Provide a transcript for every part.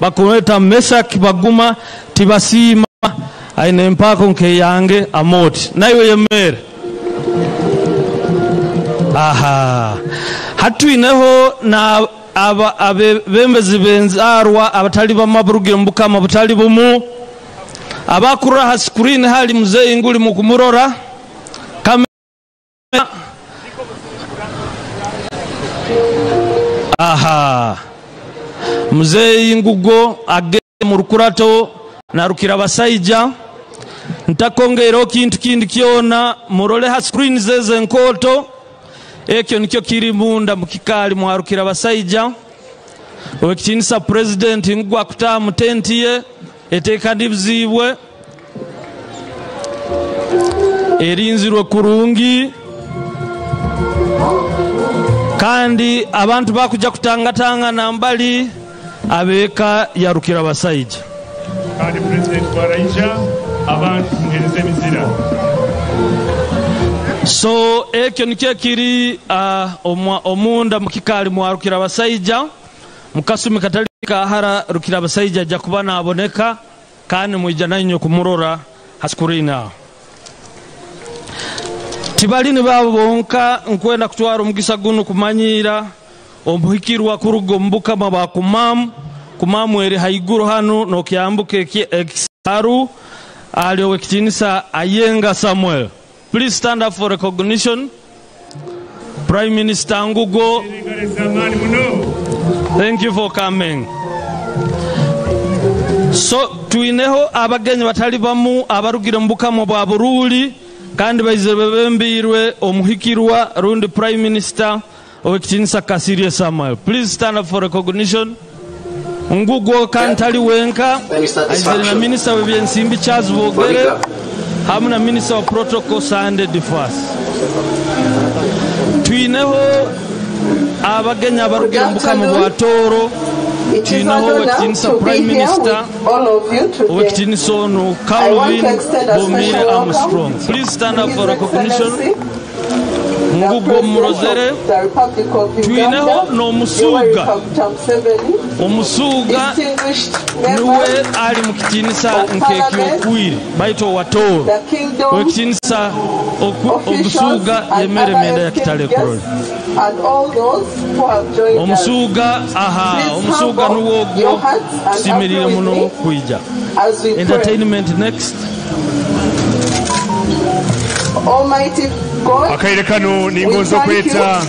Bakumweta Mesak Baguma Tibasiima, aine empako nkeyange Amoti. Naiwe yemere. Aha. Hatwineho na aba abebembezi benzarwa abatali bamaburugire mbukama butali bumu. Abakurura ha screen hali mzee nguli mukumurora. Kamera. Aha. Mzee Ngugo age mu rukurato na rukira basaija. Ntakongera kintu kindi kyona, murole ha screen zeze nkoto. Ekyo nikyo kiri munda mukikali mwarukira basaija. Owekitinisa president Ngugo akutaa mu tenti ye etekanibzibwe erinzirwe kurungi, kandi abantu bakuja kutangatanga na mbali abeka yarukira basaija. Kandi president bwaraija abantu muhereze emizira. So ekyo nikyo kiri omunda mukikali mwarukira basaija. Mukasumi katali kahara rukira basaija ajja kuba naboneka, kandi mwija nanyo kumurora haskurina. Tibali ni babo bonka nkwenda kutwara omugisa guno kumanyira omuhikirwa kuruga omubukama bwa kumamu. Kumamu eri haiguru hano nokyambuka ekisaru ali owekitinisa Ayenga Samuel. Please stand up for recognition. Prime Minister Ngugo, thank you for coming. So tuineho abagenyi batali bamu abarugire mu bukama bwa Bururi, kandi baize bebembirwe omuhikirwa rundi Prime Minister owekitinisa Kasirye Samuel. Please stand up for recognition. Ngugo kantali wenka aizere na Minister w'ebyensimbi Charles Bogere hamwe na Minister wa Protocol Sande Defas. Tuineho abagenyi abarugire mu bukama bwa Toro. Tuineho owekitinisa Prime Minister owekitinisa ono Calvin Bomire Armstrong. Please stand up for recognition. Ngugo Murozere. Tuineho n'omusuuga. Omusuuga niwe ali mu kitinisa nk'ekyokwire baito wa Toro. Owekitinisa omusuuga yemere menda ya kitale kurole. Omusuuga aha omusuuga nuwogwo tusimirire muno kwija. Entertainment next. Almighty God, Akaire kano we ningonzo thank you kweta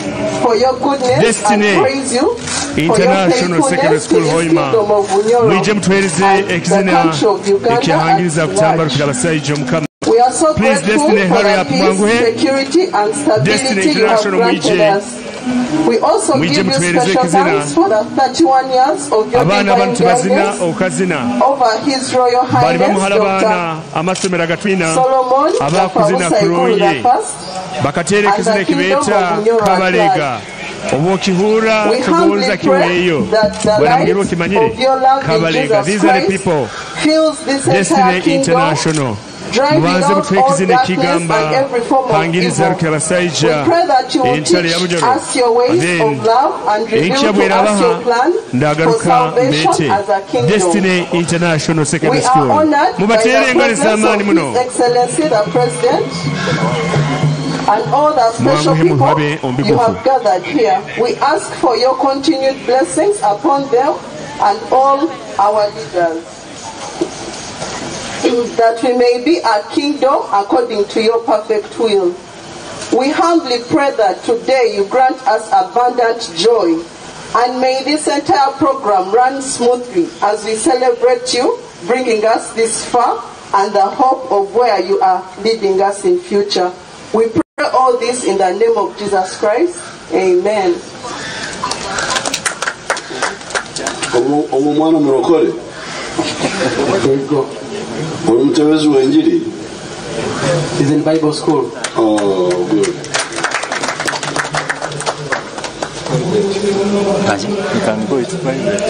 for your goodness Destiny and praise you for your International Secondary faithfulness to School this Hoima. kingdom of Bunyoro Mwije mutuhereze and the ekizina country of Uganda ekyahangiriza at kutambarukira large. abasajja omukama. We are so Please, grateful Destiny, for hurry the up, peace, mwanguhe. security and Destiny stability you have International, granted mwije. us. We also Mwije give you mutuhereze special ekizina. thanks for the 31 years of your Abaana divine abantu bazina guidance okazina. over His Royal Bali Highness bamuhala Dr. baana amasomero agatwina Solomon abakuzina Gafabusa Ikuru kulungi. the First Bakateera and ekizina the kingdom ekibeeta of Bunyoro at Kabalega. large. Oba okihuura We tugonza humbly pray kiweeyo. that the Bwana mugirwe light okimanyire. of your love in Kabalega. Jesus These are the Christ people. fills this entire Destiny kingdom, International. driving Mubanze out mutwe all ekizina darkness ekigamba and every form of hangiriza evil. rukira We abasajja pray that you will entale teach ya Bunyoro. us your ways Then, of love and reveal enkya to us bw'erabaha your plan for ndagaruka salvation mbeete. as a kingdom. Destiny International Secondary We are School. honored by the Mubateere engalo presence ez'amaanyi of muno. His Excellency the President and all the special Mwanguhe people muhabe you ombigufu. have gathered here. We ask for your continued blessings upon them and all our leaders, that we may be a kingdom according to your perfect will. We humbly pray that today you grant us abundant joy, and may this entire program run smoothly as we celebrate you bringing us this far and the hope of where you are leading us in future. We pray all this in the name of Jesus Christ. Amen. Omu mwana murokore. Uri mutebezi w'enjiri? He's in Bible school. Oh, good. You can go, it's private.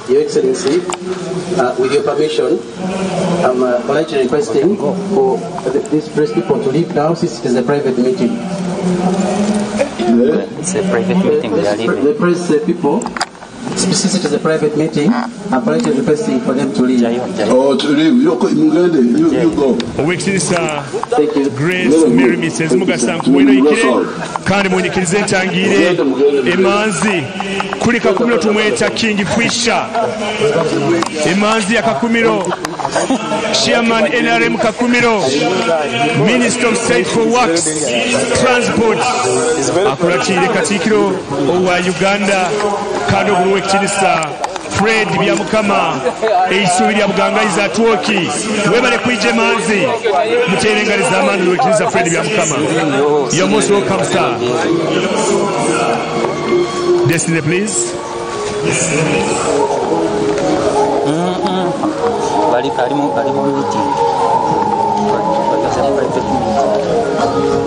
Your Excellency, with your permission, I'm politely requesting for these press people to leave now, since it is a private meeting. It's a private meeting, they are leaving. The press people Since it is a private meeting, I'm politely requesting for them to leave. Oh, to leave. You, mugende. You go. Oweekitiisa Thank you. Grace Mary Mrs. Mugasa nkuweno ikire kandi munyikirize ntangire emanzi kuli Kakumiro tumweta King Fisher, emanzi ya Kakumiro, Chairman NRM Kakumiro, Minister of State for Works Transport, akuratire Katikkiro owa Uganda kandi obuli w'ekitiinisa Fred Byamukama, eisubi lya Bugangaiza atwoki webale kwija emanzi mutere engalo z'amaani lwekitiinisa Fred Byamukama. You're most welcome, sir. Destiny, please. Bali ali mu meeting. Bageze mu private meeting.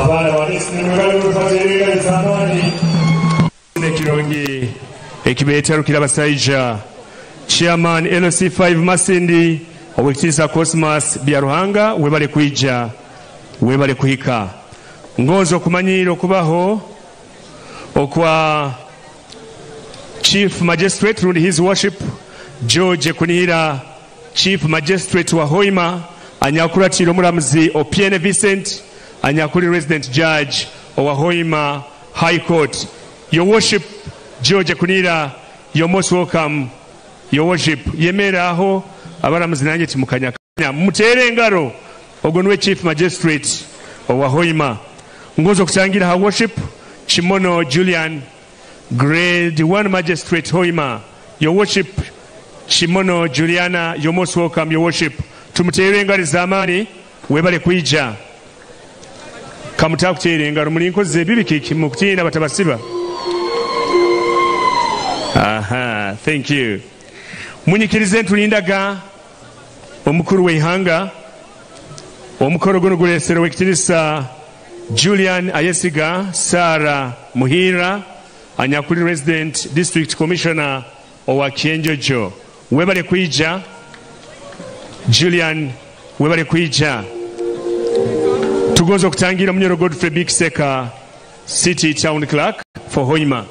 Abaana ba Destiny mwebale mutubateerera ez'amaanyi. Ekirungi ekibeeta Rukirabasaija, Chairman LC5 Masindi, Owekitiisa Cosmas Byaruhanga, webale kwija, webale kuhika. Ngonza okumanyiira okubaho okwa Chief Magistrate rundi His Worship George Kunihira, Chief Magistrate wa Hoima, anyakuratira omuramuzi Opiene Vincent, anyakuli Resident Judge owa Hoima High Court. Your Worship George Kunihira, you're most welcome. Your Worship, yemera aho abaramuzi nanjye timukanyakanya mutere engaro. Ogwo niwe Chief Magistrate owa Hoima. Ngoza okutangira ha Worship Kimono Julian, Grade 1 Magistrate Hoima. Your Worship Kimono Juliana, you're most welcome, Your Worship. Tumutere engaro z'amaani, webale kwija. Kamutakuteera engaro muli nkozi ebibi kiki mukutiina batabasiba. Aha, thank you. Munyikirize ntulindaga omukuru w'eihanga. Omukoro guno guleesere ow'ekitiinisa Julian Ayesiga Sarah Muhira, anyakuli Resident District Commissioner owa Kyenjojo. Webale kwija Julian, webale kwija. Tugonza okutangira Munyoro Godfrey Bikiseka, City Town Clerk for Hoima.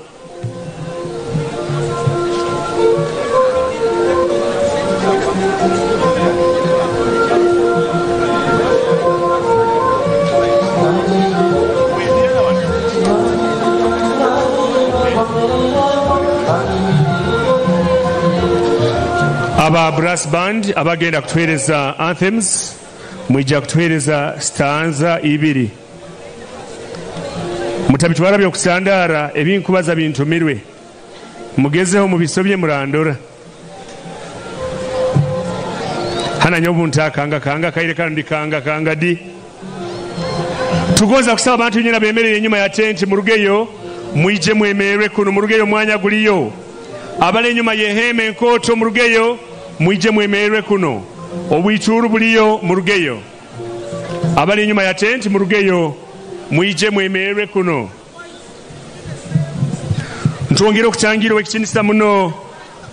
Aba brass band abagenda kutuheereza anthems, mwijja kutuheereza stanza ibiri. Mutabitwara byokusandaara ebinkubaza bintumirwe, mugezeho mubisobye murandora. Hana nyobu ntakanga kanga kaire kandi kanga kanga di. Tugonza kusaba abantu nyina bemerere enyuma ya tenti murugeyo, mwije mwemerwe kuno murugeyo mwanya guliyo. Abale enyuma yeheme enkoto murugeyo, mwije mwemerwe kuno. Obwituru buliyo murugeyo. Abale enyuma ya tenti murugeyo, mwije mwemerwe kuno. Ntwongere okutangira ow'ekitiinisa muno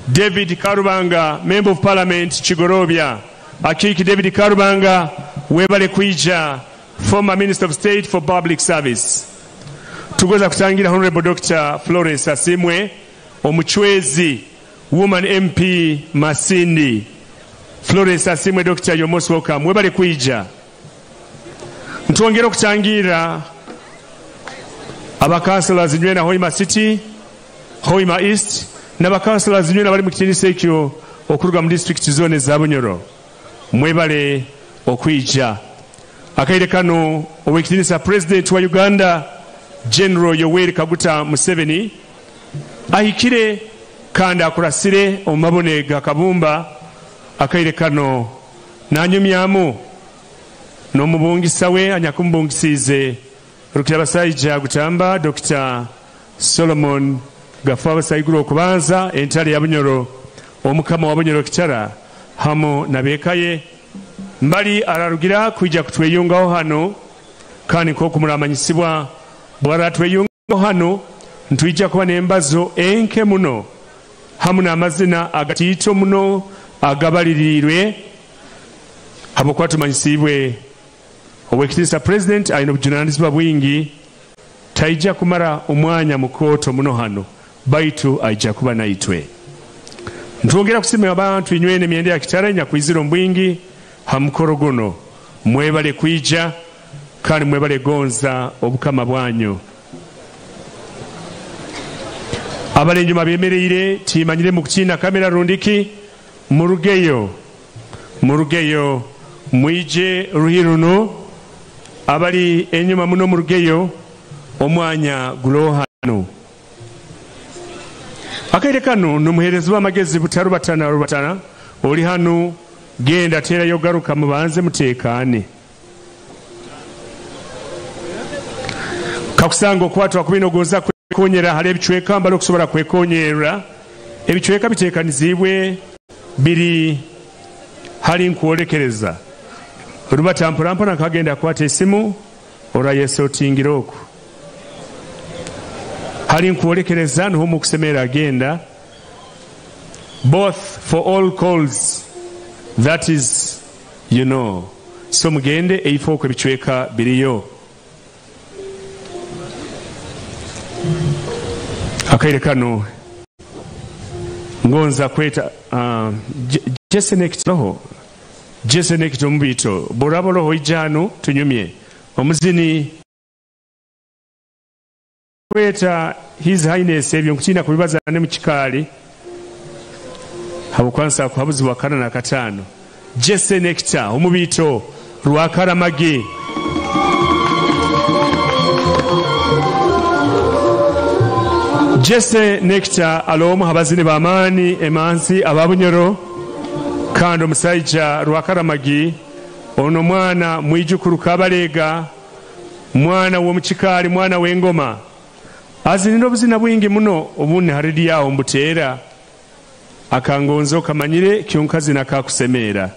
David Karubanga, Member of Parliament Kigorobya. Akiiki David Karubanga, webale kwija, former Minister of State for Public Service. Tugoza kutangira Honorable Dr. Florence Asimwe, omuchwezi, Woman MP Masindi. Florence Asimwe, Doctor, you're most welcome. Webale kwija. Ntwongere okutangira abakansala zinywena Hoima City, Hoima East, n'abakansala zinywena bali mu kitiinisa ekyo okuruga mu district zone za Bunyoro. Mwebale okwija. Akaire kano ow'ekitiinisa President wa Uganda General Yoweri Kaguta Museveni ahikire kandi akurasire omu mabone ga Kabumba. Akaire kano nanyumyamu n'omubungisa we anyakumubungisiize Rukirabasaija Gutamba Dr. Solomon Gafu Abasaiguru okubanza entale ya Bunyoro, omukama wa Bunyoro Kitara hamu n'abekaye mbali ararugira kwijja kutweyungaho hano, kandi nk'okumuramanyisibwa bwaratweyungaho hano ntwijja kuba n'embazo enke muno hamu n'amazina agatiito muno agabaliriirwe habwokuba tumanyisibwe ow'ekitiinisa President alina obujunaanizibwa bwingi, taija kumara omwanya mukooto muno hano, baitu aija kuba naitwe. Ntwongera kusima abantu inywene emyenda ya Kitara nyakwizira omu ha mukoro guno. Mwebale kwija kandi mwebale gonza obukama bwanyu. Abali enyuma bemereire timanyire mu kutina kamera rundiki, murugeyo murugeyo mwije ruhiruno. Abali enyuma muno murugeyo, omwanya gulohano. Akaire kano numuherezi w'amagezi butarubatana rubatana oli hano, genda tera yogaruka mubanze mutekane. Kakusanga okwatwa kubino gonza kwekonyera hali ebicweka mbali okusobola kwekonyera. Ebicweka biteekanizibwe biri hali nkwolekereza. Rubata mpolampola kagenda akwata esimu Orayesotingira oku hali nkuwolekereza niho mukusemera agenda both for all calls, that is, you know. So mugende eifo okwo ebicweka biriyo akaire kano ngonza kweta jesenekitoho jesenekito mubito boraboloho ijano tunyumye omuzini kweta His Highness ebyo nkutina kubibaza ne mukikaali habukwansa kuhabuzibwa kana na katano Jesse Nectar omubito Rwakaramagi. Jesse Nectar alomu habazini bamani emansi ababunyoro kandi omusajja Rwakaramagi ono mwana mwijukuru Kabalega mwana w'omukikaali mwana w'engoma azinira obuzina bwingi muno obundi haridi yawo mbuteera akangonzo kamanyire kyonkazi nakakusemeera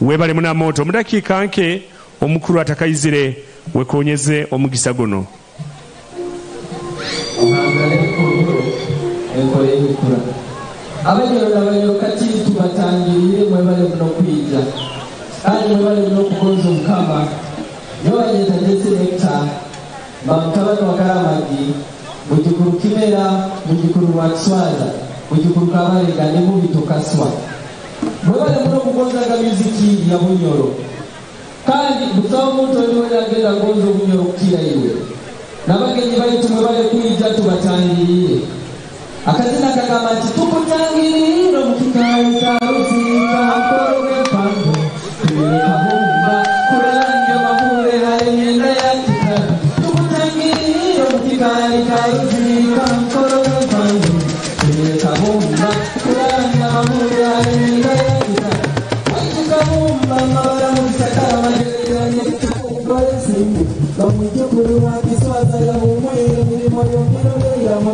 webale muna moto mudakiika nke omukuru atakayizire wekonyeze omugisa guno. Abanyoro kati tubatangirire mwebale muno kwija kandi mwebale muno kugonza Omukama. Nyobayeta Jesse Nectar bamutabani wa Karamagi mujukuru Kimera mujukuru wa Kiswaza mujukuru Kabalega ne Mubito Kaswa. Mwebale muno kugonzaga muziki ya Bunyoro kandi busawo omuntu oli agenda kugonza Obunyoro kukira iwe n'abagenyi baitu mwebale kwija tubatangirire. Akazina kagamba nti tukutangirire mu kikaali kya Rusiika nkoro bw'empango tulekahumba kulanga mahure hali emyenda ya kitala. Tukutangirire mu kikaali kya Rusiika nkoro bw'empango tulekahumba kulanga mahure hali emyenda ya kitala. Waitukahumba amabara mu bisakara magereranye ensimbi bamwijukuru wa Kiswaza yahumwire emirimo yongero yamu.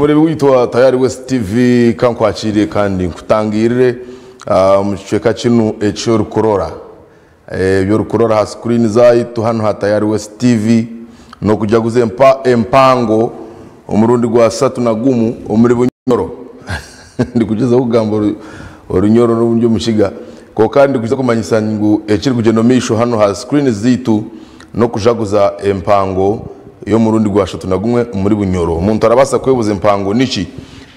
Omurebi waitu wa Tayari West TV, kankwakire kandi nkutangirire omu kicweka kinu ekyorikurora, ebyorikurora ha screen zaitu hanu ha Tayari West TV n'okujaguza empango omurundi gwa 31 omuri Bunyoro. Ndikugezaho kugamba orunyoro n'obundi omukiga, konka ndikuza kumanyisa ngu ekiri kugyenda omu maisho hanu ha screen zaitu n'okujaguza empango y'omurundi gwa 31 omuri Bunyoro. Omuntu arabaasa kwebuza empango niki,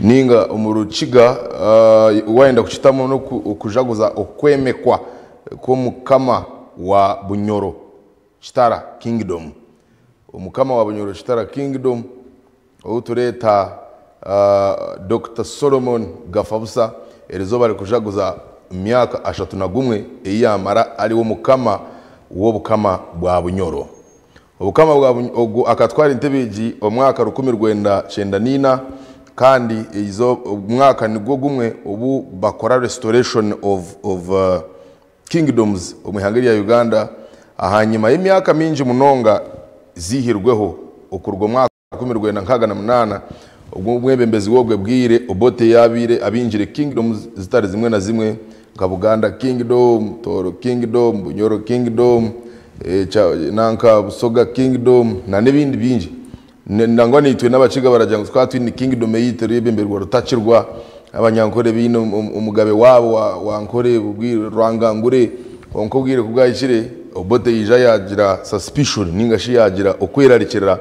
ninga omu rukiga wayenda kukitamu n'okujaguza okwemekwa kw'omukama wa Bunyoro Kitara Kingdom. Omukama wa Bunyoro Kitara Kingdom ou tureeta Dr. Solomon Gafabusa, erizooba arikujaguza myaka 31 ei yamara ari omukama w'obukama bwa Bunyoro. Obukama bwa ogu akatwara entebe egi omwaka 1994, kandi omwaka nigwo gumwe obu bakora restoration of kingdoms omu ihanga rya Uganda ahanyuma y'emyaka mingi munonga zihirweho okuruga omwaka 1968, obwo omwebembezi w'obwe bwire Obote yabiire abingire kingdoms zitari zimwe na zimwe nka Buganda Kingdom, Toro Kingdom, Bunyoro Kingdom, nanka Busoga Kingdom na n'ebindi bingi. Nangwa nitwe n'abakiga baragira ngu twaba twine kingdom eyaitu erebemberwa Rutakirwa, abanyankore baine omugabe waabo wa Nkore Rwangangure. Konka obwire ku bwahikire Obote yaija yagira suspicion ninga shi yagira okwerarikirira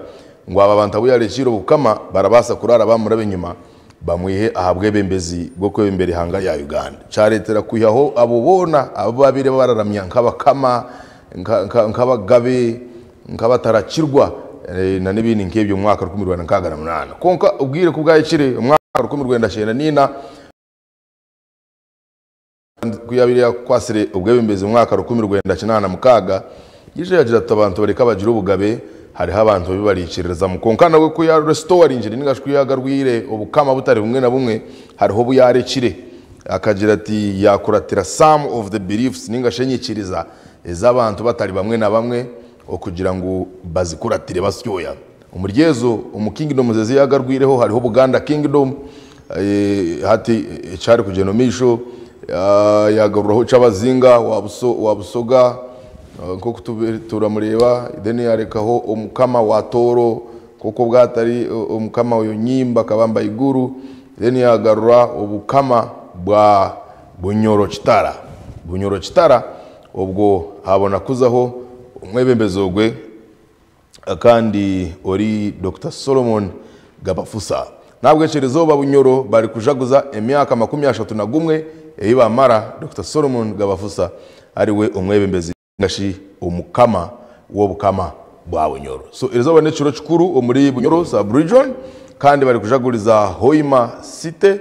ngu aba bantu abu yarekiire obukama barabaasa kurara bamuraba enyima bamwihe aha bwebembezi bw'okwebembera ihanga rya Uganda. Kyareetera kwihaho abo boona abu babaire bararamya nk'abakama, nk'abagabe, nk'abatarakirwa na n'ebindi nk'ebyo omu mwaka 1968. Konka obwire ku bwahikire omwaka 1994, ku yabaire yakwasire obwebembezi omu mwaka 1986, yaija yagira ati abantu bareka bagire obugabe, hariho abantu babi barikiririzamu. Konka nawe ku yarestoringire ninga shi ku yagarwire obukama butari bumwe na bumwe, hariho obu yarekire akagira ati yakuratira some of the beliefs ninga shi enyikiriza ez'abantu batari bamwe na bamwe okugira ngu bazikuratire basyoya. Omuri ezo omu kingdoms ezi yagarwireho hariho Buganda Kingdom, hati ekyari kugyenda omu maisho, yagaruraho Kyabazinga wa Busoga nk'oku turamureba, then yarekaho omukama wa Toro nk'oku bwatari omukama oyo Nyimba Kabamba Iguru, then yagarura obukama bwa Bunyoro Kitara. Bunyoro Kitara obwo habona kuzaho omwebembezi ogwe kandi ori Dr. Solomon Gabafusa. Nabwekyo erizooba Bunyoro bari kujaguza emyaka 31 ei bamara Dr. Solomon Gabafusa ariwe omwebembezi ngashi omukama w'obukama bwa Bunyoro. So erizooba n'ekiro kikuru omuri Bunyoro sub-region, kandi bari kujaguriza Hoima City,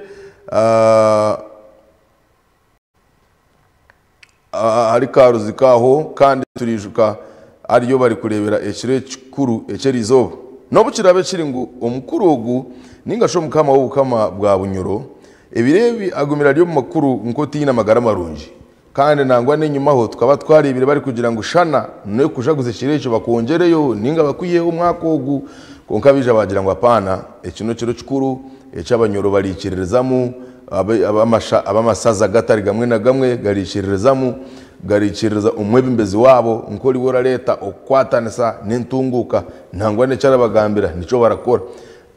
hari Karuzi kaho, kandi turijuka ariyo bari kurebera ekiro kikuru eky'erizooba. N'obu kirabe kiri ngu omukuru ogu ninga shi omukama w'obukama bwa Bunyoro ebireebi agumira ari omu makuru nk'otiine amagara marungi, kandi nangwa n'enyimaho tukaba twarebire bari kugira ngu shana n'okujaguza ekiro ekyo bakwongereyo ninga bakwiheho omwaka ogu, konka baija bagira ngu apaana, eki n'ekiro kikuru eky'abanyoro barikiririzamu, ab'amasaza gatari gamwe na gamwe garikiririzamu, garikiririza omwebembezi waabo nk'oriwe orareeta okukwatanisa n'entunguuka, nangwa n'ekyarabagambira nikyo barakora.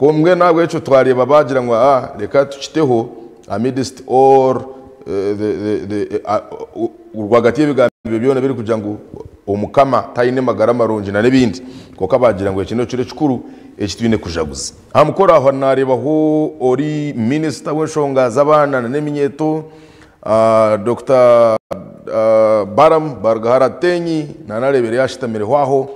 Mbwenu ahabw'ekyo twareba bagira ngu reka tukiteho amidst all rwagati y'ebigambo ebyo byona biri kugira ngu omukama taine magara marungi na n'ebindi, konka bagira ngu eki n'ekiro kikuru eki twine kujaguza. Aha mukoro aho narebaho ori minisita w'enshonga z'abaana na n'eminyeeto, Dr. Balaam Barugahara Ateenyi, nanarebere yashitamireho aho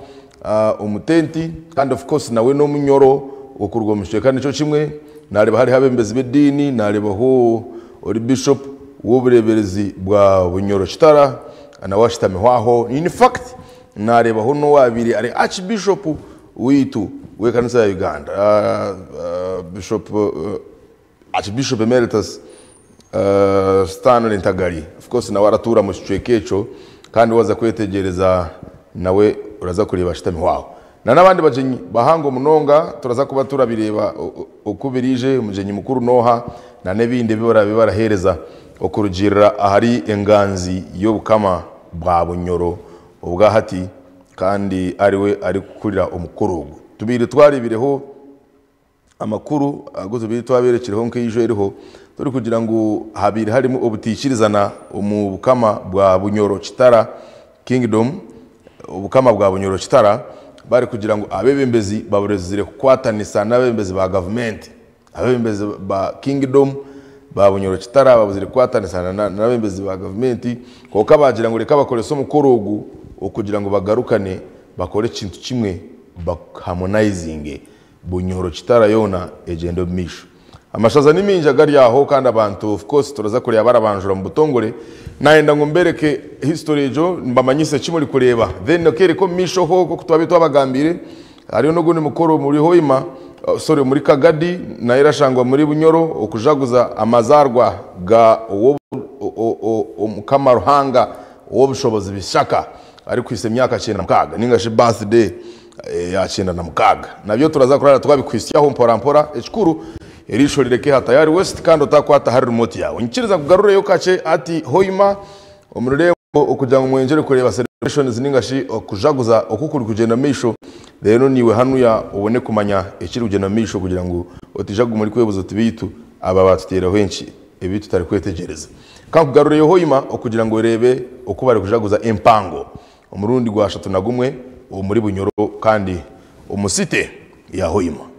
omutenti, kandi of course nawe n'omunyoro okuruga omu kicweka nikyo kimwe. Nareba hariho abembezi b'ediini, narebaho ori bishop w'obureeberezi bwa Bunyoro Kitara nawe ashitamiho aho. In fact narebaho n'owabiire ari archbishop waitu w'ekanisa ya Uganda, Bishop, Archbishop Emeritus Stanley Ntagali, of course nawe aratuura mu kicweka ekyo, kandi waza kwetegereza nawe uraza kureeba ashitamiho aho. Na n'abandi bagenyi bahango munonga turaza kuba turabireba okubirije omugenyi mukuru noha na n'ebindi bibarahereza okurugirira ahari enganzi y'obukama bwa Bunyoro obwahati kandi ariwe ari kukurira omukuru ogu. Tubiri twaribireho amakuru ago tubiri twaberekireho nk'ijo eriho turi kugira ngu habiri harimo obutikirizana omu bukama bwa Bunyoro Kitara Kingdom, obukama bwa Bunyoro Kitara bari kugira ngu abebembezi baburezire kukwatanisa n'abebembezi ba government, abebembezi ba Kingdom ba Bunyoro Kitara babuzire kukwatanisa n'abebembezi ba government, konka bagira ngu reka bakoresa omukoro ogu okugira ngu bagarukane bakore ekintu kimwe baharmonizinge Bunyoro Kitara yona egenda omu maisho. Amashaza ni mingi agari aho kandi abantu of course turaza kureba barabanjura mu butongore. Nayenda ngo mbereke history ejo mbamanyise kimuri kureba then okereko misho ho ko twabe twabagambire hariyo n'ugundi mukoro muri Hoima, sorry muri Kagadi na irashangwa muri Bunyoro okujaguza amazarwa ga omukama Ruhanga w'obushobozi bishaka ari kwise imyaka 96 ninga shi birthday ya 96 nabyo turaza kurara twabikwisyaho mpora mpora. Ekikuru erisho rireke hatayari West kandi utakwata hari remote yawe nkiriza kugarureyo kace ati Hoima omururembo okugira ngo mwenjere kureba celebrations ninga shi okujaguza okukuri kugenda misho. Rero niwe hanuya ubone kumanya ekiri kugenda misho kugira ngo otijagu muri kwebuza tibitu aba batuteraho enki ebi tutari kwetegereza. Kankugarureyo Hoima okugira ngo urebe uko bari kujaguza empango omurundi gwa 31 muri Bunyoro kandi omusite ya Hoima.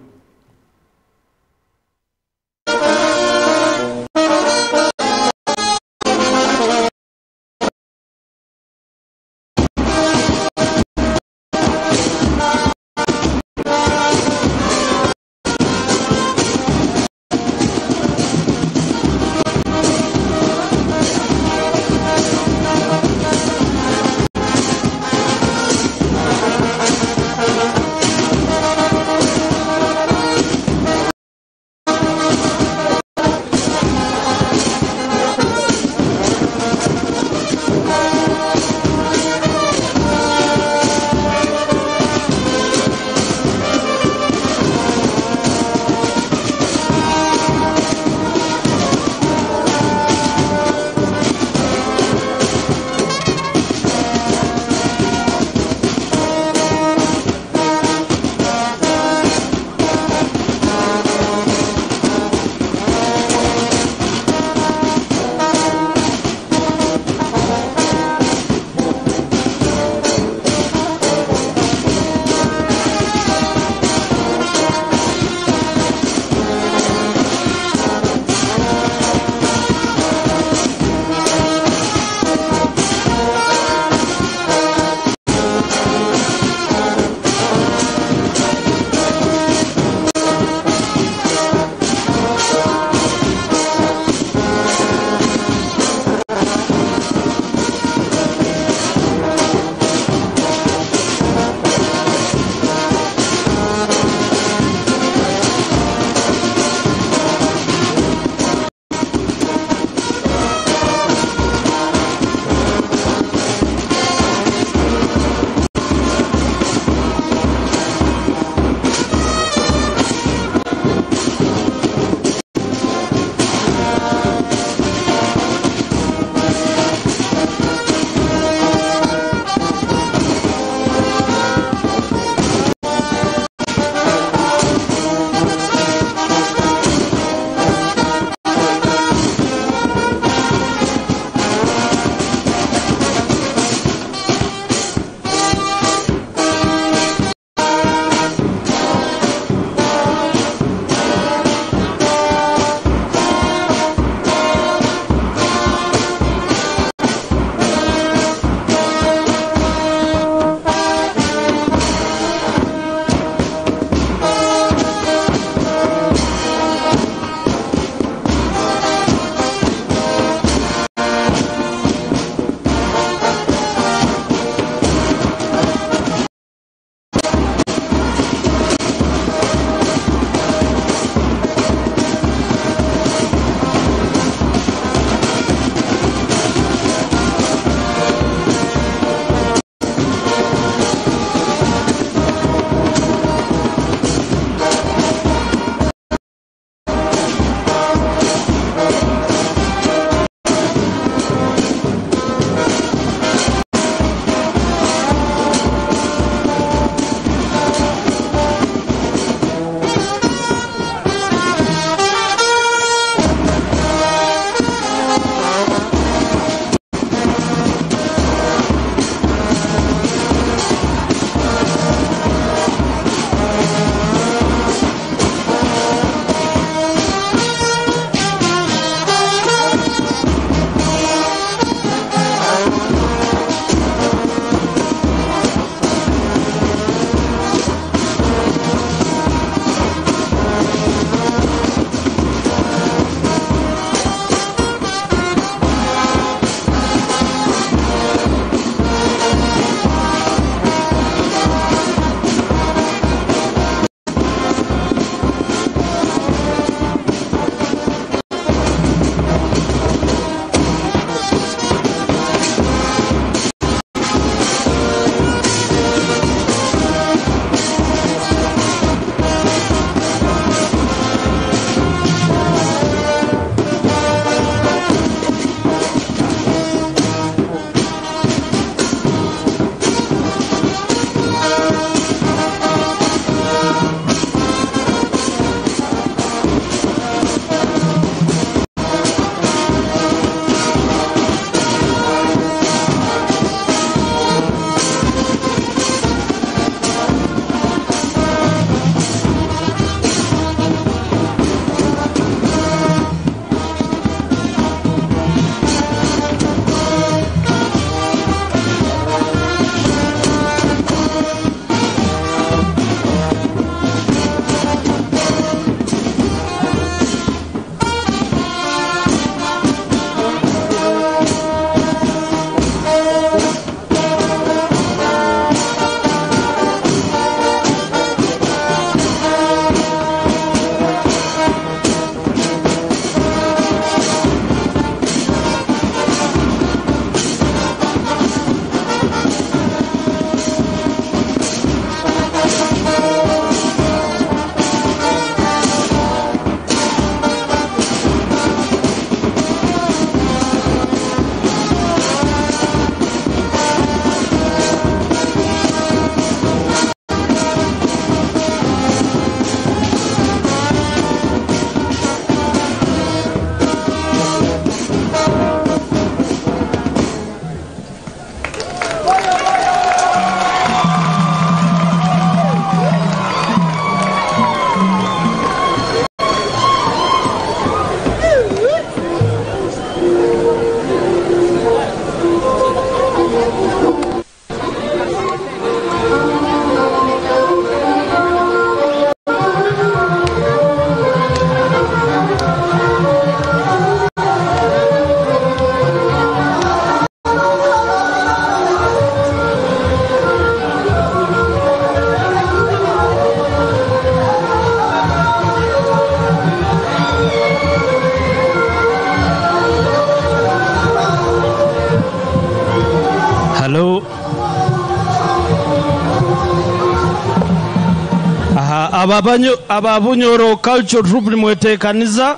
Aba Bunyoro Cultural Troupe nimwetekaniza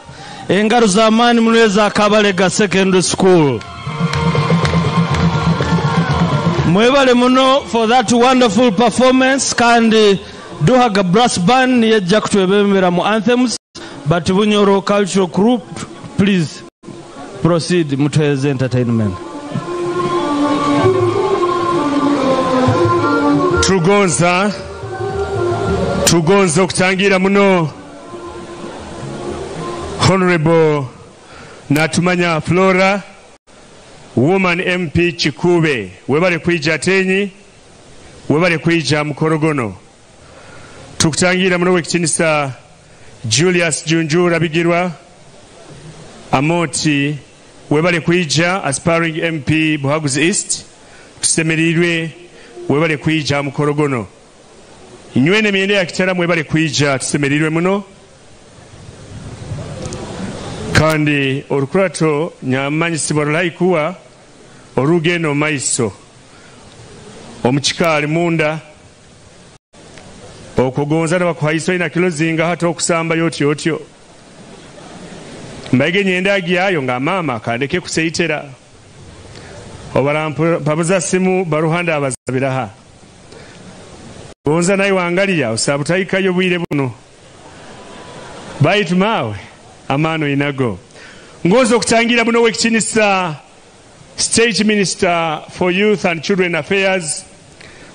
engaro z'amaani muno eza Kabalega Secondary School. Mwebale muno for that wonderful performance, kandi Duhaga Brass Band yejja kutwebembera mu anthems, but Bunyoro Cultural Group, please proceed mutuweze entertainment. Tugonza okutangira muno Honorable Natumanya Flora, Woman MP Kikube, webale kwija Atenyi, webale kwija Mukorogono. Tukutangira muno wekitinisa Julius Junjura Bigirwa Amoti, webale kwija aspiring MP Buhaguzi East, tusemerirwe, webale kwija Mukorogono. Nywene miende ya kitara mwebale kwija, tusemerirwe muno. Kandi orukurato nyamanyisibwa rulaikuwa orugendo maiso omuchikali munda okugonza n'abakuhaiso ina kilozinga hata okusamba yotyo otyo mbaige nyenda agiyayo nga mama kandeke kuseitera obarampa simu baruhanda abazabiraha gonza naye wangalia osabutaikayo bwire buno baitu mawe amano inago. Ngozo kutangira muno wekitinisa State Minister for Youth and Children Affairs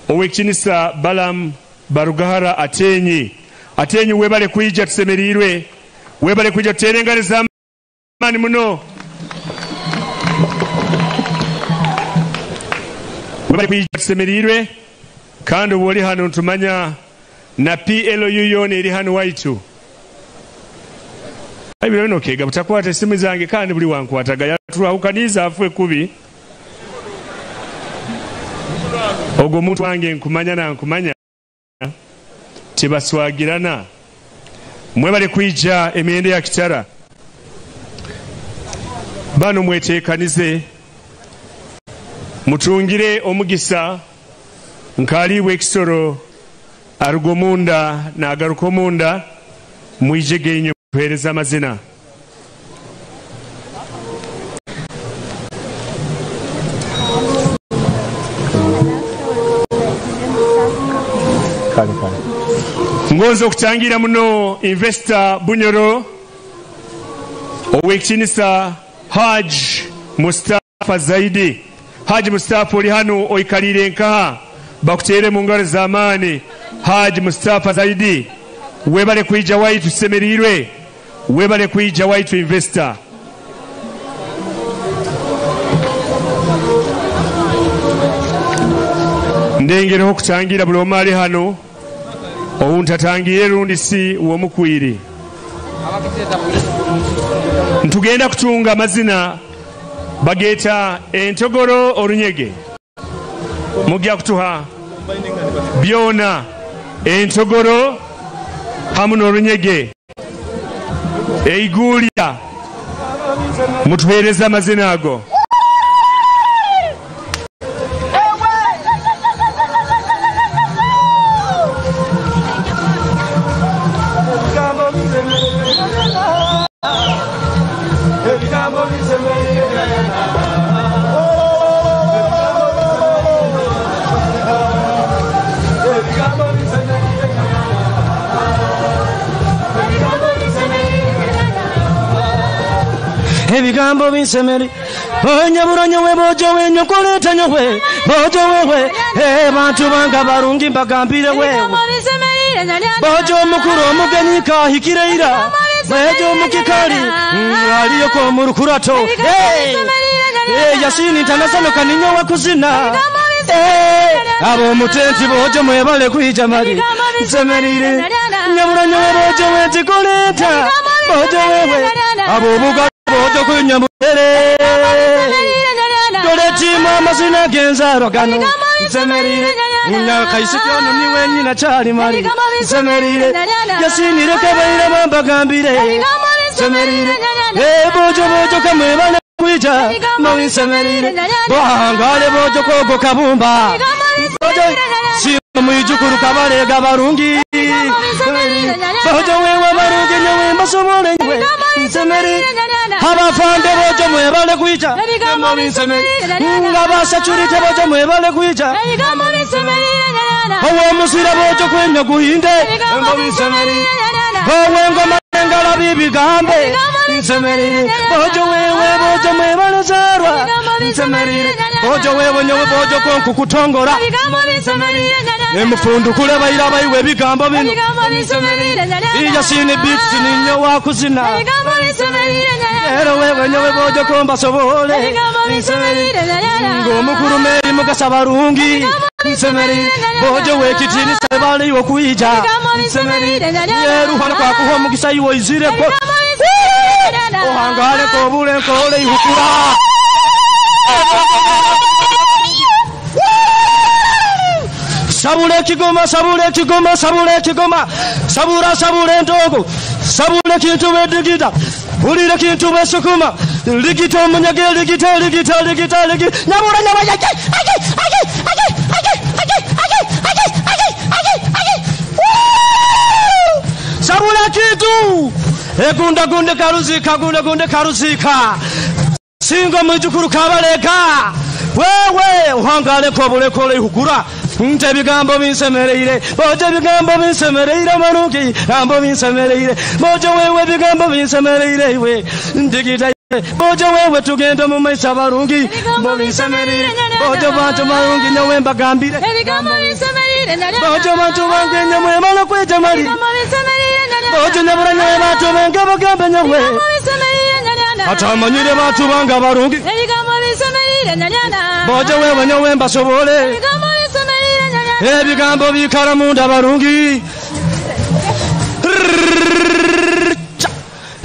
owekitinisa Balam Barugahara Atenyi. Atenyi webale kuija tusemerirwe, webale kuija tuterengane amani muno, webale kuija tusemerirwe. Kandi woli hano ntumanya na PLU yona eri hano waitu ibiro bino kega butakwata esimu zange kandi buli wankwataga yatulahukaniza afwe kubi. Ogwo muntu wange nkumanya na nkumanya tebaswagirana. Mwebale kwija emiyende ya kitara bano mwetekanize mutungire omugisa nkaliwe ekisoro arugomunda na agarukomunda mwijege kuhereza amazina. Ngonzo okutangira muno Investor Bunyoro owekitinisa Haj Mustafa Zaidi. Haj Mustafa oli hano oikalire nkaha bakutere mu ngalo z'amaani. Haj Mustafa Zaidi webale kuija waitu semerirwe, webale kuija waitu Investor. Ndengereho kutangira buli omu ali hano owuntatangire rundi si womukwiri. Ntugenda kutunga amazina bageta entogoro orunyege mujja kutuha byona entogoro hamu n'orunyege eigulya mutuhereza amazina ago. Ebigambo binsemeri onyaburonyo we bojo wenyo koleta nyowe bojo wewe bantu banga barungi mbagambire wewe bojo mukuru omugenyi kahikireira bojo mukikali aliyoko mu rukurato Yasini international kaninyo wa kuzina abo mutenti bojo mwebale kuija mali nsemerire nyaburonyo we bojo we tikoleta bojo wewe abo buga bojo kunyamurere dore tima amazina genzaro gano nsemerire nyakaisikyono niwe nyina cyari mari nsemerire yasinire kabaire bambagambire nsemerire bojo bojo kamwebale kwija no nsemerire bohangale bojo kogo kabumba bojo si mwijukuru kabarega barungi. Bojo wewe barungi nyowe mbasobole nyowe nsemerire. Abafande bojo mwebale kwija ng'abasecurite bojo mwebale kwija ow'omusira bojo kwenya guhinde ow'engoma engalabi ebigambe nsemerire. Bojo wewe bojo mwebale zarwa nsemerire. Bojo wewe nyowe bojo konkukutongora emufundukule bayira bayiwe ebigambo bino iyasini bitsi ninyo wakuzina ero wewe nyowe bojo kombasobole ng'omukulu meri mugasa barungi nsemerire. Bojo wekitiinisa baliwo kwija nsemerire. Yeruhana kwakuha omugisa iwe oizireko ohangaleko obule nkole ihukura. Sabula ekigoma, sabula ekigoma, sabula ekigoma, sabula sabula entongo, sabula ekintu bwedigita, hulira ekintu bwesukuma, ligita omunyage, ligita ligita ligita ligita nyabula nyabula aje aje aje aje aje aje aje aje aje aje aje. Sabula kintu egundagunde karuzika, gundagunde karuzika, singa mwijukuru kabaleka wewe uhangaleko obulekole ihugura. Nte ebigambo binsemereire bojo, ebigambo binsemereire maruki gambo binsemereire bojo wewe, ebigambo binsemereire iwe ndigita bojo wewe, tugenda mu maiso abarungi bo binsemereire bojo bantu barungi nyowe mbagambire bojo bantu bange nyamwe mala kweja mali bojo nyabura nyowe bantu bange bagambe nyowe atamanyire bantu bange abarungi bojo wewe nyowe mbasobole ebigambo bikara munda barungi.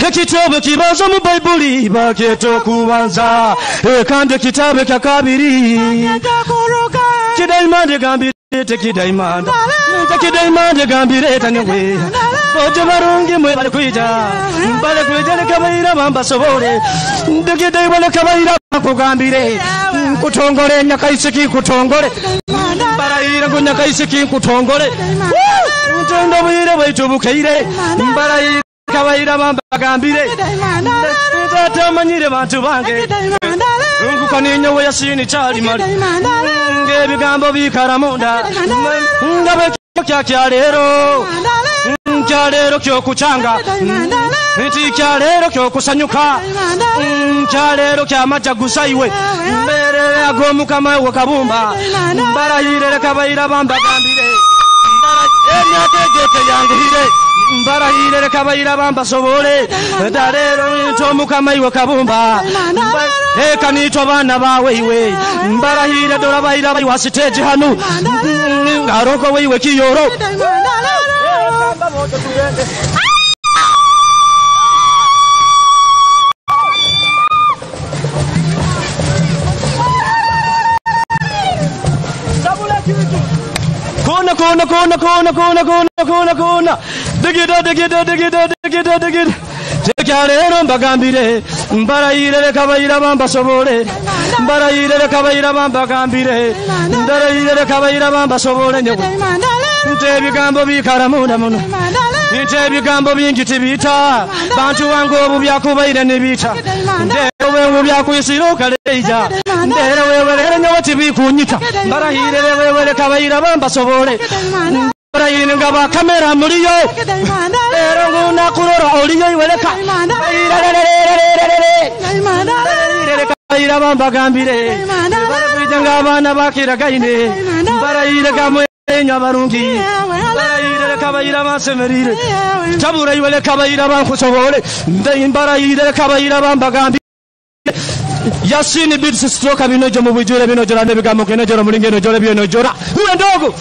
Ekitabo kibanza mu Baibuli bakyeta okubanza, kandi ekitabo ekya kabiri kidaimande gambire tekidaimanda tekidaimande gambire tanyowe bojo barungi mwe bali kwija bali kwija leka bayira bambasobole ndikidaiwa leka bayira bakugambire nkutongole nyakaisiki nkutongole mbarayira ngu nyakaisiki nkutongole ntendo bwire bwaitu bukeire mbarayira kabayira bambagambire tatamanyire bantu bange nkukaninyowe yasini kyali mali ng'ebigambo bikara munda nga bwe kyaleero kyaleero kyokucanga nti kyaleero kyokusanyuka kyaleero kyamajaguza iwe mbeerere ag'omukama we kabumba mbarayire leka bayira bambagambire emyaka egyo teyanguhire mbarayire leka bayira bambasobole daleero nti omukama iwe kabumba eka niitwe abaana bawe iwe mbarayire dora bayira baiwa siteegi hanu ngaroko weiwe kiyoro. Kona kona kona kona kona kona kona kona digida digida digida digida digida tekyaleero mbagambire mbarayire leka bayira bambasobole mbarayire leka bayira bambagambire ndarayire leka bayira bambasobole nyowe nte ebigambo bikara munda muno nte ebigambo bingi tibita bantu bange obu byakubaire nibita ndero wewe byakuisira okaleija ndero wewe lero nyowe tibikunyita mbarayire wewe leka bayira bambasobole mbarayire nga bakamera muliyo lero ngunakurora oliyo iweleka bayira bambagambire barakwija ng'abaana bakiragaine mbarayire gamwe abarungi mbarayire leka bayira bansemerire tabura iwe leka bayira bankusobole mbarayire leka bayira bambagambire yasini bitsi stroka binojo mu bwijure binojora n'ebigambo kenojora mulinge nojora byenojora uwe ndogo.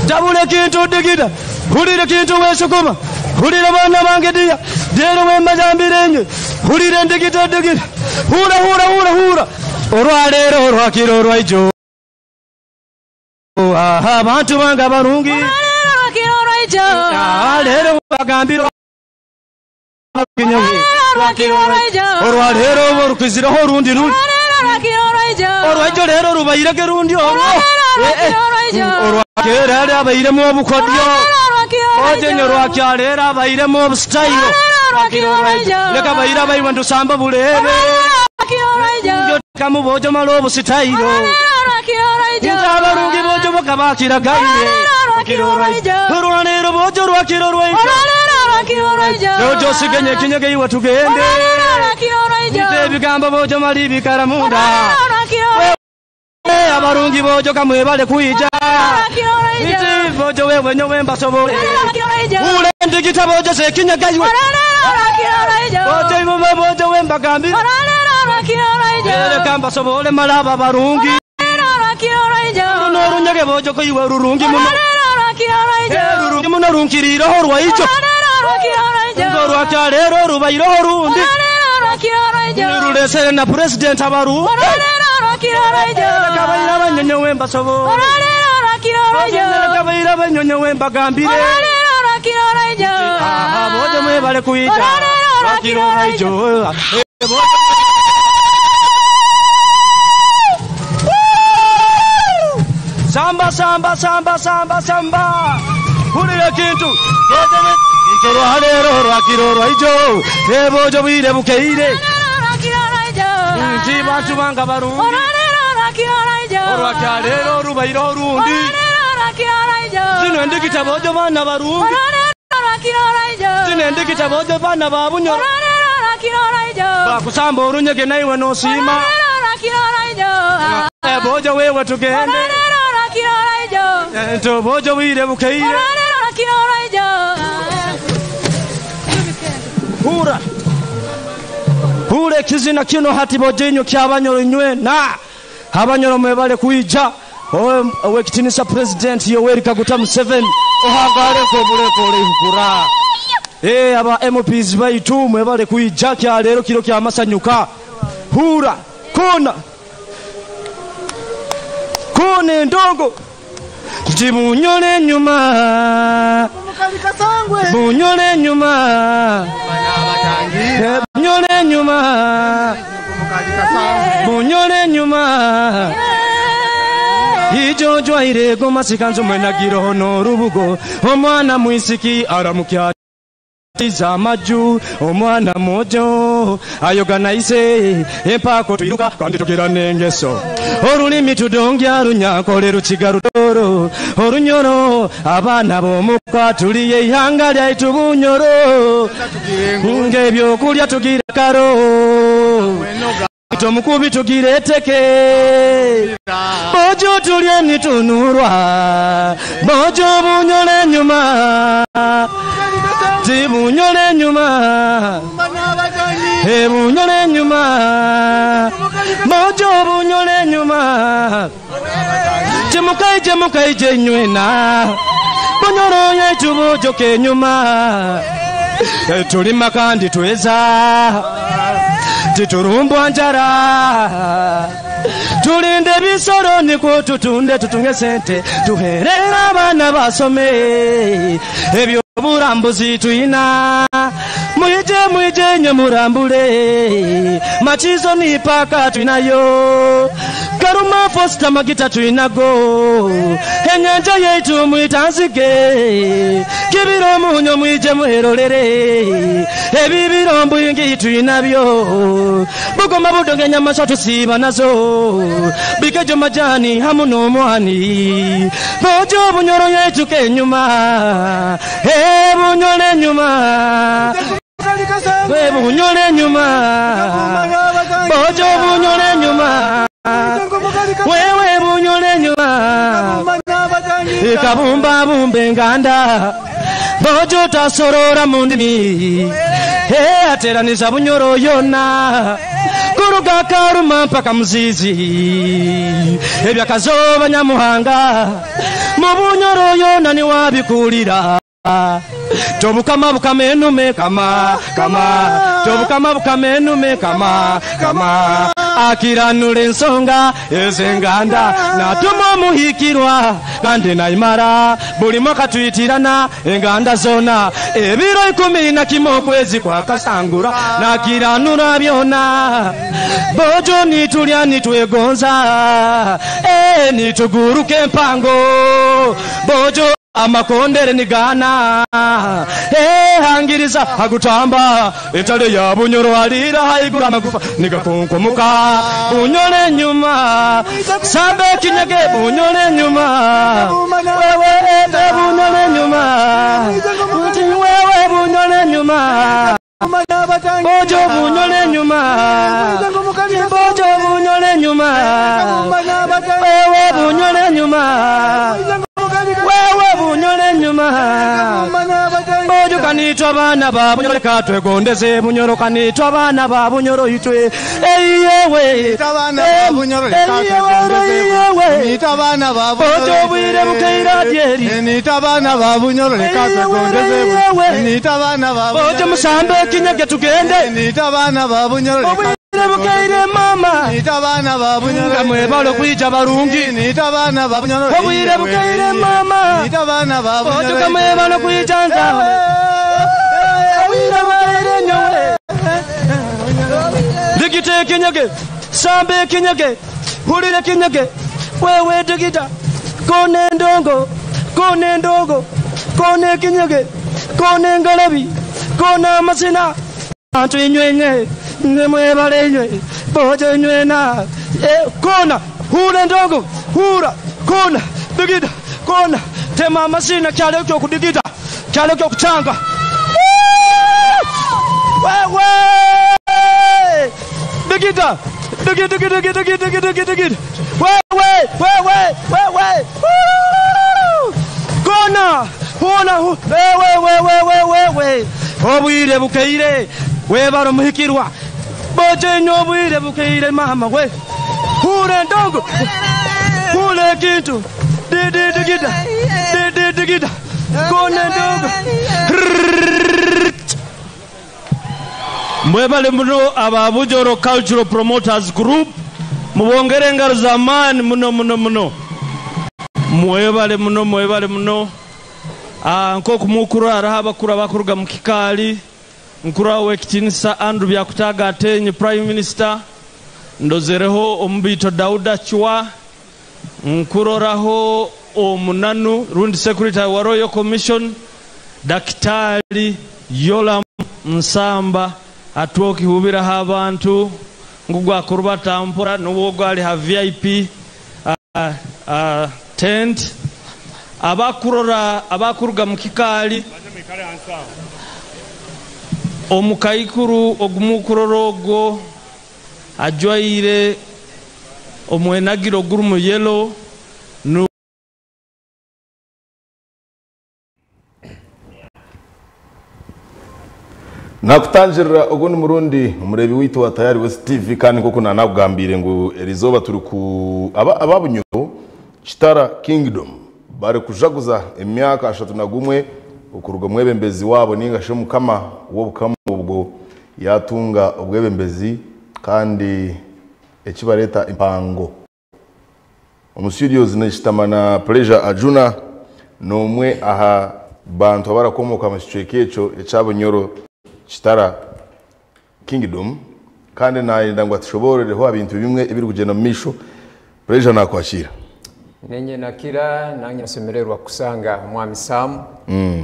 Tabule kintu digida hulire kintu wesukuma hulire baana bange diya deero wembajambire enye hulire ndigita digida hura hura hura hura olwaleero olwakiro olwaijo abantu bange abarungi leero bagambirwa. Kinyowe olwaleero oba olukizireho orundi ruli olwaijo leero rubairege rundi olwo olwakeera ali abairemu obukodyo ojenyo olwakyaleero abairemu obusitayiro leka baire abaiwe ntusamba buleebe kamu bojo mala obusitayiro nti abalungi bojo bokabakiragaire olwaleero bojo olwakiro olwaijo bojo osigenye ekinyege iwe tugende nti ebigambo bojo mali bikara munda abarungi bojo kamwebale kwija nti bojo wewe nyowe mbasobole ule ndigita bojo sekinyega iwe bojo iwe bojo we mbagambire leka mbasobole malaba barungi n'orunyege bojo ko iwe rurungi muno rurungi muno runkiriireho rwaijo olwakyaleero rubaireho rundi rulesere na pulezidenti abarungi kabaire abanyonyo we mbasobole kabaire abanyonyo we mbagambire bojo mwebale kwija lwakiro olwaijo. Samba samba samba samba samba hulira kintu nti olwaleero olwakiro olwaijo ebojo bwire bukeire nti bantu banga barungi olwakyaleero olubaire orundi zino endigita bojo baana barungi zino endigita bojo baana ba Bunyoro bakusamba orunyege naiwe nosiima bojo wewe tugende nti obojo bwire bukeire hura hura ekizina kino hati bojo inyo kyabanyoro inywe na abanyoro mwebale kwija owekitinisa President Yoweri Kaguta Museveni ohangaleko obuleko olihukura aba MPs baitu mwebale kwija kyaleero kiro kyamasanyuka hura kona kona endongo nti bunyole enyuma bunyole enyuma bunyole enyuma bunyole enyuma ijo jwaire gomasikanzo mwenagiroho n'orubugo omwana mwisiki aramukya amaju omwana mojo ayoganaise empako tuiruka kandi tugira n'engeso olulimi tudongya runyakole rukiga rutoro orunyoro abaana b'omuka tuliye ihanga lyaitu Bunyoro ng'ebyokulya tugira karo tomukubi tugireteke bojo tulye nitunurwa bojo bunyole nyuma ti bunyole nyuma e bunyole nyuma bojo bunyole nyuma timukaije mukaije nywena bunyoro yetu bojo kenyuma tulima kandi tweza titurumbwa njara tulinde bisoro niko tutunde tutunge sente tuherera abaana basome ebyo burambuzi tuina mwije mwije nye murambule machizo ni paka tuinayo Karuma Fosta Magita tuinago enyanja yetu mwitanzige kibiro munyo mwije muherolere ebibiro mbwingi tuinabyo bugoma budonge nyama tusiba nazo bikejo majani hamu n'omwani bojo Bunyoro yetu kenyuma bunyole nyuma bunyole nyuma bojo bunyole nyuma wewe bunyole nyuma ikabumba bumbe nganda bojo tasorora mu ndimi ateraniza Bunyoro yona kuruga Karuma mpaka Muzizi ebyakazoba Nyamuhanga mu Bunyoro yona niwabikulira. Tobukama bukama enume kama kama tobukama bukama enume kama kama akiranura ensonga ez'enganda natuma omuhikirwa kandi naimara buli mwaka tuyitirana enganda zona ebiro 11 okwezi kwakasangura nakiranura byona bojo nitulya nitwegonza nituguruka empango bojo amakondere nigana hangiriza agutamba etale ya Bunyoro alira haigura amagufa nigakunkomuka Bunyoro nyuma sambe kinyage Bunyoro nyuma wewe ete Bunyoro nyuma uti wewe Bunyoro nyuma bojo Bunyoro nyuma bojo Bunyoro nyuma wewe Bunyoro nyuma wewe Bunyoro nyuma bojo kanitwa bana ba Bunyoro katwegondeze Bunyoro kanitwa bana ba Bunyoro itwe eyewe bana ba Bunyoro katwegondeze nita bana ba Bunyoro bojo bwire bukeira dyeri nita bana ba Bunyoro katwegondeze nita bana ba bojo musambe kinyage tugende nita bana ba Bunyoro bukeire mama nita bana ba Bunyoro mwebalo kwija barungi nita bana ba Bunyoro obwire bukeire mama nita bana ba Bunyoro bojo kamwebalo kwija nzawe obwire bukeire nyowe digite kinyage sambe kinyage hulire kinyage wewe digita kone ndongo kone ndongo kone kinyage kone ngalabi kone amasina antu inywenye nemwebale inywe bojo inywe na kona hura ndongo hura kona digida kona tema amasina kyalo kyo kudigida kyalo kyo kuchanga wewe digida digida digida digida digida digida wewe wewe wewe kona hona wewe wewe wewe obwire bukeire webaro muhikirwa boje nyobwire bukeire mama we hure ndongo hure kintu didi digida didi digida kone ndongo. Mwebale muno aba Bujoro Cultural Promoters Group mubongere engaro z'amaani muno muno muno mwebale muno mwebale muno. Nk'oku mukuru hariho abakuru abakuruga mu kikaali nkuru w'ekitinisa Andrew Byakutaga Atenyi Prime Minister ndozereho omubito Dauda Chwa nkuroraho omunanu rundi Secretary wa Royal Commission Daktari Yolam Nsamba atwokihubiraho abantu ngugwakuruba tampora nuwo gwali ha VIP tent abakurora abakuruga mu kikaali omukaikuru ogumukurora ogwo ajwaire omwenagiro guri mu yellow. Nakutangirira ogwo ni murundi omurebi witu wa Tayari West TV kandi nk'oku nanakugambire ngu erizoba turi ku aba Bunyoro Kitara Kingdom bari kujaguza emyaka 31 okuruga mwebembezi wabo ninga she mukama w'obukama ubwo yatunga obwebembezi kandi ekibareta impango. Omu studios neshitamana Pleasure Ajuna nomwe aha bantu abarakomoka mu kicweka ekyo ekya Bunyoro Kitara Kingdom kandi nayenda ngo atushoborereho abintu bimwe ebiri kugenda mu misho. Pleasure nakwakira. Nenye nakira nange nasemererwa kusanga mwami Sam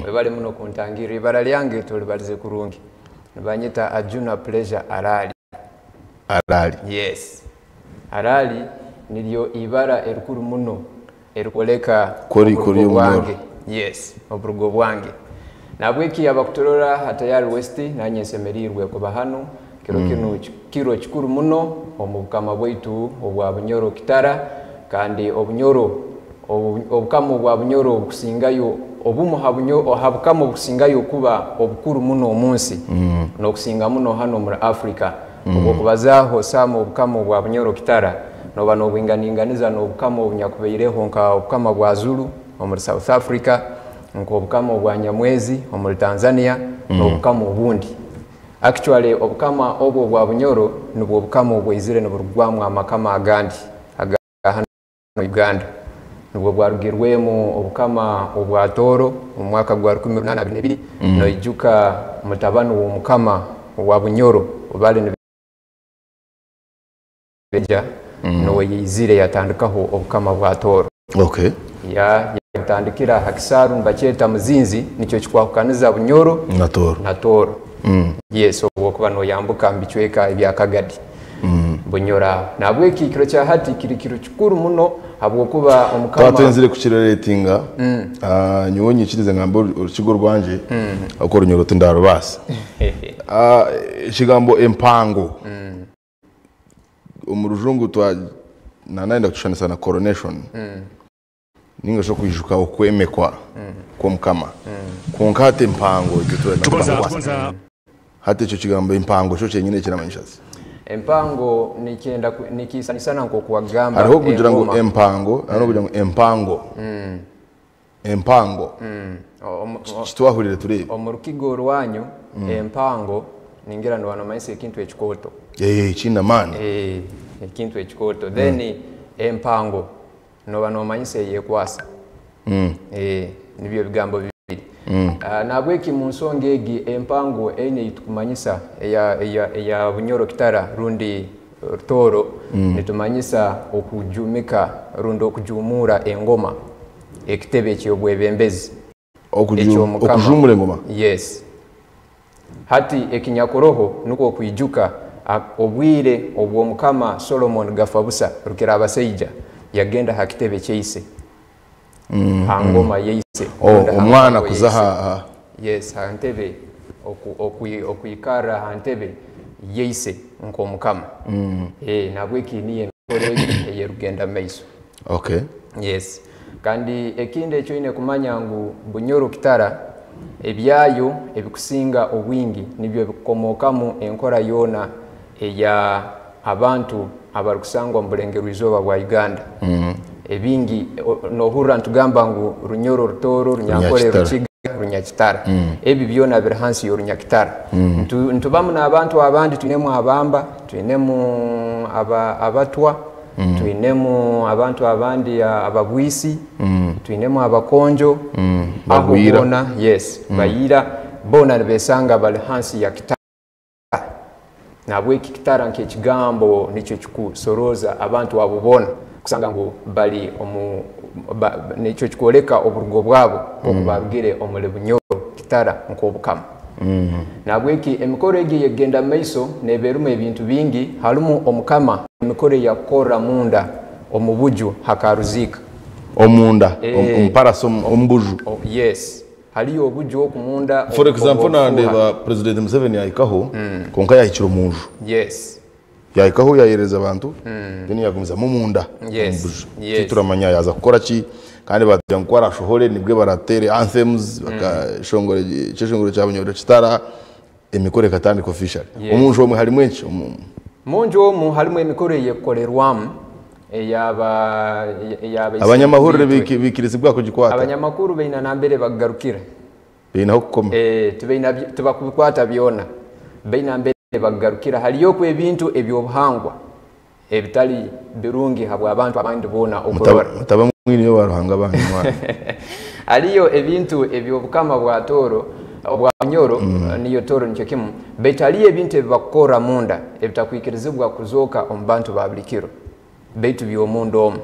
webale muno kuntangira ibara lyange tolibalize kurungi nibanyita Ajuna Pleasure Arali. Arali. Yes. Arali nilyo ibara erukuru muno erukoleka kori kori bwange. Yes, oburugo bwange. Nabweki abakutorora Hatayari West nanye nsemerirwe kuba hano kiro kino kiro kikuru muno omukama bwaitu obwa Bunyoro Kitara kandi obunyoro obukama obwa Bunyoro obukusingayo obumu habukama obukusingayo kuba obukuru muno omunsi n'okusinga muno hano muri Africa. Obwokubazaho Sam obukama obwa Bunyoro Kitara noba nobwinganinganiza n'obukama obunyakubaireho nka obukama bwa Zulu omuri South Africa Nk'obukama obwa Nyamwezi omuri Tanzania n'obukama obundi. Actually obukama obwo obwa Bunyoro nibwo obukama obwaizire niburugwamu amakama agandi aga hanu Uganda. Nibwo bwarugirwemu obukama obwa Tooro omu mwaka gwa 1822. Noijuka mutabani w'omukama wa Bunyoro bali nibeija, nuwe yaizire yatandikaho obukama bwa Tooro. Yatandikira ha kisaaru nibakyeta Muzinzi, nikyo kikwahukaniza Bunyoro na Tooro. Na Tooro. Yes, obwokuba noyambuka mu bicweka ebya Kagadi. Bunyoro. Nahabweki ekiro kya hati kiri kiro kikuru muno habwokuba omukama Twatwenzire kukireretinga. Nyowe nyikirize ngamba orukigo rwanje uko Orunyoro tindarubaasa. Ekigambo empango omu Rujungu twa nanayenda kutushanisa na coronation ninga shi okwijuka okwemekwa kw'omukama, kwonka hati empango ekyo Tugonza hati ekyo kigambo empango kyo kyenyine kiramanyisa ki? Empango nikyenda nikisanisana nk'okuwagamba Hariho kugira ngu engoma. Empango, hariho kugira ngu empango, empango. Kitwahurire turebe. Omu rukigo rwanyu empango ningira nibanomanyisa ekintu ekikooto. Kiine amaani. Ekintu ekikooto. Then empango noba nomanyisa eyekwasa. Nibyo bigambo bibiri. Nahabweki mu nsonga egi empango eine eitukumanyisa eya Bunyoro Kitara rundi Tooro. Nitumanyisa okujumika rundi okujumura engoma, ekitebe eky'obwebembezi eky'omukama. Okujumura engoma. Yes. Hati ekinyakuroho nukwo okwijuka obwire obw'omukama Solomon Gafabusa Rukirabasaija yagenda ha kitebe kyaise, ha ngoma yaise. Oh, Rundi ha omwana mpango kuza yaise. Yes, ha ntebe okwikarra ha ntebe yaise nk'omukama. Nahabweki niyo emikoro egi eyerugenda mu maiso. Yes. Kandi ekindi ekyo oine kumanya ngu Bunyoro Kitara ebyayo ebikusinga obwingi nibyo bikukomokamu enkora yoona eya abantu abarukusangwa mu burengerwa bwa Uganda. Ebingi nohurra ntugamba ngu Runyoro, Rutooro, Runyankore, Runyakitara. Rukiga, Runyakitara. Ebi byona biri hansi y'Orunyakitara. Ntubamu n'abantu abandi, twinemu Abamba, twinemu Abatwa, twinemu abantu abandi Ababwisi, twinemu Abakonjo, aho Bagwira. bona, yes, bayira bona nibesanga bali hansi ya Kitara. Nahabweki Kitara nk'ekigambo nikyo kikusoroza abantu abo bona kusanga ngu bali omu nikyo kikwoleka oburugo bwabo nk'oku barugire omuri Bunyoro Kitara nk'obukama. Nahabweki emikoro egi eyegenda mu maiso neeba erimu ebintu bingi, harimu omukama emikoro eyakukorra munda omu buju hakaruziika. Omunda, omuparasa, omubuju. Oh, yes, hariyo obuju oku munda. For example, obwobufuuha. nandeba President Museveni yahikaho, konka yahikire omunju. Yahikaho yayereza abantu, then yagumizamu omunda omubuju. Tituramanya yaza kukora ki, kandi batubwira ngu ku arashohore nibwe baratere anthems, bakashongora ekyeshongoro kya Bunyoro Kitara, emikoro ekatandika officially. Omunju omwe harimu enki? Munju omu harimu emikoro eyekukorerwamu eyaba Abanyamahurire bikirizibwa kugikwata? Abanyamakuru baina nambere bakugarukira. Bainaho kukoma. Tibakubikwata byona, baina mbere bakugarukira. Hariyo ku ebintu ebyobuhangwa ebitali birungi habw'abantu abandi boona okurora. Mutaba mwine ba Ruhanga banyu mwana. Hariyo ebintu ebyobukama bwa Tooro, obwa Bunyoro, niyo Tooro nikyo kimu, baitu hariyo ebintu ebibakukora munda ebitakwikirizibwa kuzooka omu bantu ba buli kiro, baitu by'omunda omu.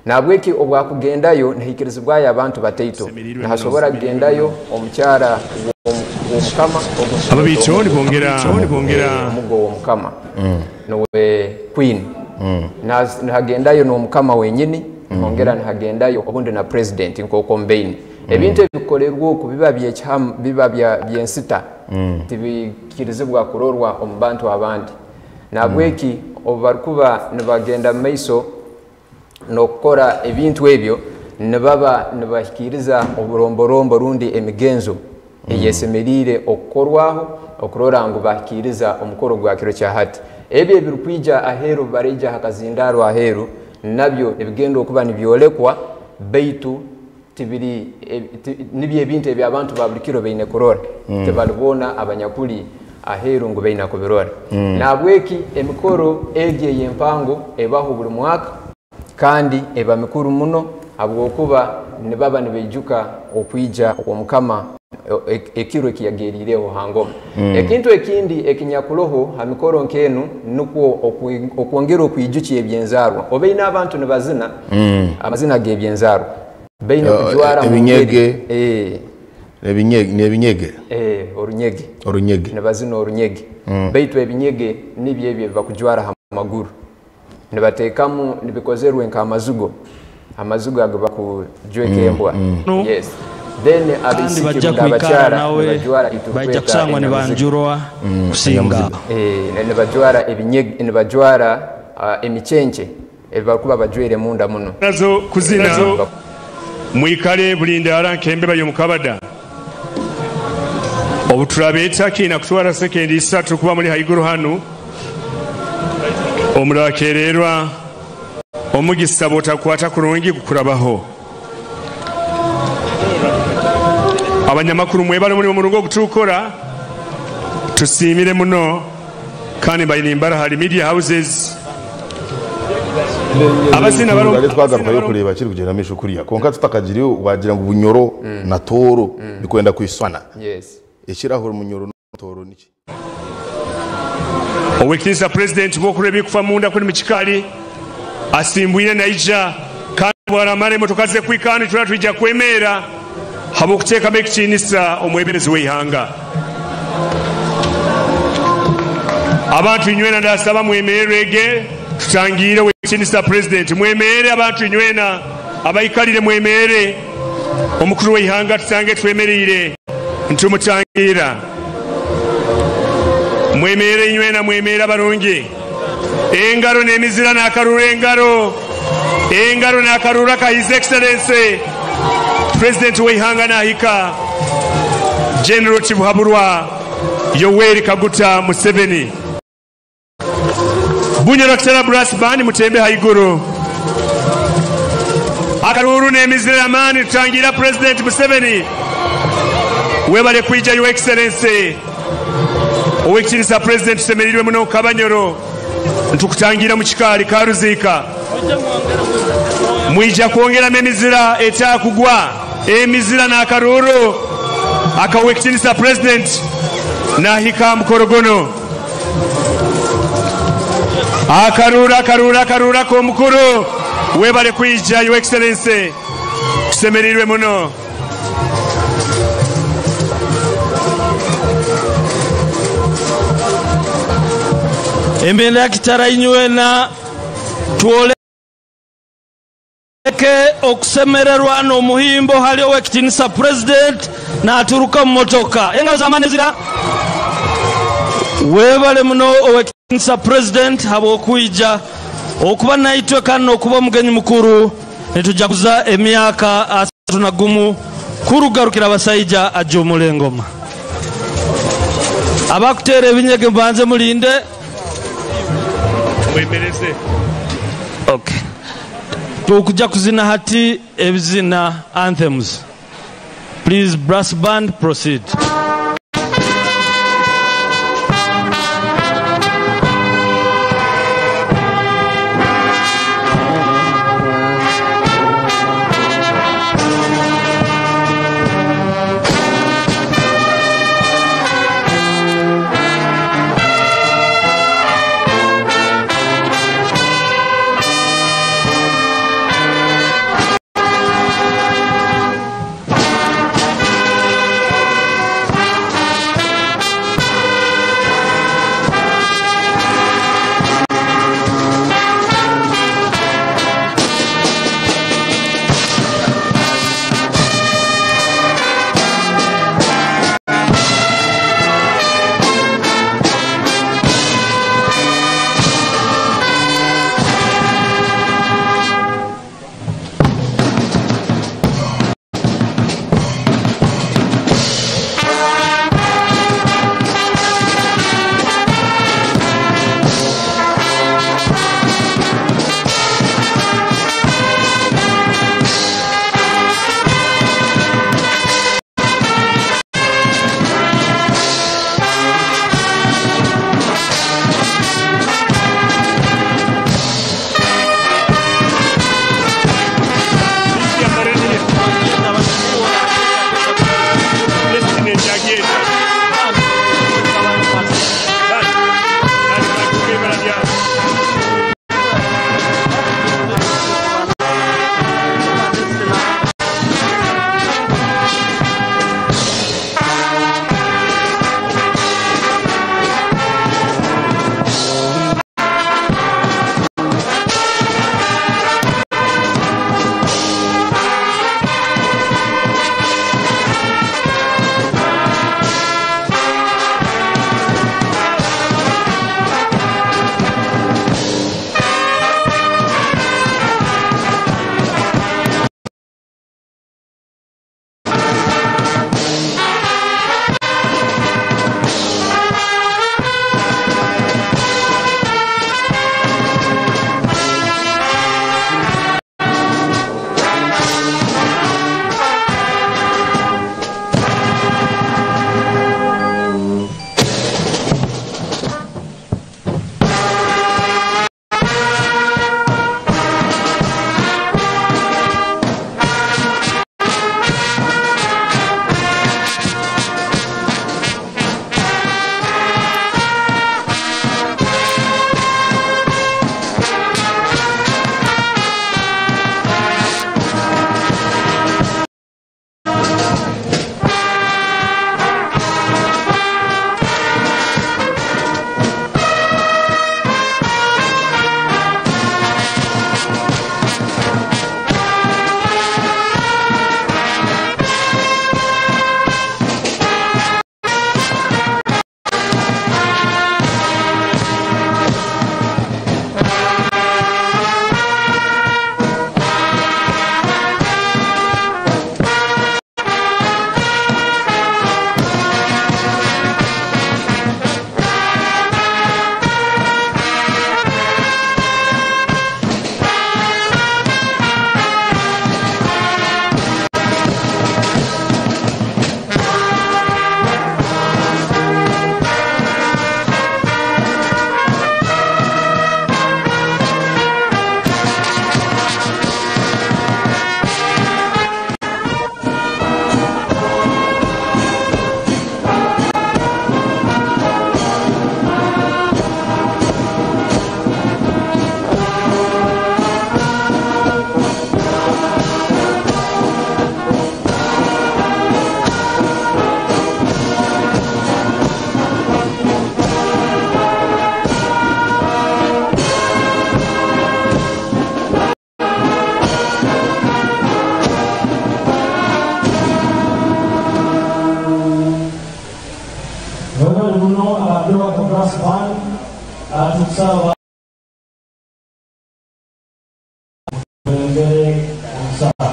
Nahabweki obwakugendayo nihikirizibwayo abantu bataito, nihasobora kugendayo omukyara w'omukama, Ababiito nibongera omugo w'omukama nuwe queen. Nihagendayo n'omukama wenyini, nihongera nihagendayo obundi na president nk'oko mbaine. Ebintu ebikolerwa oku biba byekihamu, biba byensita, tibikirizibwa kurorwa omu bantu abandi. Nahabweki obu barikuba nibagenda mu maiso n'okukora ebintu ebyo, nibaba nibahikiriza oburomborombo rundi emigenzo eyesemeriire okukorwaho okurora ngu bahikiriza omukoro gwa kiro kya hati. Ebyo ebirikwija aheeru baraija hakazindaro aheeru nabyo nibigenda okuba nibyolekwa, baitu Tibiri nibyo ebintu eby'abantu ba buli kiro baine kurora. Tibali boona abanyakuli aheeru ngu baine kubirora. Nahabweki emikoro egi ey'empango ebaho buli mwaka kandi eba mikuru muno habwokuba nibaba nibaijuka okwija okw'Omukama ekiro ekiyageriireho ha ngoma. Ekintu ekindi ekinyakuroho ha mikoro nk'enu nukwo okwongera okwijukya eby'enzaarwa. Obaine abantu nibazina amazina g'eby'enzaarwa. Baine kujwara mu Ebinyege. ngeri N'ebinyege. Orunyege. Orunyege. Nibazina orunyege. Baitu ebinyege nibyo ebyo ebibakujwara ha maguru. Nibateekamu nibikozerwe nk'amazigo. Amazigo ago bakujweka embwa. Yes. Then Kandi abaisiki bajja rundi kwikara abakyara nawe, nibajwara itukweta bajja kusangwa enyamuzigo. nibanjurwa kusinga. Nibajwara ebinyege, nibajwara emicenke ebibakuba bajwire munda muno. Nazo kuzina mwikale bulindaara nk'embeba y'omukabada. Obuturabeeta kiina kutwara sekendi isatu kuba muri haiguru hanu. Omurakererwa omugisa bw'otakwata kurungi gukurabaho. Abanyamakuru mwebale muri omurungo ogutukora, tusiimire muno kandi mbaine hari media houses. Abazina baro Tugale twagaruka yo kureba kiri kugenda misho kuriya. Konka tutakagiriyo wagira ngu Bunyoro na Toro bikwenda kwiswana. Yes. Ekirahuri Munyoro na Toro niki? Owekitiisa President bwokureba ebikufa munda kuri mu kikali asimbwire naija kandi bwaramara emotoka ze kwikana tura twijja kwemera habwokuteekamu ekitiinisa omweberezi w'eihanga. Abantu inywena ndasaba mwemererege tutangire owekitiinisa President, mwemere abantu inywena abaikalire mwemere omukuru w'eihanga tusange twemereire ntumutangira. Mwemere inywena, mwemere abarungi. Engaro n'emizira n'akaruru, engaro. Engaro n'akaruru ka His Excellency President w'eihanga n'ahika General Tibuhaburwa Yoweri Kaguta Museveni. Bunyoro Kitara Brass Band mutembe haiguru. Akaruru n'emizira amaani tutangira President Museveni. Webale kwija Your Excellency. Owekitiinisa President tusemereirwe muno Kabanyoro. Ntukutangira mu kikaali Karuziika. Mwija kwongeramu emizira ekyakugwa, emizira n'akaruru akawekitiinisa President n'ahika mukorogono. Akaruru, akaruru, akaruru ak'omukuru. Webale kwija Your Excellency, tusemereirwe muno. Embeera ya Kitara inywena twoleke okusemererwa n'omuhimbo hali owekitiinisa President n'aturuka mu motoka. Engalo z'amaani zira. Weebale muno owekitiinisa President habw'okwija okuba naitwe kandi n'okuba omugenyi mukuru. Nitujaguza emyaka 31 kurugarukira abasaija ajumula engoma. Abakuteera ebinyege mubanze mulinde. Mwemereze. Okay. Tukuja kuzina hati ebizina anthems. Please brass band proceed. Mwebale muno aba Doraka Brass Band, tukusaba twongere okusaba.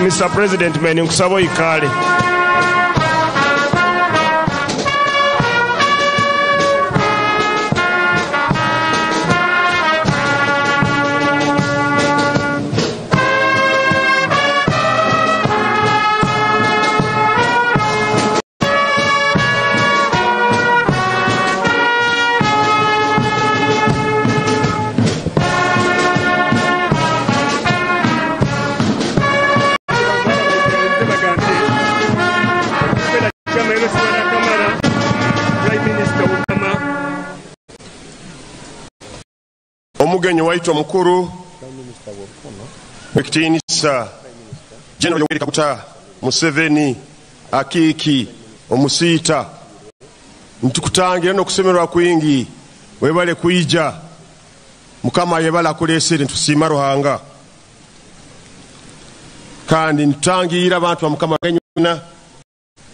Mr. President meni nkusaba oyikale. Omugenyi waitu omukuru w'ekitiinisa General Yoweri Kaguta Museveni akiiki omusiita, ntukutangira n'okusemererwa kwingi, webale kwija, Mukama yebale akuleesere, ntusiima Ruhanga. Kandi ntutangiire abantu ba Mukama genyuna,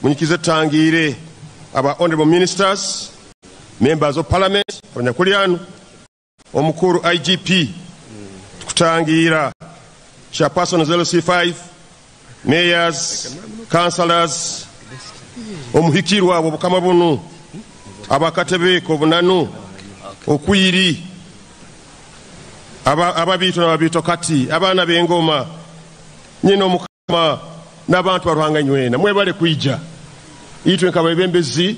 munyikize tutangiire aba honorable ministers, members of parliament, abanyakulyano, omukuru IGP, tukutangiira chairperson LC5, mayors, councillors, omuhikirwa abo Bukama bunu, abakatebe kobunanu, okwiri, ababiito n'ababiito kati, abaana b'engoma, nyina omukama n'abantu ba Ruhanga nywena, mwebale kwija. Itwe nk'abebembezi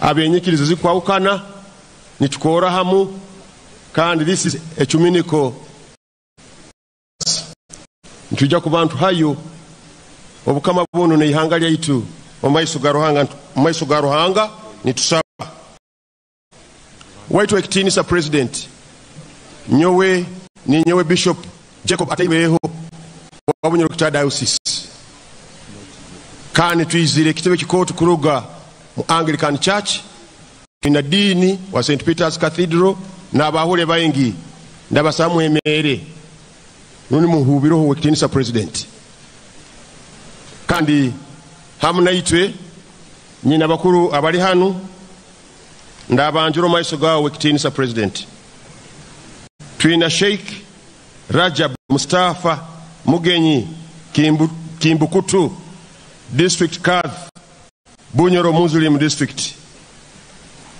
abenyikirizo zikwawukana, nitukora hamu, kandi this is ecumenical. Ntujja ku bantu hayo obukama buno n'eihanga lyaitu omu maiso ga Ruhanga, omu maiso ga Ruhanga nitusaba. Waitu ekitiinisa President, nyowe ni nyowe Bishop Jacob Ataibeho wa Bunyoro Kitara Diocese. Kandi twizire ekitebe kikooto kuruga mu Anglican Church, twina diini wa St Peter's Cathedral n'abahule baingi, ndabasaba mwemere nuni muhubiroho wekitiinisa President. Kandi hamu naitwe nyina bakuru abali hanu, ndabanjura maiso gawe wekitiinisa President. Twina Sheikh Rajab Mustafa Mugenyi Kimbukutu, District Kadhi, Bunyoro Muslim District,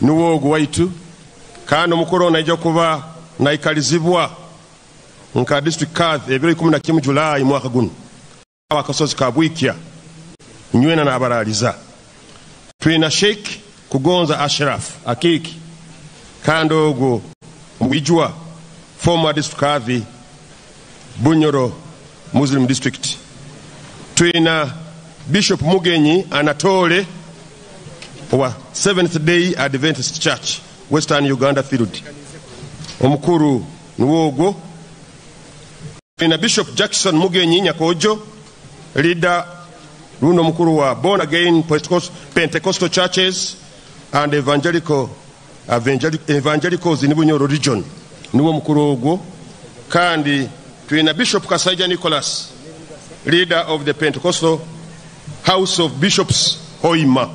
niwo waitu. Kandi omukuru naija kuba naikalizibwa nka District Kadhi ebiro 11 Julai mwaka guno akasozi ka Bwikya, nywena n'abaraliza. Twina Sheikh Kugonza Ashraf Akiki, kandi ogwo mwijwa former District Kadhi Bunyoro Muslim District. Twina Bishop Mugenyi Anatole wa Seventh Day Adventist Church Western Uganda Field, omukuru niwogwo. Twina Bishop Jackson Mugenyi Nyakojo, leader runo mukuru wa Born Again Pentecostal Churches and Evangelicals in Bunyoro Region, niwo mukuru ogwo. Kandi twina Bishop Kasaija Nicholas, leader of the Pentecostal House of Bishops Hoima.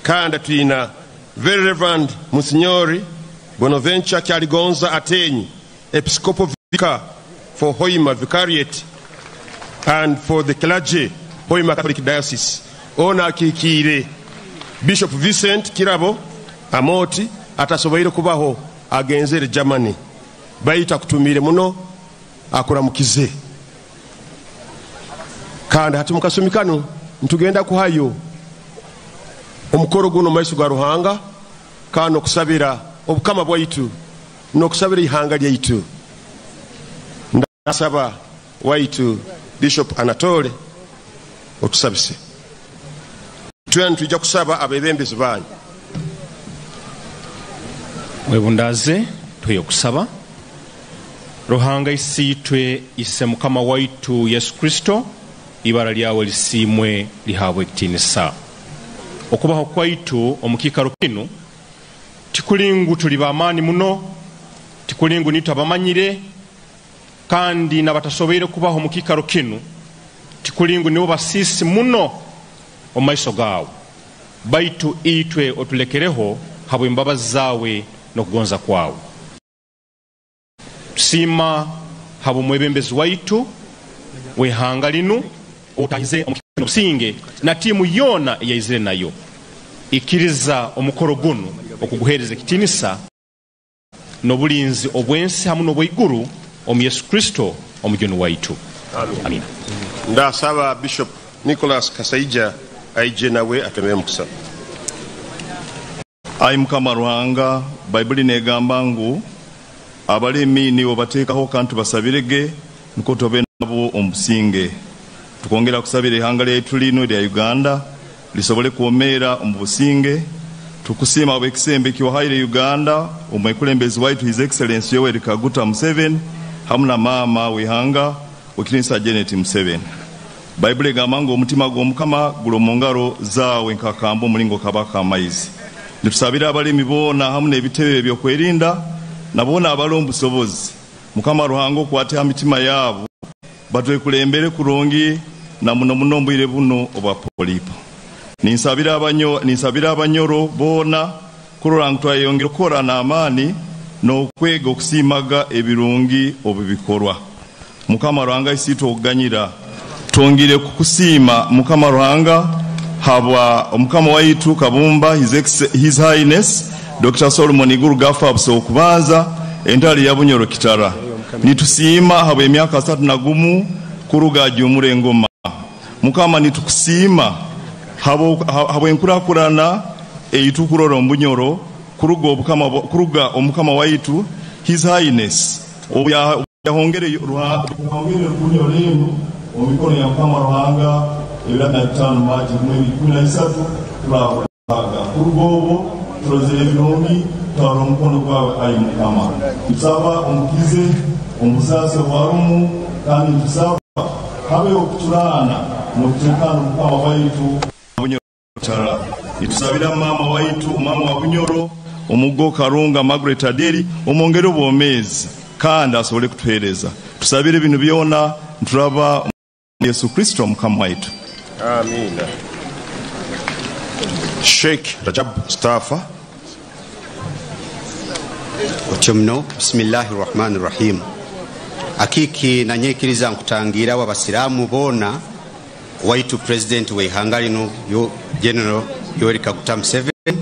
Kandi twina Very Reverend Monsignori Bonaventure Kyaligonza Atenyi, Episcopal Vicar for Hoima Vicariate and for the clergy, Hoima Catholic Diocese. Ona akikiire Bishop Vincent Kirabo Amoti atasoboire kubaho agenzere Germany, bayita kutumire muno akuramukize. Kandi hati mukasumi kano ntugenda kuhayo omukoro guno maiso ga Ruhanga, kandi okusabira obukama bwaitu n'okusabira ihanga lyaitu. Ndasaba waitu Bishop Anatole otusabise. Twena tujja kusaba abebembezi banyu. Webundaze tuye kusaba. Ruhanga isiitwe ise Mukama waitu Yesu Kristo, ibara lyawe lisiimwe lihabwe ekitiinisa. Okubaho kwaitu omu kiikaro kinu tikulingu tuli b'amaani muno, tikulingu nitwe abamanyire, kandi n'abatasoboire kubaho omu kiikaro kinu tikulingu nibo basiisi muno omu maiso gaawe, baitu itwe otulekereho habw'embabazi zaawe n'okugonza kwawe. Tusiima habw'omwebembezi waitu w'ihanga linu otahize omu obusinge na tiimu yoona eyaizire nayo. Ikiriza omukoro gunu okuguheereza ekitiinisa n'obulinzi obw'ensi hamu n'obw'iguru omu Yesu Kristo omujuni waitu. Amina. Ndasaba Bishop Nicholas Kasaija aije nawe atemere omukusaba. Ai Mukama Ruhanga, Baibuli negamba ngu abalemi nibo bateekaho kandi tubasabirege nukwo tube nabo omu businge. Tukongera kusabira ihanga lyaitu lino erya Uganda lisobole kwomeera omu businge. Tukusiima habw'ekisembo ekiwahaire Uganda omwekulembezi waitu His Excellency Yoweri Kaguta Museveni hamu na maama w'ihanga Wekitinisa Janet Museveni. Baibuli egamba ngu omutima gw'Omukama guli omu ngaro zaawe nk'akamba omulingo kabaka amaizi. Nitusabira abalemi boona hamu n'ebitebe ebyokwerinda na boona abali omu busobozi. Mukama Ruhanga okwate ha mitima yaabo batwekulembere kurungi na muno muno omu bwire buno obwa polipo. Ninsabira abanyoro boona kurora ngu twayeyongera kukora n'amaani n'okwega okusiimaga ebirungi obu bikorwa. Mukama Ruhanga isiitwe okuganyira, twongere kukusiima Mukama Ruhanga habwa Omukama waitu Kabumba His Highness Dr. Solomon Iguru Gafa Busa okubanza entale ya Bunyoro Kitara. Nitusiima habw'emyaka 31 kuruga ajumura engoma. Mukama nitukusiima habw'enkurakurana eitukurora omu Bunyoro kuruga omukama waitu His Highness obu yahongere Bunyoro enu omu mikono ya Mukama Ruhanga 25 Machi 2013 turabaga. Kuruga obwo turozere ebirungi, twarora omukono gwawe ayi Mukama. Tusaba omukize omusaasi obwarumu, kandi nitusaba habeho okucurana n'okutekana Mukama waitu Bunyoro. Nitusabira mama waitu, mama wa Bunyoro, omugo Karunga Margaret Aderi, omwongere obwomeezi kandi asobole kutuheereza. Tusabire binu byona nturaba Yesu Kristo Mukama waitu. Amina. Sheikh Rajab Stafa. Otyo muno. Bisimillahi rahmani rahim. Akiki nanyekiriza nkutangira wabasiramu boona waitu president w'ihanga lino yo General Yoweri Kaguta Museveni,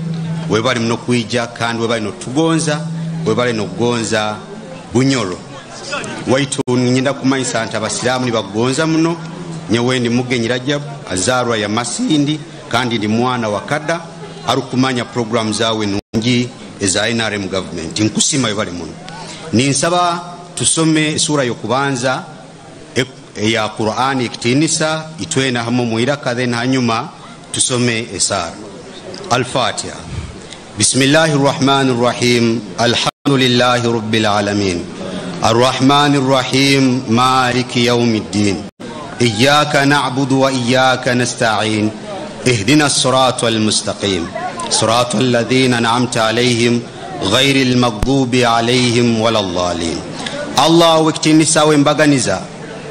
webali muno kwija kandi webali notugonza, webali nokugonza Bunyoro waitu. Nyenda kumanyisa nti abasiramu nibakugonza muno. Nyowe ndi Mugenyi Rajab, azarwa ya Masindi, kandi ndi mwana wa kada arukumanya program zawe nungi eza NRM government. Nkusima, webale muno. Ninsaba tusome sura y'okubanza eya Qur'ani ekitinisa itwena hamu mwiraka, then hanyuma tusome esara Al-Fatiha. Bismillahi rrahmani rrahim. Alhamdulillahi rabbil alamin, arrahmani rrahim, maliki yaumi ddin, iyaka na'budu wa iyaka nasta'in, ihdina الصراط المستقيم، صراط الذين أنعمت عليهم غير المغضوب عليهم ولا الضالين. Allah w'ekitinisa w'embaganiza,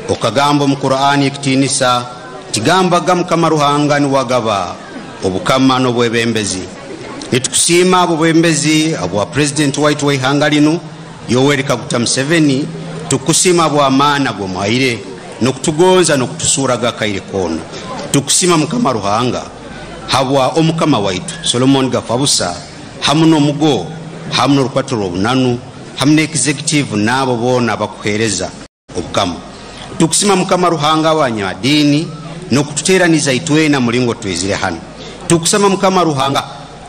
okagamba omu Qur'ani ekitinisa tigambaga Mukama Ruhanga niwagaba obukama n'obwebembezi. Nitukusiima obwebembezi obwa pulezidenti waitu w'ihanga linu Yoweri Kaguta Museveni. Tukusiima bw'amaana g'omuhaire n'okutugonza n'okutusuuraga akaire koona. Tukusiima Mukama Ruhanga habwa omukama waitu Solomon Gafabusa hamu n'omugo hamu n'orukwato rw'obunanu hamu n'executive n'abo boona abakuheereza obukama. Tukusima Mukama Ruhanga wanyadiini n'okututeeraniza itwena mulingo twizire hano. Tukusama Mukama Ruhanga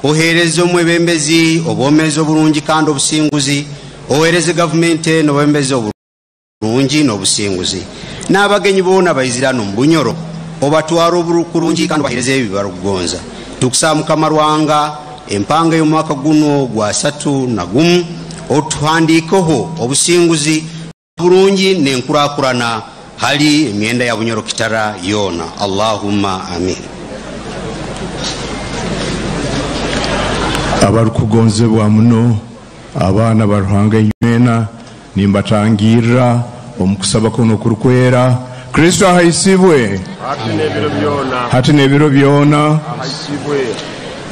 oheereze omwebembezi obwomeezi obulungi kandi obusinguzi, oheereze gavumenti eno obwembezi obulungi n'obusinguzi, n'abagenyi boona baizirano mu Bunyoro obatwara obukurungi kandi obaheereze ebyo barukugonza. Tukusaba Mukama Ruhanga empanga y'omwaka guno gwa 31 otuhandiikeho obusinguzi bulungi n'enkurakurana hali emyenda ya Bunyoro Kitara yoona. Allahumma amin. Abarukugonzebwa muno abaana ba Ruhanga inywena nimbatangirra omu kusaba kuno okurukwera. Kristo ahaisibwe hati n'ebiro byona.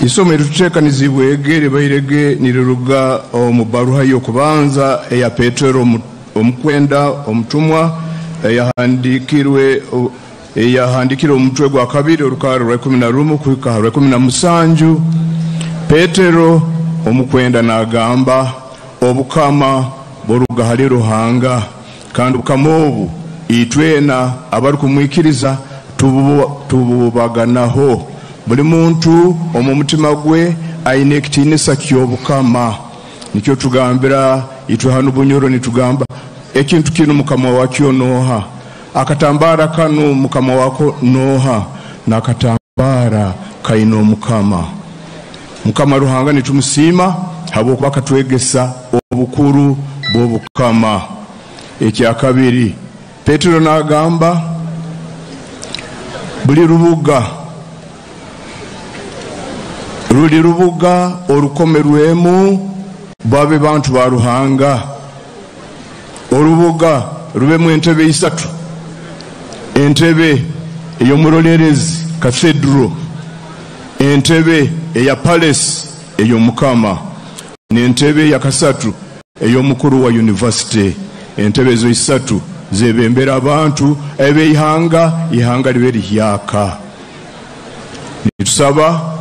Isomo erituteekanizibwege libairege niriruga omu baruha y'okubanza eya Petero omukwenda omutumwa eyahandikire omutwe gwa kabiri orukara rwa 11 kuhika rwa 17. Petero omukwenda nagamba obukama buruga hali Ruhanga, kandi obukama obu itwena abarikumwikiriza tububaganaho. Buli muntu omu mutima gwe aine ekitiinisa ky'obukama. Nikyo tugambira itwe hanu Bunyoro, nitugamba ekintu kinu mukama wakyo noha, akatambara kanu mukama wako noha, n'akatambara kaine omukama. Mukama Ruhanga nitumusiima habwokuba akatwegesa obukuru bw'obukama. Ekyakabiri, Petero nagamba buli rubuga ruli rubuga orukomerwemu babe bantu ba Ruhanga. Orubuga rubemu entebe isatu: entebe ey'omurolerezi cathedral, entebe eya palace ey'omukama, n'entebe ya kasatu ey'omukuru wa university. Entebe ezo isatu zebembera abantu abeihanga, ihanga libe lihyaka. Nitusaba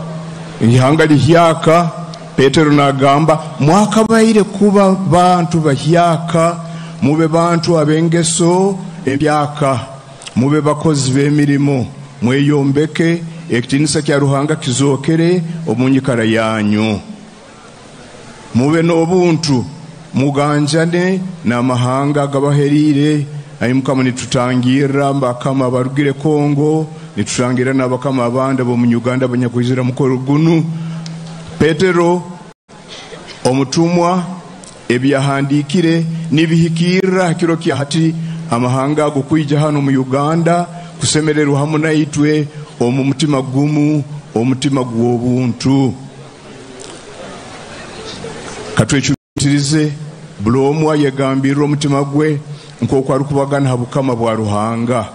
ihanga lihyaka. Petero nagamba mwakabaire kuba bantu bahyaka, mube bantu abengeso empyaka, mube bakozi b'emirimo, mweyombeke ekitiinisa kya Ruhanga kizokere omu nyikara yanyu, mube n'obuntu, muganjane n'amahanga agabaherire. Ayi Mukama nitutangirra mbakama barugire Kongo, nitutangira n'abakama abandi ab'omu Uganda abanyakwizira mukoro gunu. Petero omutumwa ebyahandikire nibihikirra kiro kya hati amahanga ago kwija hano mu Uganda kusemererwa hamu naitwe omu mutima gumu, omutima gw'obuntu. Katwecubitirize buli omu ayegambirra omutima gwe nk'oku arikubagana ha bukama bwa Ruhanga.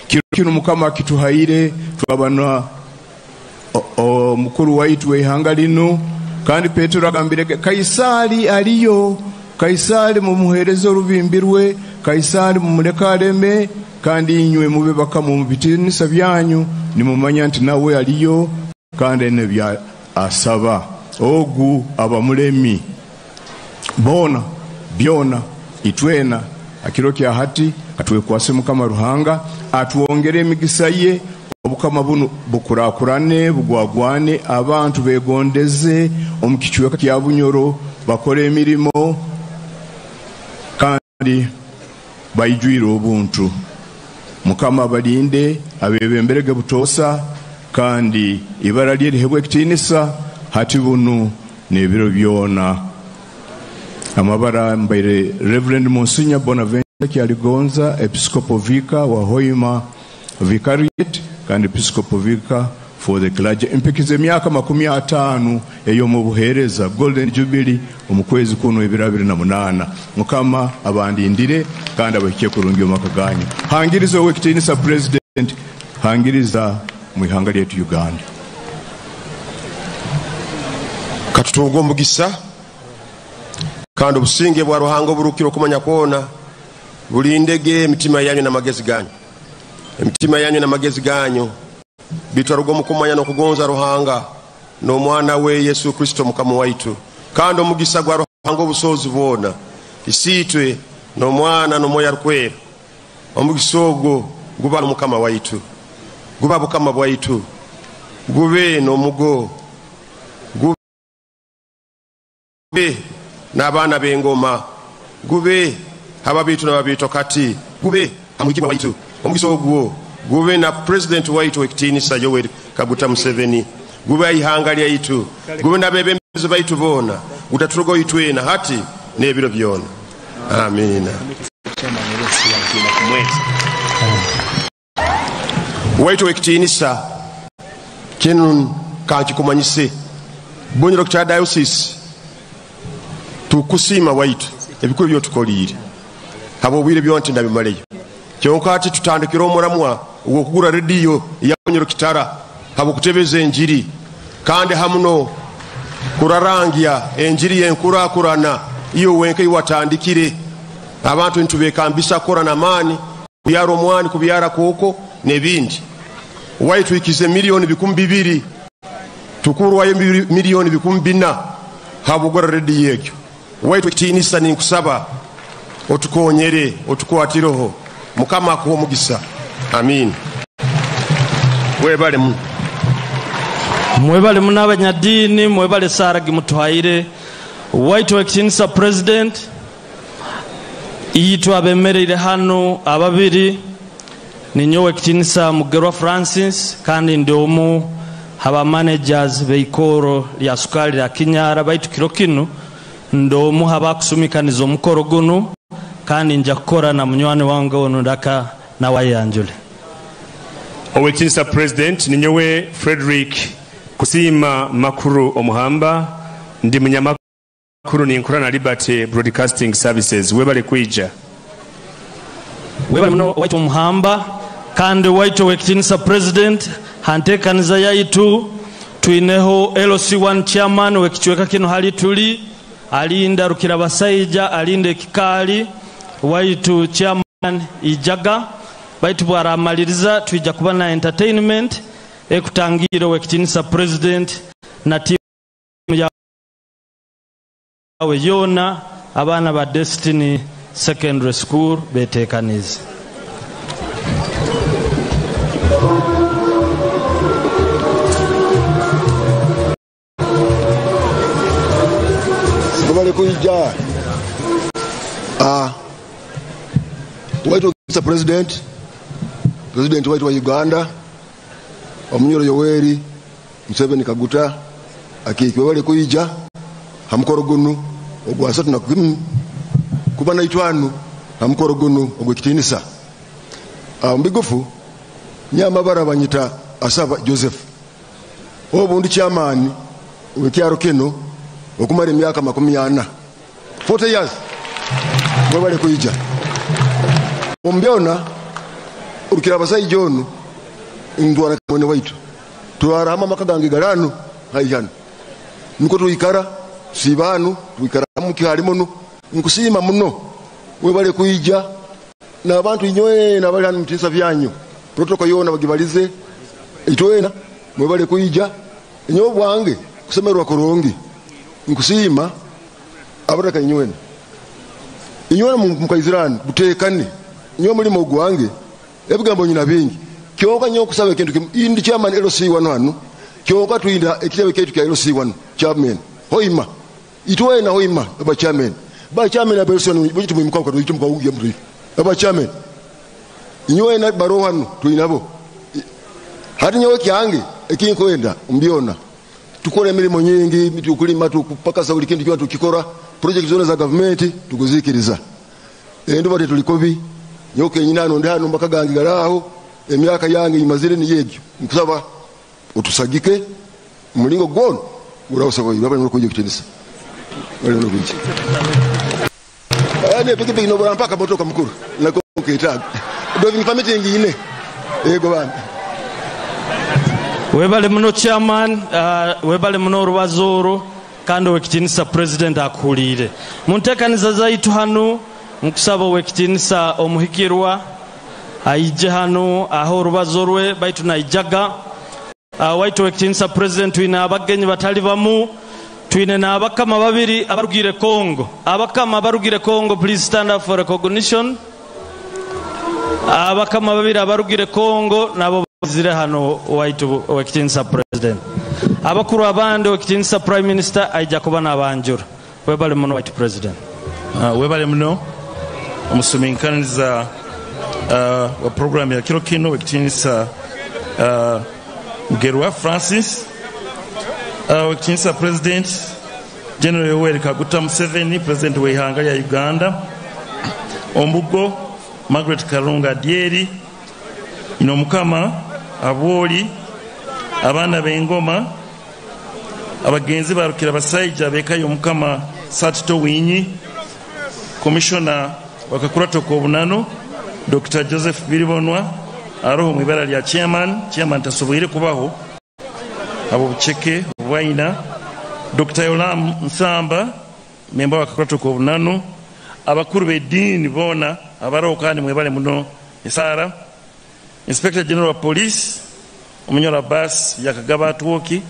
Kiro kinu Mukama akituhaire twabana omukuru waitu w'ihanga linu. Kandi Petero agambire Kaisari aliyo, Kaisari mumuhereze orubimbirwe, Kaisari mumuleke aleme, kandi inywe mube bakama mu bitinisa byanyu, nimumanya nti nawe aliyo kandi ene bya asaba. Ogu abamulemi bona byona itwena akiro kya hati atwekwase Mukama Ruhanga atwongere emigisa ye, obukama buno bukurakurane bugwagwane, abantu begondeze omu kichweka kya Bunyoro, bakore emirimo kandi bayijwire obuntu. Mukama abalinde abebemberege butosa, kandi ibara lye lihebwe ekitiinisa hati bunu n'ebiro byona. Amabara mbaire Reverend Monsignor Bonaventure Kyaligonza, Episcopal Vicar wa Hoima Vicariate kandi Episcopal Vicar for the clergy. Mpikiza emyaka 50 ey'omu buheereza Golden Jubilee omu kwezi kuno 2028. Mukama abandindire kandi abahike kurungi omu maka ganyu. Hangiriza ow'ekitiinisa President, hangiriza mu ihanga lyaitu Uganda. Katutunga omugisa kandi obusinge bwa Ruhanga oburukira okumanya kwona bulindege emitima yanyu n'amagezi ganyu. Emitima yanyu n'amagezi ganyu bitwaruga omu kumanya n'okugonza Ruhanga n'omwana we Yesu Kristo Mukama waitu. Kandi omugisa gwa Ruhanga obusozi bwona isiitwe n'omwana n'omwoyo arukwera, omugisa ogwo guba Mukama waitu, guba bukama bwaitu, gube n'omugo, gube n'abaana b'engoma, gube ababiitu n'ababiito kati, gube amugibwa waitu. Omugisa ogwo gube na President waitu w'ekitiinisa Yoweri Kaguta Museveni, gube ihanga lyaitu, gube n'abebembezi baitu boona, gutaturuga oitwena hati n'ebiro byona. Amina. Waitu w'ekitiinisa kinu kankikumanyise, Bunyoro Kitara Diocese, tukusiima waitu ebikuru byotukoliire habwobwire byona ndabimaleyo. Kyonka ati tutandikire omuramwa ogw'okugura rediyo ya Bunyoro Kitara habwokutebeza enjiri, kandi hamuno kurarangya enjiri yenkurakurana iyo wenka iwatandikire. Abantu nitubekambisa kukora n'amaani, kubyara omwani, kubyara kooko n'ebindi. Waitwikize 2,000,000, tukurwayo 4,000,000 habwogura rediyo egyo. Waitu ekitiinisa ninkusaba otukonyere, otukwatireho. Mukama akuhe omugisa. Amin. Webale muno. Mwebale muno abanyadiini, mwebale saara gimutuhaire. Waitu ekitiinisa President, itwe abemereire hano ababiri ninyowe ekitiinisa Mugerwa Francis, kandi ndi omu haba managers beikoro lya sukari lya Kinyara. Baitu kiro kinu ndi omu habakusumikaniza omukoro gunu, kandi nja kukora na munywani wange ono ndaka nawayanjule. Owekitinisa President, ninyowe Frederick Kusiima Makuru Omuhamba, ndi munyamakuru ninkora na Liberty Broadcasting Services. Webale kwija. Webale muno waitu Omuhamba, kandi waitu owekitinisa President, hantekaniza yaitu twineho LC1 chairman wekicweka kino hali tuli alinda Rukira Basaija, alinda ekikaali waitu chairman Ijaga. Baitu bwaramaliriza twija kuba na entertainment ekutangira owekitinisa President na timu yawe yona, abaana ba Destiny Secondary School betekanize. Bale kuija. Waitu Mr. President, President waitu wa Uganda, Omunyoro Yoweri Museveni Kaguta, akiki wale kuija hamukoro gunu ogwa asatu na kimu kuba na itwanu hamukoro gunu ogw'ekitiinisa. Mbigufu nyamabara banyita Asaba Joseph, obundi chairman w'ekyaro kino okumara emyaka 40, 40 years. Mwebale kuija. Ombyona urukira abasajja ono ndwara mwene waitu twara hama maka gange garano haihano niko tuikara sibanu tuikara mu kihali muno. Nkusima muno webale kuija n'abantu inywe n'abali hano mutisa byanyu protocol yona bagibalize itwena mwebale kuija inyo bwange kusemerwa kurungi. Nkusima abaraka inywena inywena mukaizirani butekane inyo mulimo gwange ebigambo nyina bingi kyoka nyo kusaba ekintu kimu indi chairman LC1 hano kyoka tuinda ekitebe ketu kya LC1 chairman hoima itwena hoima aba chairman ba chairman aba LC1 bujitu mumukauka tuyitu mukaugia mtu aba chairman inywena baro hano tuinabo hati nyowe kyange ekinkwenda mbiona tukora emirimu nyingi tukulima tukupakasa buli kintu kyona tukikora project zona za government tukuzikiriza endo bate tulikobi nyoke nyina no ndano mbaka gange garaho emyaka yange imazire ni yegyo nkusaba otusagike mulingo gwono urawusaba baba no kujja kutenisa bali no kujja ane piki piki no mpaka motoka mukuru nako ketaga driving permit yingine yego bana. Webale muno chairman, webale muno orubazoro kandi owekitinisa President akuhulire. Muntekaniza zaitu hano nkusaba owekitinisa omuhikirwa aije hano aho orubazo rwe baitu naijaga. Waitu owekitinisa President twine abagenyi batali bamu, twine n'abakama babiri abarugire Congo. Abakama abarugire Congo, please stand up for recognition. Abakama babiri abarugire Congo nabo zire hano waitu owekitinisa President. Abakuru abandi owekitinisa Prime Minister aija kuba n'abanjura. Webale muno waitu President. Webale muno omusuminkaniza wa program ya kiro kino owekitinisa Mugerwa Francis, owekitinisa President General Yoweri Kaguta Museveni, President w'ihanga lya Uganda, Ombugo Margaret Karunga Adyeri, ino Mukama Abwoli, abaana b'engoma, Abagenzi barukira abasaija bekayo omukama Satito Winyi, Commissioner wakakurato k'obunano Dr. Joseph Biribonwa aroho mu ibara lya chairman. Chairman tasoboire kubaho abo buceke obwaina. Dr. Yolam Nsamba memba wakakurato k'obunano, abakuru b'eddiini boona abaroho kandi mwebale muno esara. Inspector General wa Police Omunyoro Abbas Yakagaba Atwoki,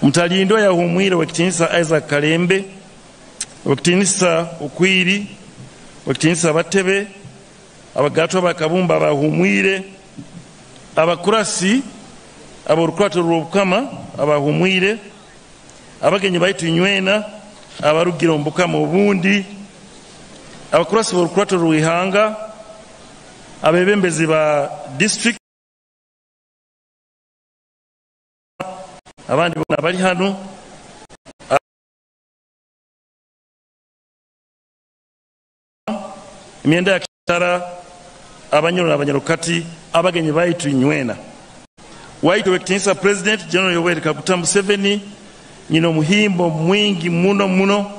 Mutalindwa yahumwire wekitinisa Isaac Kalembe, wekitinisa Okwiri, wekitinisa Batebe, abagatwa bakabumba bahumwire, abakurasi aborukurato rw'obukama abahumwire, abagenyi baitu nywena abarugira omu bukama obundi, abakurasi b'orukurato rw'ihanga, abebembezi ba district, abandi bona bali hano, emyenda ya Kitara, Abanyoro n'Abanyarukati, abagenyi baitu nywena. Waitu wekitinisa President General Yoweri Kaguta Museveni, nyina omuhimbo mwingi muno muno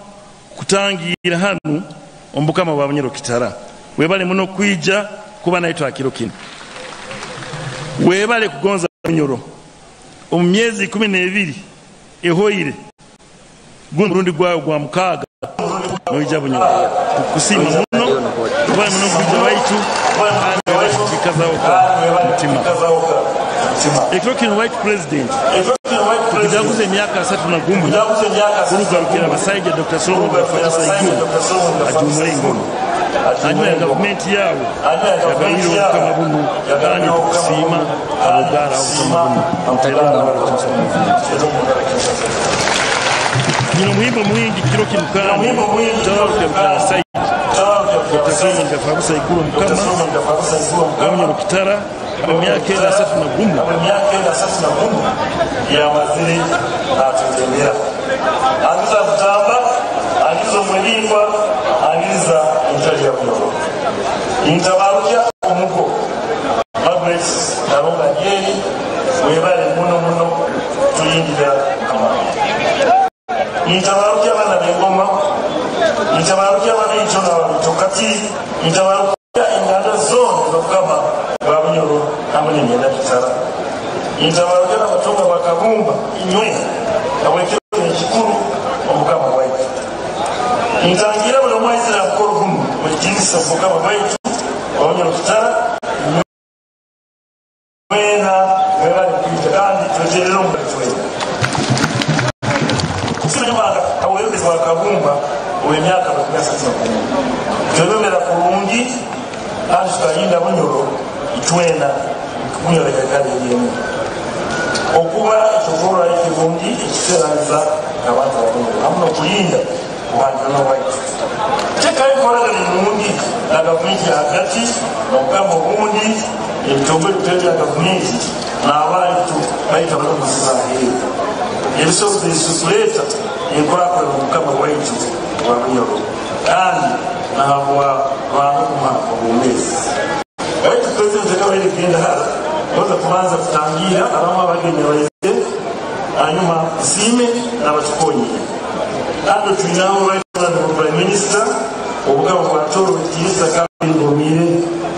kutangira hanu omubukama bwa Bunyoro Kitara. Webale muno kwija kuba naitwe akiro kino. Webale kugonza Bunyoro. Omu myezi 12 ehoire guno murundi gwawe gwa mukaaga noija Bunyoro. Tukusiima muno, webale muno kwija waitu kikazaho mutima. Ekiro kino White President tukujaguza emyaka 31 kurugarukira abasaija Dr. Solomon Gafabusa Iguru ajumule engono. Hanyuma ya gavumenti yawe yagabire obukama bunu kandi tukusiima abogara obukama bunu. Nyina omuhimbo mwingi kiro kino kandi tabarukira abasaija Dr. Solomon Gafabusa Iguru mukama wa Bunyoro Kitara emyaka 31 yamazire atutembera angiza kutamba angiza omwelingwa angiza entali ya Bunyoro. Ntabarukya omuko Margaret Naronga Dyeri webale muno muno tuyindira mukama. Ntabarukya abaana b'engoma, ntabarukya abaana n'ababitokati, ntabarukya enganda zona z'obukama bwa Bunyoro hamwe n'emyenda Kitara. Ntabarukya n'abatunga bakabumba inywe habwekiro ekikuru omukama waitu. Ntangira buli omwe aizira mukoro gumu wekitinisa omukama waitu wa Bunyoro Kitara mwena mwebale kwija kandi tweterere omubali twena. Kusimanya awebembezi wa Kabumba ow'emyaka 31. Twebembera kurungi kandi tukalinda Bunyoro itwena Bunyoro ekakali eryemu. Okuba ekyokurora ekirungi ekiteraniza abantu ba Bunyoro hamu n'okulinda obuhangirana bwaitu. Tekayo enkolagana enungi na gavumenti hagati n'obukama obundi ebitongole bitari bya gavumenti n'abantu baita bari aheeru. Ebisobozo ebituleeta enkurakurana omu bukama bwaitu bwa Bunyoro kandi nahabwa Ruhanga kumuha obwomeezi. Waitu President akabaire kugenda hara oza kubanza kutangira abamu abagenyi baize hanyuma tusiime n'abatukonyere. Kandi twinaho Right Honorable Prime Minister obukama bwa Toro Ekitiinisa kandi Ngomire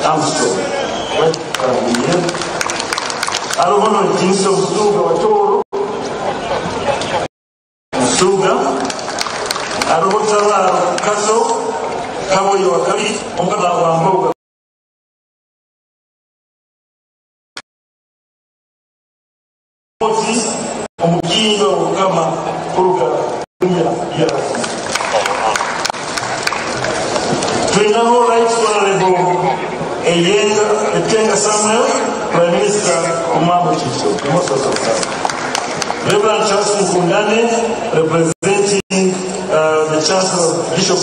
Armstrong. Hariho n'Ekitiinisa Omusuuga wa Toro Musuuga, hariho Tabaro Kaso Kaboyo wa kabiri omukama wa Mboga. Omukinga obukama kuruga Bunya DRC. Twinaho Right Honorable Eyenga Etenga Samuel, Prime Minister Omwami Kito. Reverend Charles Mukundane, representing the Chancellor Bishop.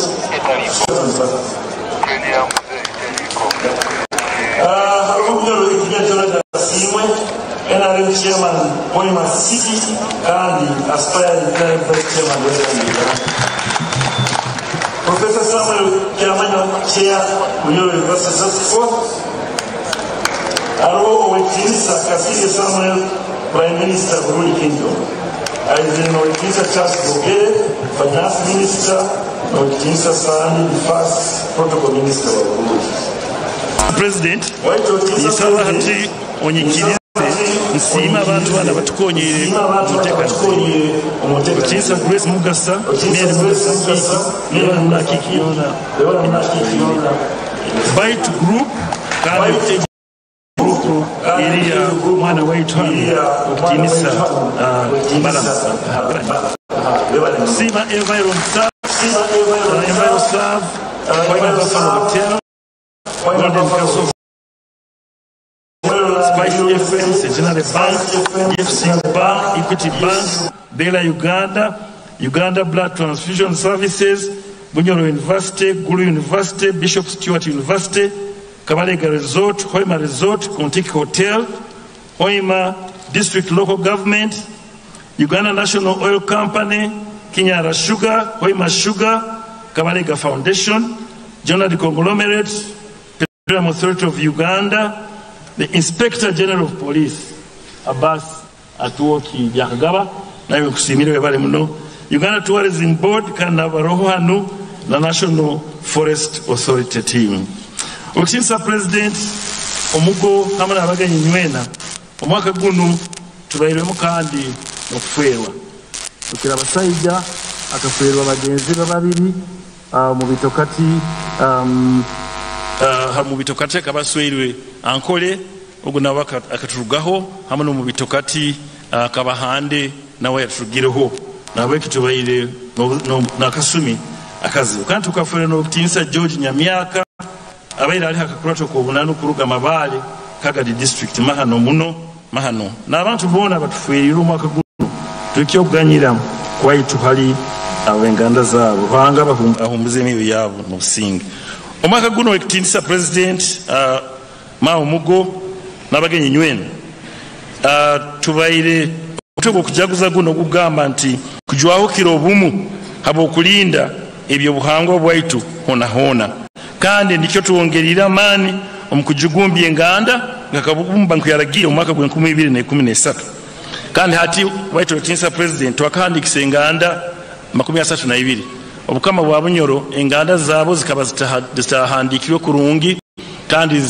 NRM Chairman Hoima City kandi aspiring current Vice Chairman Western Uganda. Professor Samuel Kyamanya, Chair, Bunyoro University Fourth. Hariho Owekitinisa Kasirye Samuel, Prime Minister Burundi Kingdom, aizire n'Owekitinisa Charles Bogere, Finance Minister, n'Owekitinisa Sani, the First Protocol Minister wa Burundi. President, nsaba hati onyikirize nsiima abantu bana batukonyere omuteekanizo. Okinsa Grace Mugasa, Mary Mugasa, Mary Munakiki yona, Bite Group, kandi group iriya mwana waitu hano okitinisa Balamu. Sima Environ Serve, Environ Serve, Hoima Buffalo Hotel, Golden Castle, Spice FM, Centenary Bank, FC Bank, Equity Bank, Bela Uganda, Uganda Blood Transfusion Services, Bunyoro University, Gulu University, Bishop Stuart University, Kabalega Resort, Hoima Resort, Kontiki Hotel, Hoima District Local Government, Uganda National Oil Company, Kinyara Sugar, Hoima Sugar, Kabalega Foundation, Jonad Conglomerate, Petroleum Authority of Uganda, the Inspector General of Police, Abbas Atuoki Byakagaba, nawe nkusiimire webale muno, Uganda Tourism Board, kandi n'abaroho hanu, na National Forest Authority team. Okitinisa President, omugo hamwe n'abagenyi nywena, omwaka guno tubairwemu kandi n'okufeerwa. Tukira abasajja akafeerwa bagenzi be babiri mu bitokati mu bitokati akabasweirwe Ankole, ogu nawe akaturugaho, hamwe no mu bitokati akabahande nawe yaturugireho. Nawe kitubaire n'akasumi akazibu. Kandi tukafeerwa n'Okitinisa George Nyamyaka abaire ali hakakurato k'obunanu kuruga Mabaale Kagadi district, mahano muno mahano. N'abantu boona batufiirire omwaka guno, tulikyo okuganyira kwaitu hali ab'enganda zaabo, Ruhanga ahumbuze emyoyo yaabo n'obusinge. Omwaka guno Okitinisa President, Mao Mugo n'abagenyi nywena, tubaire omutwe gw'okujaguza guno gugamba nti kujwahukira obumu habw'okulinda ebyobuhangwa bwaitu hona hona. Kandi nikyo tuwongerera amaani omu kujugumbya enganda nga Kabumba nkuyaragiire omu mwaka gw'enkumi ibiri n'ekumi n'esatu. Kandi hati waitu Okitinisa President twakahandikisa enganda 32. Obukama bwa Bunyoro enganda zaabo zikaba zitahandikirwe kurungi kandi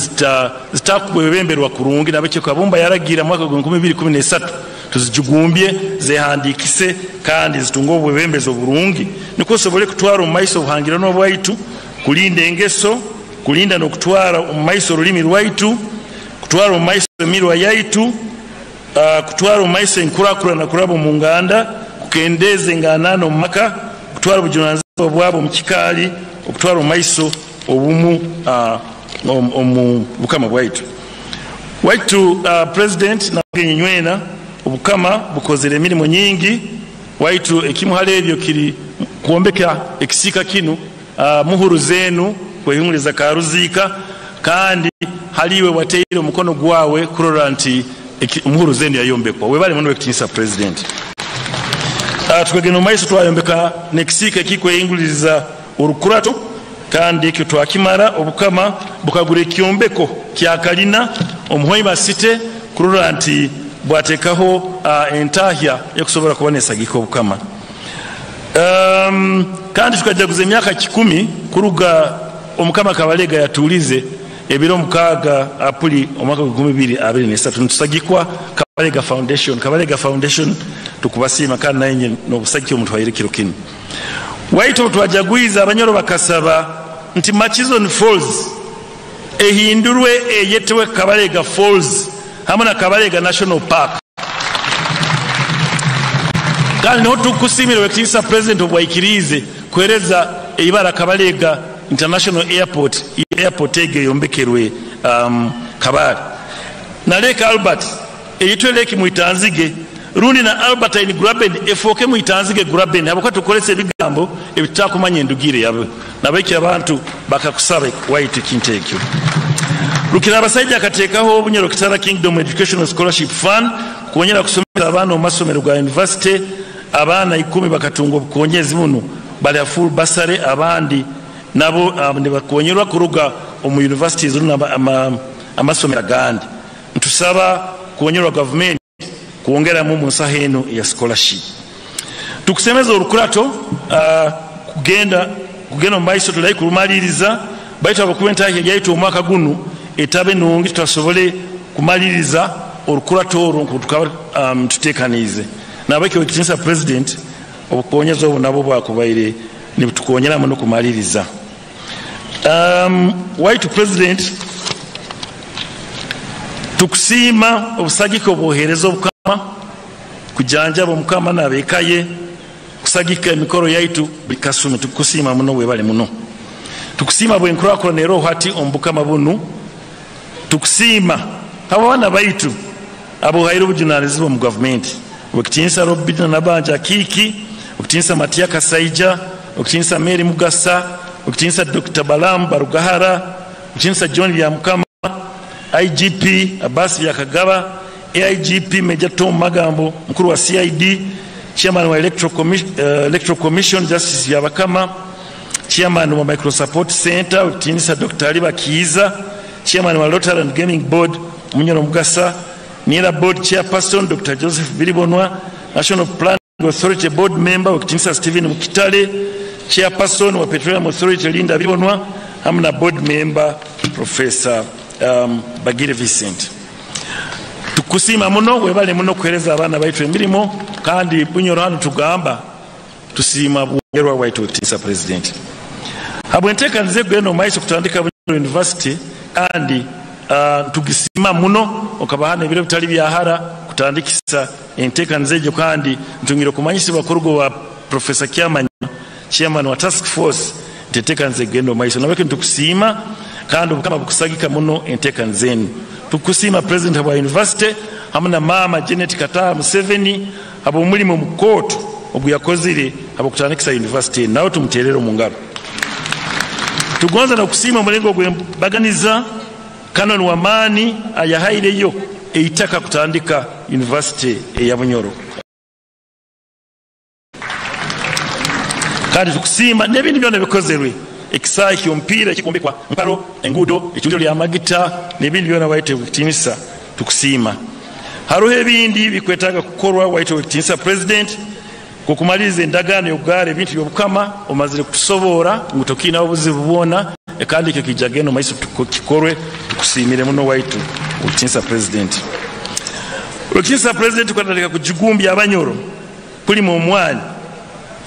zitakwebemberwa kurungi, nabekyo Kabumba yaragira mwaka gw'enkumi ibiri kumi n'esatu tuzijugumbye zehandikise kandi zitunge obwebembezo burungi, niko sobole kutwara omu maiso obuhangirano bwaitu, kulinda engeso, kulinda n'okutwara omu maiso orulimi rwaitu, kutwara omu maiso emirwa yaitu, kutwara omu maiso enkurakurana kuraba omu nganda, kukendeeza enganano omu maka, kutwara obujunanizibwa bwabo omu kikaali, okutwara omu maiso obumu omu bukama bwaitu. Waitu President n'abagenyi nywena, obukama bukozere emirimu nyingi. Waitu ekimu hali ebyo kiri kwombeka ekisiika kinu, muhuru zenu kwehunguliza karuziika, kandi haliwe wateire omukono gwawe kurora nti muhuru zenu yayombekwa. Webale muno Okitinisa President. Tukagenda omu maiso twayombeka n'ekisiika ekikwehinguliriza orukurato, kandi ekyo twakimara. Obukama bukagura ekyombeko kya kalina omuhoima City kurora nti bwatekaho entahya ekusobola kuba nesagika obukama. Kandi tukajaguza emyaka 10 kuruga omukama Kabalega yatulize ebiro 6 Apuli omwaka gw'enkumi ibiri abiri n'esatu. Nitusagikwa Kabalega Foundation. Kabalega Foundation tukubasiima kandi naye n'obusagiki omutwaire kiro kinu. Waitu twajagwiza abanyoro bakasaba nti Murchison Falls ehindurwe eyetewe Kabalega Falls hamwe na Kabalega National Park. Kandi niho tukusimira Okitinisa President obwaikirize kuhereza eibara Kabalega International Airport, airport ege yombekerwe Kabale. Na Lake Albert eyitwe Lake Mwitanzige rundi na Albertine Graben efoke Mwitanzige Graben, habwokuba tukolesa ebigambo ebitakumanya endugire yabe. Nabeki abantu bakakusaba waitu ekintu ekyo. Rukira abasajja akateekaho Obunyoro Kitara Kingdom Educational Scholarship Fund kukonyera kusomesa abaana omu masomero ga university. Abaana 10 bakatunga obukonyezi buno, bali full bursary, abandi nabo nibakonyerwa kuruga omu universities amasomero agandi. Ntusaba kukonyerwa gavumenti Kwongeramu mu nsaho enu ya scholarship. Tukusemeza orukurato kugenda omu maiso, tulayi kurumaliriza, baitu abakuba entahya yaitu omwaka gunu etabe nungi, tutasobole kumaliriza orukurato orwo nko tukaba tutekaniize. Nabekyo ekitinisa president, obukonyeza obu nabwo bwakubaire nibutukonyera muno kumaliriza. Waitu president, tukusiima obusagika obwohereza obukama kujanjaba omukama n'abekaye, kusagika emikoro yaitu buli kasumi. Tukusiima muno, webale muno. Tukusiima bwenkurakurana era hati omu bukama bunu. Tukusiima abaana baitu abohaire obujunanizibwa mu gavumenti, obukitinisa Robina Nabanja Akiiki, obukitinisa Matia Kasaija, obukitinisa Mary Mugasa, obukitinisa Dr. Balaam Barugahara, obukitinisa John Byamukama, IGP Abbas Byakagaba, AIGP Major Tom Magambo, mukuru wa CID, Chairman wa Electoral Commission Justice Byabakama, Chairman wa Micro Support Center obukitinisa Dr. Ali Bakiiza, Chairman wa Lottery and Gaming Board Munyoro Mugasa, NIRA Board Chairperson Dr. Joseph Biribonwa, National Planning Authority Board Member obukitinisa Stephen Mukitale, Chairperson wa Petroleum Authority Linda Biribonwa, hamwe na Board Member Professor Bagire Vincent. Tukusiima muno, webale muno kuhereza abaana baitu emirimo, kandi Bunyoro hano tugamba tusiima bwongerwa bwaitu obukitinisa president. Habwenteekaniza egenda omu maiso kutandika Bunyoro University, kandi tugisima muno okabahana ebiro bitali byahara kutandikisa enteekaniza egyo, kandi ntungire okumanyisibwa kuruga wa Professor Kyamanya, chairman wa task force, nti enteekaniza egenda omu maiso. Nabwekyo nitukusiima kandi obukama bukusagika muno enteekaniza enu. Tukusiima president wa university hamwe na mama Janet Kataaha Museveni habw'omulimu mukooto ogu yakozire habw'okutandikisa university enu, nawe tumuteerere omu ngaro. Tugonza n'okusiima omulingo gw'embaganiza Canon Wamani ayahaireyo eitaka kutandika university eya Bunyoro. Kandi tukusiima n'ebindi byona bikozerwe, ekisaayi ky'omupiira ekikombekwa mparo, enguudo, ekiwundiro lya magita n'ebindi byona waite ekitiinisa tukusiima. Hariho ebindi bikwetaaga kukorwa waite ekitiinisa president, kukumaliriza endagaano y'okugaara ebintu by'obukama omazire kutusoboora ngu tokiinaho obuzibu bwona, kandi ekyo kijja genda omu maiso kikorwe. Tukusiimire muno waitu ekitiinisa president. Ekitiinisa president, tukatandika kugigumbya Abanyoro kulima omwani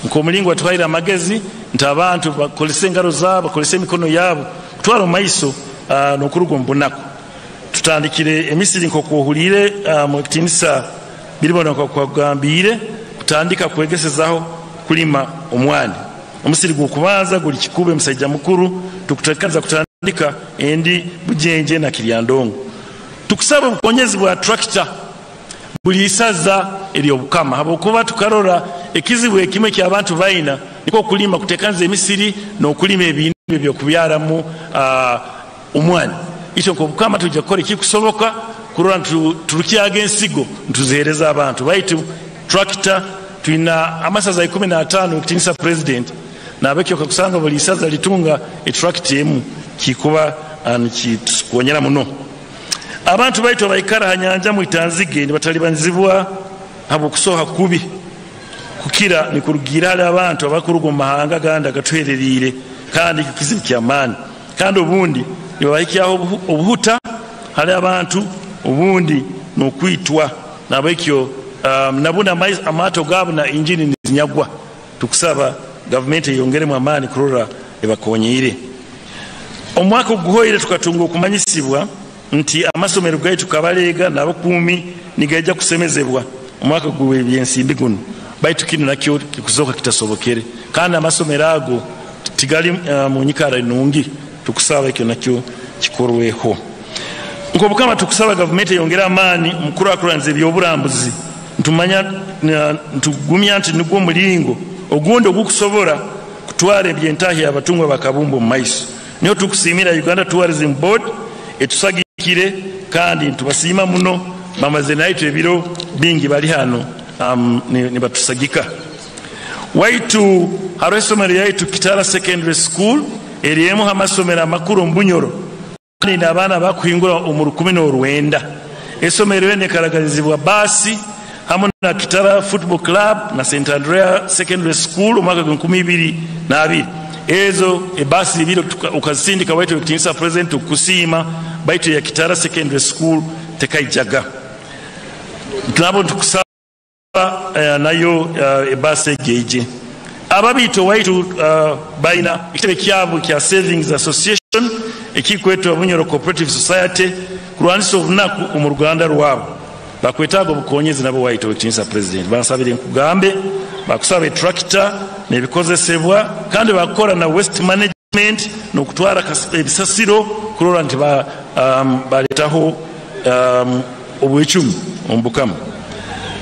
nk'omulingo watuhaire amagezi nti abantu bakolese engaro zaabo, bakolese emikono yaabo kutwara omu maiso n'okuruga omu bunaku. Tutandikire emisiri nk'okwohuriire mu ekitiinisa Biribonwa nk'okwagambiire kutandika kwegesezaho kulima omwani. Omusiri gw'okubanza guli Kikube musaija mukuru, tukuteekaniza kutandika endi Bujenje na Kiryandongo. Tukusaba obukonyezi bwa tractor buli isaza ery'obukama, habwokuba tukarora ekizibu ekimwe ky'abantu baina niko okulima, kuteekaniza emisiri n'okulima ebintu ebyokubyaramu omwani. Itwe nk'obukama tujja kukora ekikusoboka kurora turukyaga ensigo ntuzihereza abantu baitu. Tractor tulina amasaza 15 ekitiinisa president, nabekyo kakusanga buli isaza litunga etractor emu, kikuba nikitukonyera muno. Abantu baitu abaikara ha nyanja mwitanzige nibatalibanizibwa habw'okusoha kubi kukira nikurugira hali abantu abakuruga omu mahanga gandi agatuhereriire, kandi kizibu ky'amaani, kandi obundi nibabahikyaho obuhuta hali abantu, obundi n'okwitwa. Nabwekyo nabuna amaato gaabo na injini nizinyagwa. Tukusaba gavumenti eyongeremu amaani kurora ebakonyeire. Omwaka oguhoire tukatunga okumanyisibwa nti amasomero gaitu Kabalega n'abakuumi nigaija kusemezebwa omwaka gw'ebyensimbi guno, baitu kinu nakyo kikuzoka kitasobokere, kandi amasomero ago tigali mu nyikara nungi. Tukusaba ekyo nakyo kikorweho. Nk'obukama tukusaba gavumenti eyongere amaani mu kukurakuranza ebyoburambuzi. Ntumanya ntugumya nti nigwo omulingo ogundi ogukusobora kutwara ebyentahya abatungwa bakabumba omu maiso. Niyo tukusiimira Uganda Tourism Board etusagikire, kandi ntubasiima muno, bamaze naitwe ebiro bingi bali hano nibatusagika. Waitu hariho essomero yaitu Kitara Secondary School eriemu amasomero amakuru omu Bunyoro, kandi n'abaana bakuhingura omu 19. Essomero eno ekaragarizibwa baasi Hamu na Kitara Football Club na St Andrea Secondary School omwaka gwa 2002. Ezo ebasi ibiri ukazisindika waitu ekitinisa president okusiima, baitu ya Kitara Secondary School tekaijaga. Nabo tukusaba nayo ebasi egeije. Ababito waitu baina ekitebe kyabo kya Savings Association ekikwetwa Bunyoro Cooperative Society kulwanisa obunaku omu Ruganda rwabo. Bakwetaaga obukonyezi nabo waitu ekitinisa president. Bansabire nkugambe bakusaba tractor n'ebikozesebwa, kandi bakora na waste management n'okutwara ebisasiro kurora nti baletaho obwecumi omu bukama.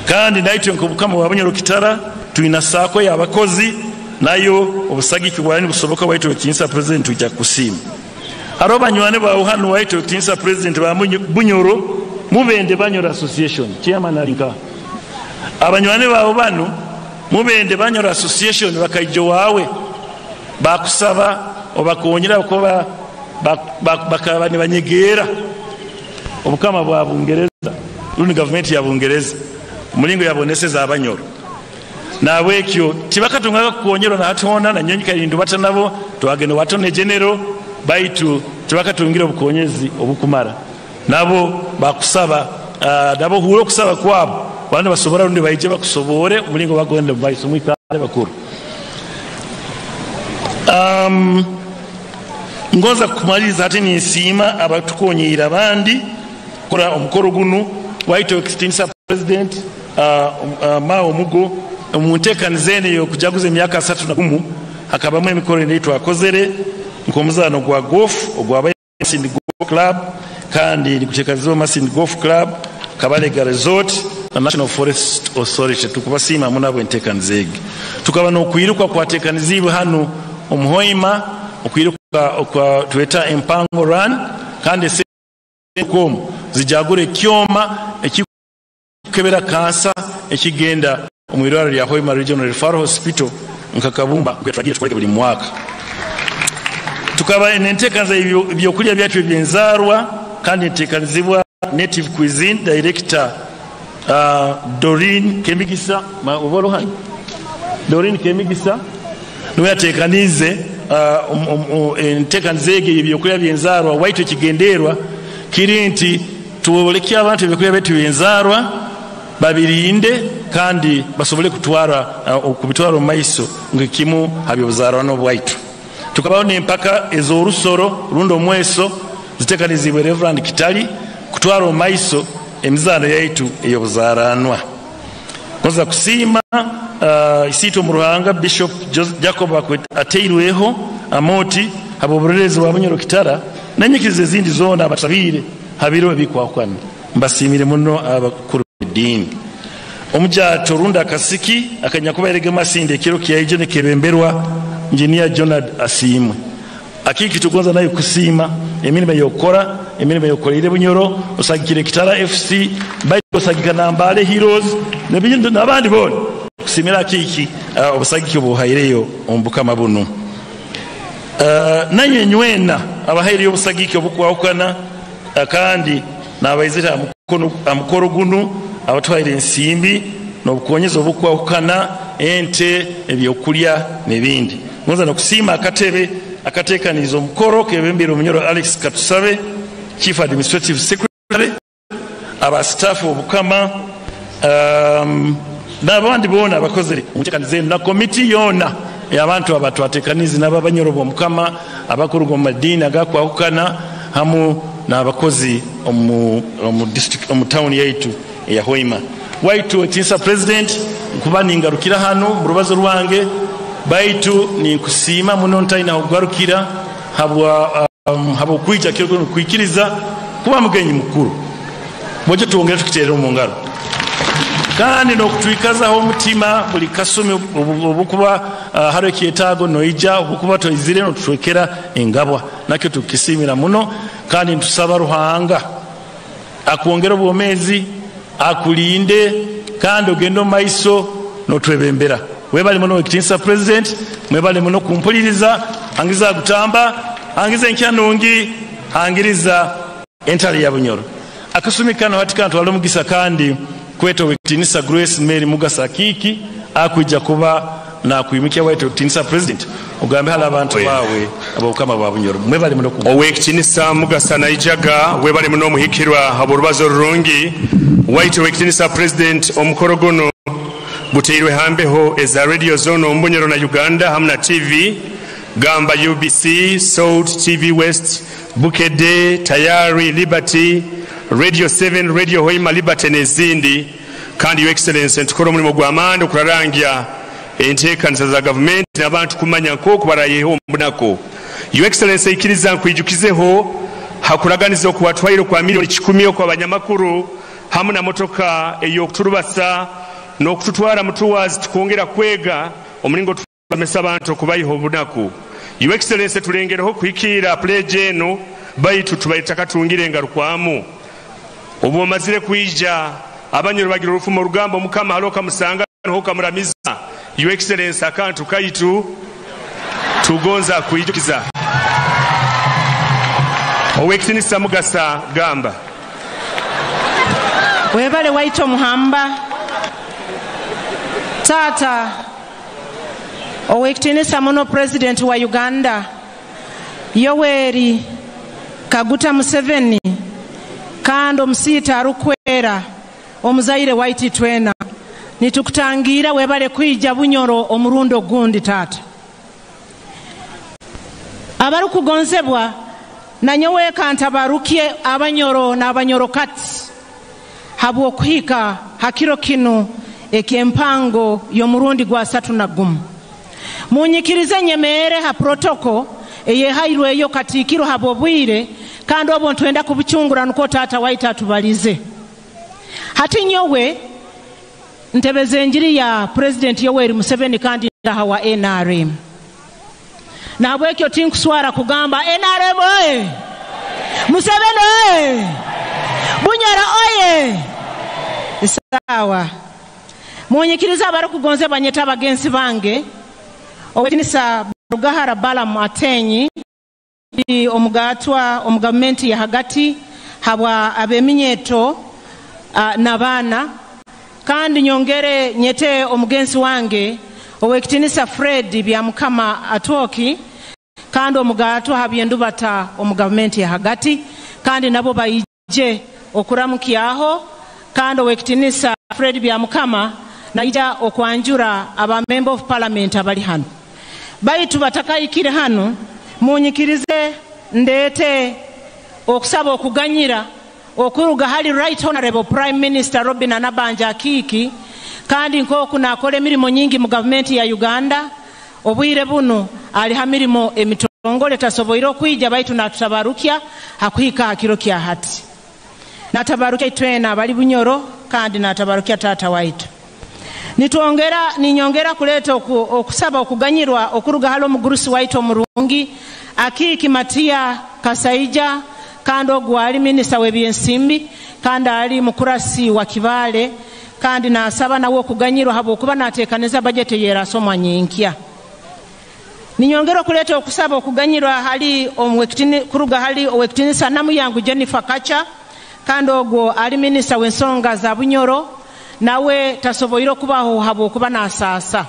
Kandi naitwe nk'obukama bwa Bunyoro Kitara tulina saako y'abakozi nayo obusagiki bwani busoboka waitu ekitinisa president tujja kusiima. Hariho banywane bawe hano waitu ekitinisa president ba Bunyoro Mubende Banyoro Association chairman alinka. Abanywane bawe bano Mubende Banyoro Association bakaijo wawe bakusaba obakonyera kuba bakaba ne banyegeera obukama bwa Bungereza rundi government ya Bungereza mulingo yaboneseza abanyoro. Nawekyo tibakatunga kukonyerwa na hatona na nyonyi kalindu bata nabo twagenda watone general baitu tibakatungira obukonyezi obukumara. Nabo bakusaba nabo hulo kusaba kwabo bandi basobora rundi baije bakusobore mulingo bagenda baiso mwikale bakuru. Ngoza kumaliza ati nsiima abatukonyera abandi kora omukoro gunu waitu ekitinisa president Mao Mugo omuntekanizene yo kujaguza emyaka 31 hakabamu emikoro enitwa akozere nkomuzano gwa golf ogwa Masindi Golf Club, kandi nikutekanizwa Masindi Golf Club, Kabalega Resort na National Forest Authority. Tukubasiima munabo entekanizege. Tukaba no kwiruka kwatekanizibwe hano omuhoima okwiruka kwa tweta Empango Run, kandi kom zijagure kyoma ekikebera kansa ekigenda omu irwaro lya Hoima Regional Referral Hospital nkakabumba kwetwagira tukoleke buli mwaka. Tukaba entekanza ebyokulya byacu ebyenzarwa, kandi entekanizibwa Native Cuisine Director Doreen Kemigisa oboro Doreen Kemigisa niwe yatekanize entekanizege ebyokulya byenzarwa. Waitu ekigenderwa kiri nti tuboleke abantu ebyokulya byetu byenzarwa babirinde kandi basobole kutwara okubitwara mu maiso ngekimu habyobuzarwa n'obwaitu. Tukabaho n'empaka ez'orusoro rundo omweso zitekanizibwe Reverend Kitali kutwara mu maiso emizaano yaitu ey'obuzaranwa. Koza kusiima isiito mu Ruhanga Bishop Jacob ateirweho amoti hab'oburerezi bwa Bunyoro Kitara n'enyikiriza ezindi zoona abatabire habiro ebikwakwana. Mbasiimire muno abakuru b'eddiini. Omujato runda akasiki akanyakuba Masindi ekiro kyaije nekebemberwa Engineer Jonard Asiimwe. Akiki tugonza nayo kusiima emirimo yokora emirimo yokoleire Bunyoro osagikire Kitara FC baitu osagika Nambale Heroes nebintu nabandi bona kusimira akiki obusagiki obuhaireyo ombukama buno. Nanye nywena abahaireyo obusagiki obukwawukana kandi nabaizira amukoro gunu abatwaire ensimbi n'obukonyezi obukwawukana ente ebyokulya n'ebindi. Ngonza nokusiima akatebe akateekaniza omukoro kebembere Omunyoro Alex Katusabe Chief Administrative Secretary, aba staff obukama n'abandi bona abakozere omuteekanize na komiti yona y'abantu abatwateekanize n'ababanyoro b'omukama abakuru mu madiini agakwawukana hamu n'abakozi omu district omu town yaitu eya Hoima. Waitu ekinsa president nkuba ningarukira hano mu rubazo rwange baitu ninkusiima muno ntaina kugarukira habwa habwokwija kiro kwikiriza kuba mugenyi mukuru. Mwoje tuongere tukiterera mu ngaro. Kandi nokutwikazaho omutima buli kasumi obukuba haro ekyetaago noija obukuba toizire notutwekera engabwa nakyo tukisimira muno. Kandi ntusaba Ruhanga akwongera obwomezi akulinde kandi ogende omu maiso notwebembera. Webale muno ekitinsa president, mwebale muno kumpuliriza, angiza gutamba, angiza enkya nungi, angiriza entale ya Bunyoro. Akasumi kano hati kano twali omugisa kandi Kweta owekitinisa Grace Mary Mugasa Akiiki akwija kuba nakwimukya waitu owekitinisa president ogambe hali abantu bawe ab'obukama bwa Bunyoro. Mwebale muno. Owekitinisa Mugasa naijaga, webale muno omuhikirwa habw'orubazo rurungi. Waitu owekitinisa president, omukoro guno guteirwe hambeho eza radio zone omu Bunyoro na Uganda hamu na TV gamba UBC, Salt TV West, Bukedde, Tayari, Liberty, Radio 7, Radio Hoima, Liberty n'ezindi. Kandi Your Excellency, ntukora omulimo gw'amaani okurarangya enteekanisa za gavumenti n'abantu kumanya nk'oku barayeho omubunaku. Your Excellency, ikiriza nkwijukizeho hakuraganiza okuwatwaire kwa 100,000,000 okw'abanyamakuru hamu na motoka ey'okuturubasa n'okututwara mutuwazi tukongera kwega omulingo tusomesa abantu okubayiha obunaku. Your Excellency, tulengereho kuhikiira pledge eno, baitu tubaire takatungire engarukwamu. Obu omazire kwija abanyoro bagira orufumo orugamba omukama hali okamusanga niho okamuramiza. Your Excellency, akantu kaitu tugonza kwijukiza. Owekitinisa Mugasa gamba. Webale waito muhamba. Tata owekitinisa muno president wa Uganda Yoweri Kaguta Museveni kandi omusiita arukwera omuzaire waiti twena nitukutangira webale kwija Bunyoro omurundo gundi tata. Abarukugonzebwa nanyowe kantabarukie abanyoro n'abanyoro kati habwokuhika hakiro kino ekyempango y'omurundi gwa 31. Munyikirize nyemere ha protoko eyehairweyo katikiro habwobwire kandi obwo ntwenda kubuchungura nuko tata waita atubalize. Hati nyowe ntebeze enjiri ya President Yoweri Museveni kandi ndaha wa NRM. Nahabwekyo tinkuswara kugamba NRM oye! Museveni oye! Bunyoro oye! Sawa. Munyikiriza abarukugonze banyeta abagenzi bange. Owekinisa Rugahara Balaam Atenyi omugatwa omu gavumenti ya hagati habwa abeminyeto n'abaana. Kandi nyongere nyete omugenzi wange owekitinisa Fred Byamukama Atwoki kandi omugatwa habyendubata omu gavumenti ya hagati kandi nabo baije okuramukyaho. Kandi owekitinisa Fred Byamukama naija okwanjura aba member of parliament abali hano. Baitu batakayikire hano munyikirize ndete okusaba okuganyira okuruga hali Right Honorable Prime Minister Robinah Nabbanja Akiiki kandi nkoku nakola emirimu nyingi mu gavumenti ya Uganda. Obwire buno ali ha mirimo emitongole tasoboire okwija baitu natutabarukya hakuhika hakiro kya hati. Natabarukya itwena abali Bunyoro kandi natabarukya tata waitu. Nitwongera ninyongera kuleta okusaba okuganyirwa okuruga hali omugurusi waitu omurungi Akiiki Matia Kasaija kandi ogwo ali minisita w'ebyensimbi kandi ali mukurasi wa Kibale kandi nasaba nawe okuganyirwa habwokuba nateekaniza bajeti yerasomwa nyinkya. Ninyongera okuleta okusaba okuganyirwa hali omwekitini kuruga hali owekitinisa Namuyangu Jennifer Kacha kandi ogwo ali minisita w'ensonga za Bunyoro nawe tasoboire okubaho habwokuba nasaasa.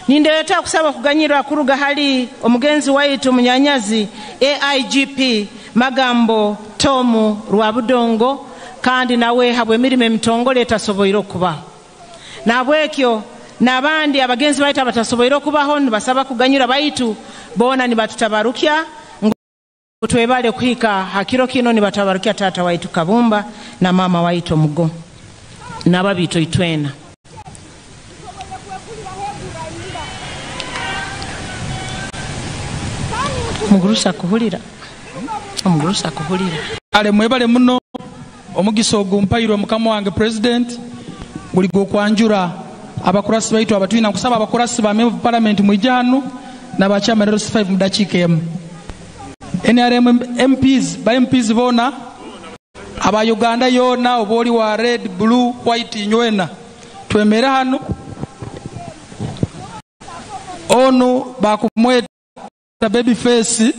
Nindeeta okusaba okuganyirwa kuruga hali omugenzi waitu munyanyazi AIGP Magambo Tomu Rwabudongo kandi nawe habwe emirimo emitongole etasoboire okubaho. Nabwekyo n'abandi abagenzi baitu abatasoboire okubaho nibasaba kuganyirwa baitu boona nibatutabarukya ngu twebale kuhika hakiro kino nibatabarukya tata waitu Kabumba na mama waitu Omugo n'ababito itwena. Mugurusa kuhulira. Omugurusa kuhulira. Ale mwebale muno omugisa ogumpairwe mukama wange president guli gwokwanjura abakurasi baitu abatwina nkusaba abakurasi ba member of parliament mwije hano n'aba chairman LC5 mu dakiika emu. NRM MPs ba MPs bona aba Uganda yona oboli wa red blue white nywena twemere hano ono bakumweta baby face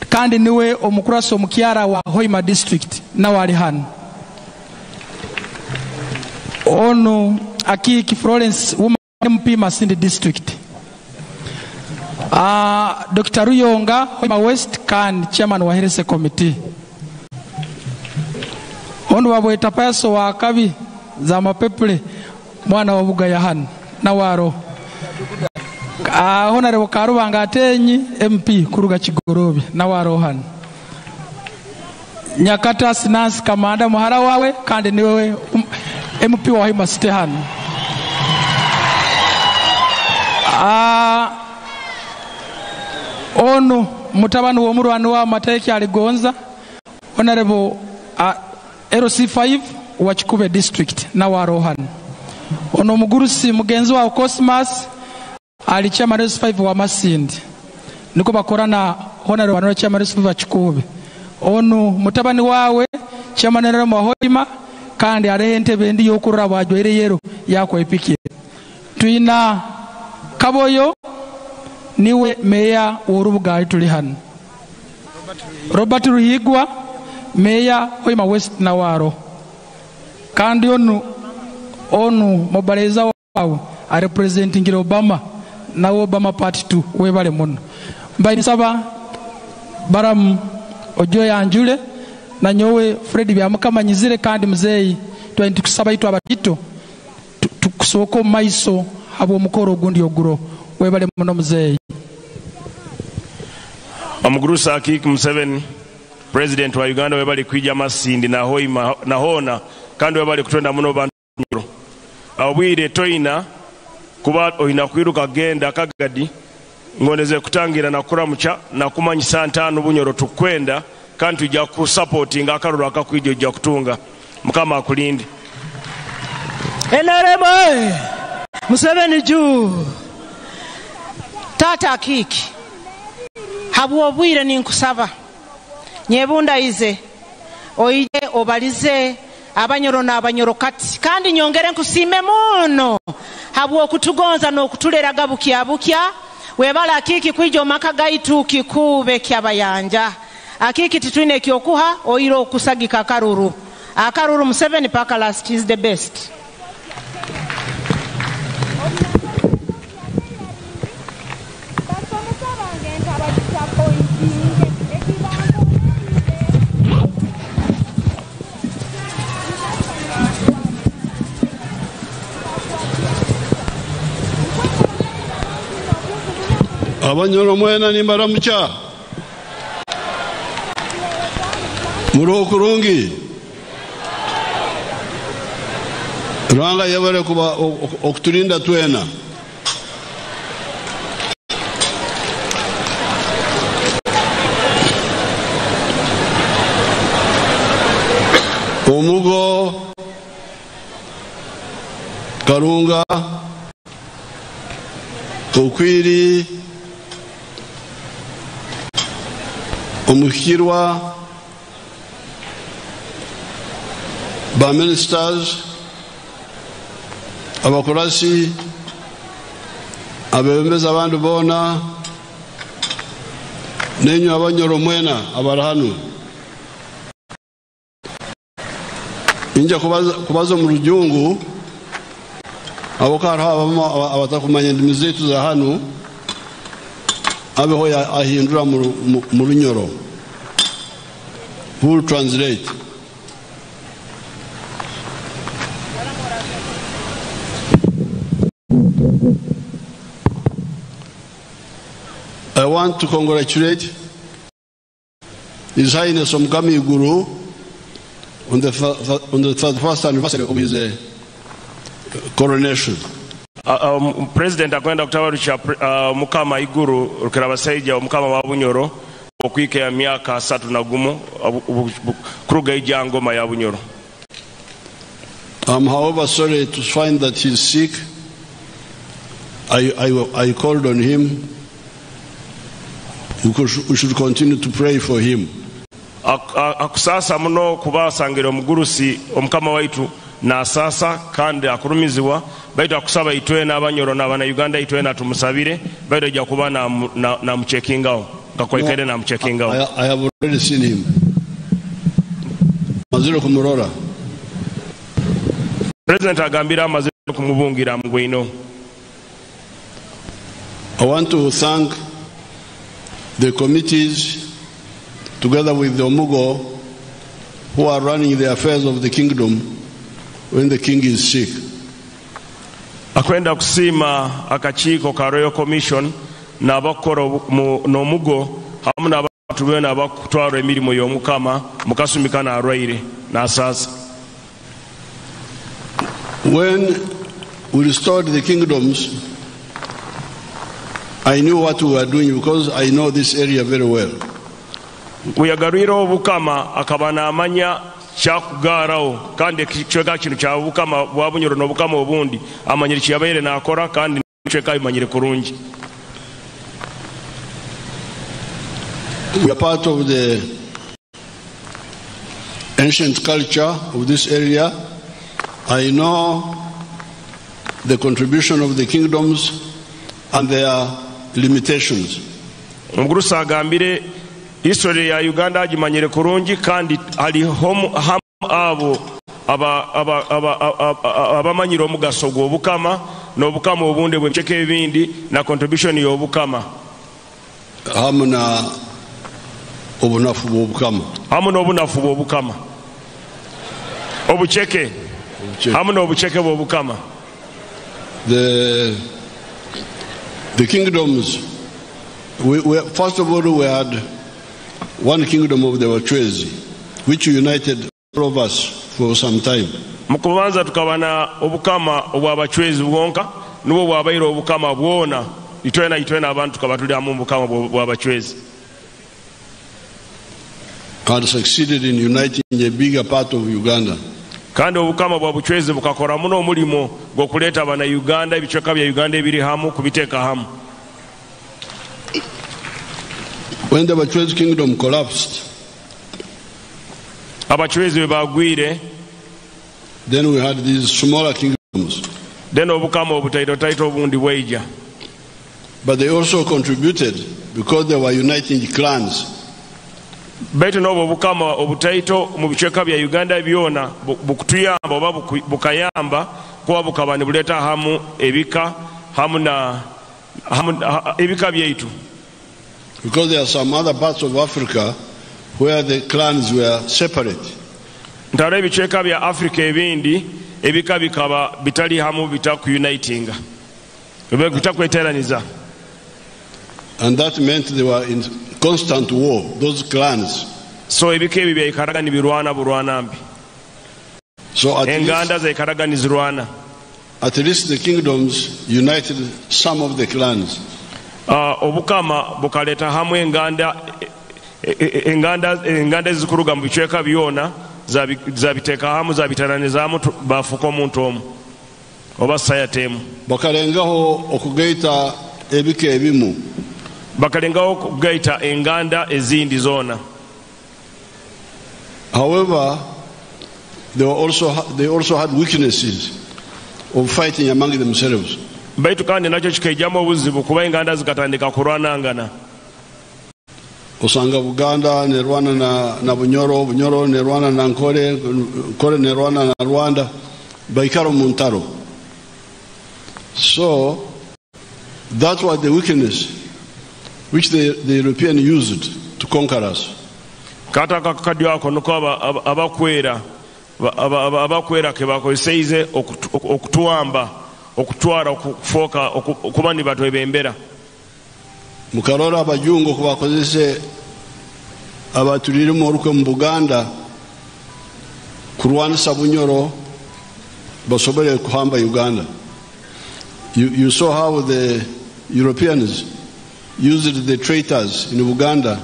kandi niwe omukurasi omukyara wa Hoima district nawe ali hano. Onu Akiiki Florence, woman MP Masindi District. Dr. Ruyonga, Hoima West, kan chairman wa Health Committee. Onu wabweta paso wa kabi za mapepule mwana wa Bugaya hano na waro. Honorable Karubanga Atenyi MP kuruga Kigorobi na waro hano. Nyakata Sinansi Kamanda muhara wawe kandi niwe MP wa Hoima City hano. Onu mutabani w'omurwani wa Mateke Aligonza, Honorable LC5 wa Kikube District na waro hano. Ono mugurusi mugenzi wa Cosmas ali chairman LC5 wa Masindi, niko bakorana Honorable Honorable chairman LC5 wa Kikube. Onu mutabani wawe chairman LC wa Hoima kandi arehe entebe ndi yokurra bwajwere yero yakwepikie. Twina Kaboyo niwe meya w'orubuga tuli hano. Robert Ruhigwa meya Hoima West na waro. Kandi onu mobaleza wawe a representing Obama na Obama part 2 webale muno. Mbaye nsaba Balaam ojo yanjule na nyowe Fred Byamukamanyizire kandi muzeyi twenti kusaba itwa abatito tukusoko maiso abo mukoro ogundi oguro webale muno muzeyi. Omugurusa Akiiki Museveni president wa Uganda webale kwija Masindi na Hoima na hona kandi webale kutwenda muno bantu. Obwire toina kuba oyina kwiruka genda kagadi ngoneze kutangira na kuramucha na kumanyisa ntano Bunyoro tukwenda kandi tujja ku supporting akaruru akakwijo ojja kutunga. Mukama akulinde. NRM Museveni juu. Tata Akiiki habwo obwire ninkusaba nyebundaize oije obalize abanyoro n'abanyoro kati kandi nyongere nkusime muno habwo okutugonza n'okutuleraga bukya bukya. Webala Akiiki kwija omaka gaitu kikube kyabayanja. Akiiki titwine ekyokuha oiro okusagika akaruru. Akaruru Museveni paka last is the best. Abanyoro mwena ni maramucha muro kurungi Rwanga yabare kuba okuturinda twena. Omugo Karunga Okwiri Omuhirwa ba ministers abakorasi abebembezi abandu bona nenyu abanyoro mwena abarahanu inja kubaza mu rujungu abo karo abatakumanya ndimi zetu za hanu abeho ahindura mu runyoro. Who will translate? I want to congratulate His Highness Omukama Iguru on the 31st anniversary of his coronation. President akwenda kutabarusha Mukama Iguru Rukirabasaija Omukama wa Bunyoro okwike ya miaka 31 kuruga ijangoma ya Bunyoro. I'm however sorry to find that he's sick. I called on him. We should continue to pray for him. Akusasa muno kubasangira omugurusi omukama waitu na sasa kandi akurumizibwa baitu akusaba itwe n'abanyoro n'abana Uganda itwe na tumusabire baitu ajja kuba na muchekingaho ngakwekere na muchekingaho. I have already seen him. Maziro kumurora. President agambire amazire kumubungira mugwino. I want to thank the committees together with the Omugo who are running the affairs of the kingdom when the king is sick. Akwenda kusiima akakiiko ka Royal Commission n'abakora n'omugo hamu n'abantu beena abakutwara emirimu y'omukama mukasumi kano arwaire n'asaasa. When we restored the kingdoms, I knew what we were doing because I know this area very well. Bwe obukama akaba n'amanya kyakugaarawo, kandi ekicweka kino kya bukama bwa Bunyoro n'obukama obundi amanyire kiyabaire n'akora, kandi ekicweka abimanyire kurungi. We are part of the ancient culture of this area. I know the contribution of the kingdoms and their limitations. Omugurusi agambire history ya Uganda agimanyire kurungi, kandi hariho hamu abo abamanyire omugaso gw'obukama n'obukama obundi bw'ebiceka ebindi na contribution y'obukama hamu na obunafu bw'obukama, hamu n'obunafu bw'obukama, obuceke, hamu n'obuceke bw'obukama. The kingdoms, we, first of all, we had one kingdom of the Bachwezi, which united all of us for some time. Mukubanza tukaba na obukama obw'Abachwezi bwonka, nibwo bwabaire obukama bwona itwena itwena abantu tukaba tuli hamu mu bukama bw'Abachwezi. And succeeded in uniting a bigger part of Uganda. Kandi obukama bwa Buchwezi bukakora muno omulimo gw'okuleeta Bannayuganda, ebicweka bya Uganda ebiri hamu kubiteeka hamu. When the Bachwezi kingdom collapsed, Abachwezi bwe bagwire, then we had these smaller kingdoms. Then obukama obutaitotaito obundi bwaija. But they also contributed because they were uniting clans. Baitu n'obwo obukama obutaito mu bicweka bya Uganda byona bukutuyamba oba bukayamba kuba bukaba nibuleeta hamu ebika hamu na hamu, ha, ebika byaitu. Because there are some other parts of Africa where the clans were separate. Ntaro ebicweka bya Africa ebindi ebika bikaba bitali hamu, bitakunitinga, bitakweteraniza. And that meant they were in constant war, those clans. So ebika ebyo byaikaraga nibirwana burwana mbi. So at enganda least, zaikaraga nizirwana. At least the kingdoms united some of the clans. Obukama bukaleta hamu enganda, enganda, enganda ezikuruga mu bicweka byona zabiteeka hamu, zabiteranizaamu, bafuuka omuntu omu oba sayatemu. Bakalengaho okugaita ebika ebimu. Bakalengaho okugaita enganda ezindi zoona. However, they also had weaknesses of fighting among themselves. Baitu kandi nakyo kikaijjamu obuzibu kuba enganda zikatandika kulwanangana. Osanga Buganda nerwana na Bunyoro, Bunyoro nerwana na Nkore, Nkore nerwana na Rwanda, baikara mu ntaro. So that was the weakness which the European used to conquer us. Kata akakadyo ako niko abakwera, abakwera ke bakozeseize okutuwamba, okutwara, okufuuka, okuba ni batwebembera. Mukarora abajungu kubakozese abatulirimu olukwe mu Buganda kurwanisa Bunyoro basobole kuhamba Uganda. You saw how the Europeans used the traitors in Buganda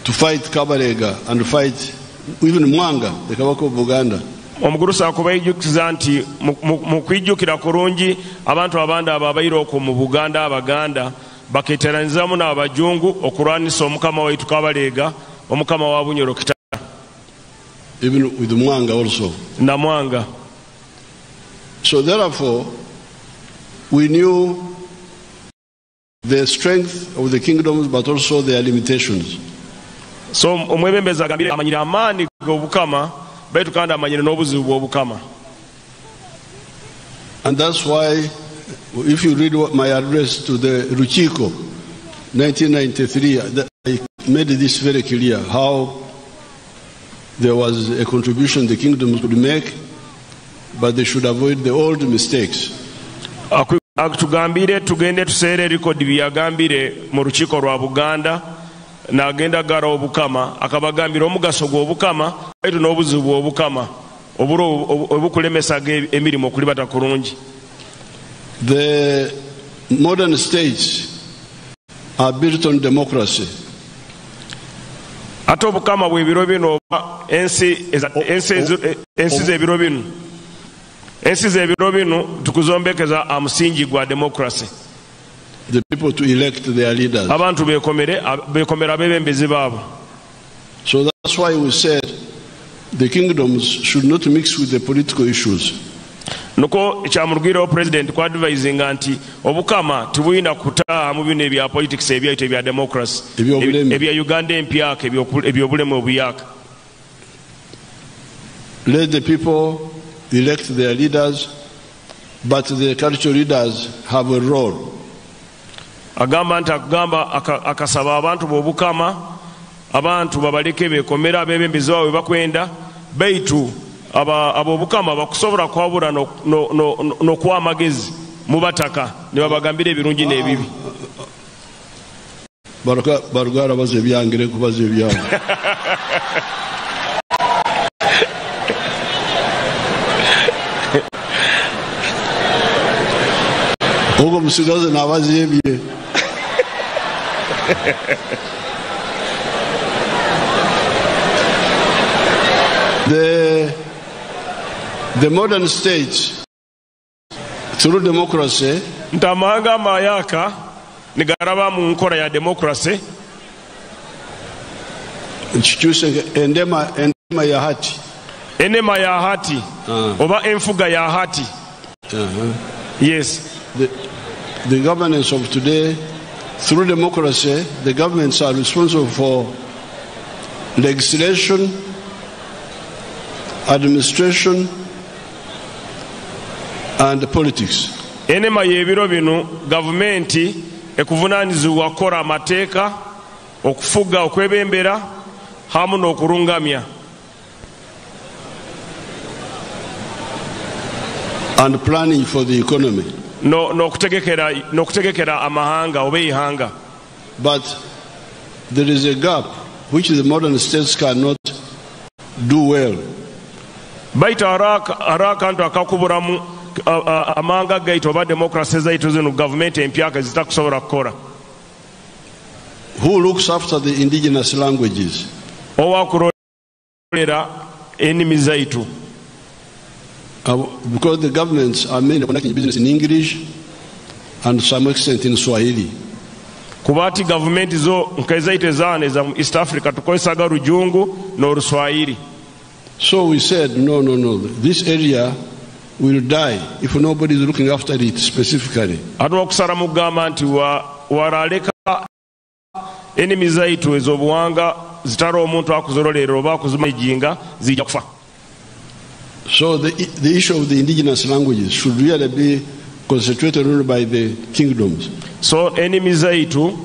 to fight Kabarega and fight even Mwanga, the Kabaka of Buganda. Omugurusi akubaijjukiza nti mu kwijjukira kurungi abantu abandi abo abaire okwo mu Buganda, Abaganda baketeranizaamu n'abajungu okulwanisa omukama waitu Kabarega, omukama wa Bunyoro Kitara. Even with Mwanga also. Na Mwanga. So therefore, we knew the strength of the kingdoms, but also their limitations. So omwebembezi agambire amanyire amaanyi g'obukama, baitu kandi amanyire n'obuzibu bw'obukama. And that's why, if you read what my address to the Rukiko, 1993, I made this very clear how there was a contribution the kingdoms could make, but they should avoid the old mistakes. Akutugambire tugende tuseere rekodi byeyagambire mu rukiiko rwa Buganda n'agenda gara obukama akabagambira omugaso gw'obukama baitu n'obuzibu bw'obukama obukulemesaga emirimu okulibata kurungi. The modern states are built on democracy. Ate obukama bw'ebiro bino oba ensi z'ebiro bino, ensi z'ebiro bino tukuzombekeza amusingi gwa democracy. The people to elect their leaders. Abantu bekomere abebembezi baabo. So that's why we said the kingdoms should not mix with the political issues. Nuko kyamurugwiraho president ku advisinga nti obukama tibulina kutaaha mu bino ebya politics ebyaitu ebya democracy ebya Uganda empyaka ebyobulemu obuyaka. Let the people elect their leaders, but the cultural leaders have a role. Agamba nti akugamba akasaba abantu b'obukama abantu babaleke bekomera abebembezi baabwe bakwenda baitu ab'obukama bakusobola kwabura n'okuwa amagezi mu bataka ne babagambira ebirungi n'ebibi. Barugara baze ebyangire kubaza ebyabo. Ogwo musigaze n'abaza ebye. The modern state through democracy ntamanga mayaka nigaraba mu nkora ya democracy nchikyuse endema ya hati, enema ya hati oba enfuga ya hati. Yes, the governance of today through democracy, the governments are responsible for legislation, administration and politics. Enema y'ebiro bino gavumenti ekuvunanyizibwa kukola amateeka, okufuga, okwebembera hamu n'okurungamya. And planning for the economy. No, n'okutegekera amahanga oba eihanga. But there is a gap which the modern states cannot do well. Baitu hariho akantu akakuburamu amahanga gaitu oba democracy zaitu zino gavumenti empyaka zitakusobola kukora. Who looks after the indigenous languages? Owakurolera ennimi zaitu. Because the governments are mainly conducting business in English and to some extent in Swahili. Kuba ati gavumenti zo nk'ezaitu ezaana eza East Africa tukozesaga Rujungu n'Oruswahili. So we said, no, this area will die if nobody is looking after it specifically. Ate okusala mugamba nti waraleka ennimi zaitu ez'obuwanga zitari omuntu akuzorolera oba akuzimajinga zijja kufa. So the issue of the indigenous languages should really be concentrated only by the kingdoms. So ennimi zaitu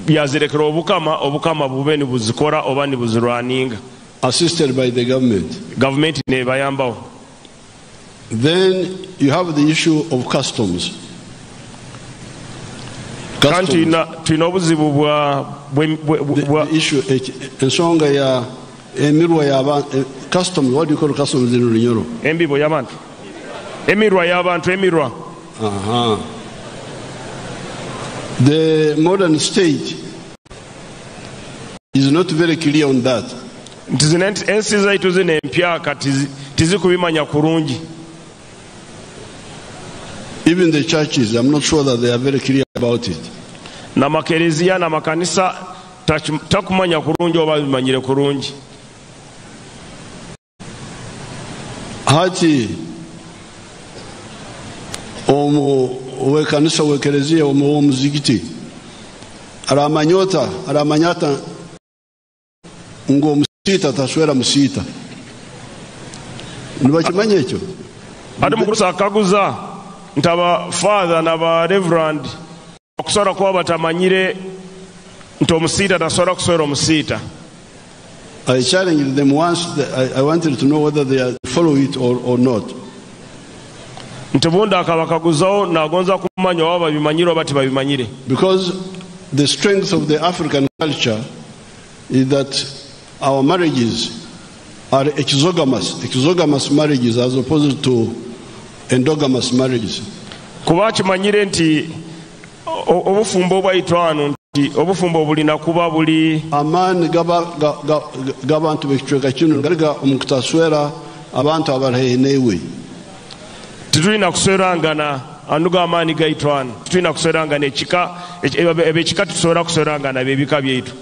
byazirekera obukama bube nibuzikora oba nibuzirwaninga. Assisted by the government. Government nebayambaho. Then you have the issue of customs. Kandi tulina obuzibu bwa issue ensonga ya emirwa y'abantu, customs, what do you call customs in Runyoro? Embibo y'abantu. Emirwa y'abantu, emirwa. The modern state is not very clear on that. Ensi zaitu zino empyaka tizikubimanya kurungi. Even the churches, I'm not sure that they are very clear about it. N'amakereziya n'amakanisa takumanya kurungi oba bimanyire kurungi. Hati omu wekanisa wekereziya omu muzigiti aramanyota ngo musita taswera musita. Nibakimanya ekyo? Ate mukuru akaguza Nti aba father n'aba reverend bakusobora kuba batamanyire nti omusiita tasobora kuswera omusiita. I challenged them once. I wanted to know whether they follow it or not. Nti bundi akabakaguzaho nagonza kumanya oba babimanyire oba tibabimanyire. Because the strength of the African culture is that our marriages are exogamous marriages as opposed to endogamous marriages. Kuba kimanyire nti obufumbo obwaitu hano nti obufumbo bulina kuba buli amaani g'abantu b'ekicweka kino gariga omu kutaswera abantu abari haihi naiwe. Titulina kuswerangana anuga amaani gaitu hano, titulina kuswerangana ekika ebekika, tusobora kuswerangana bebika byaitu.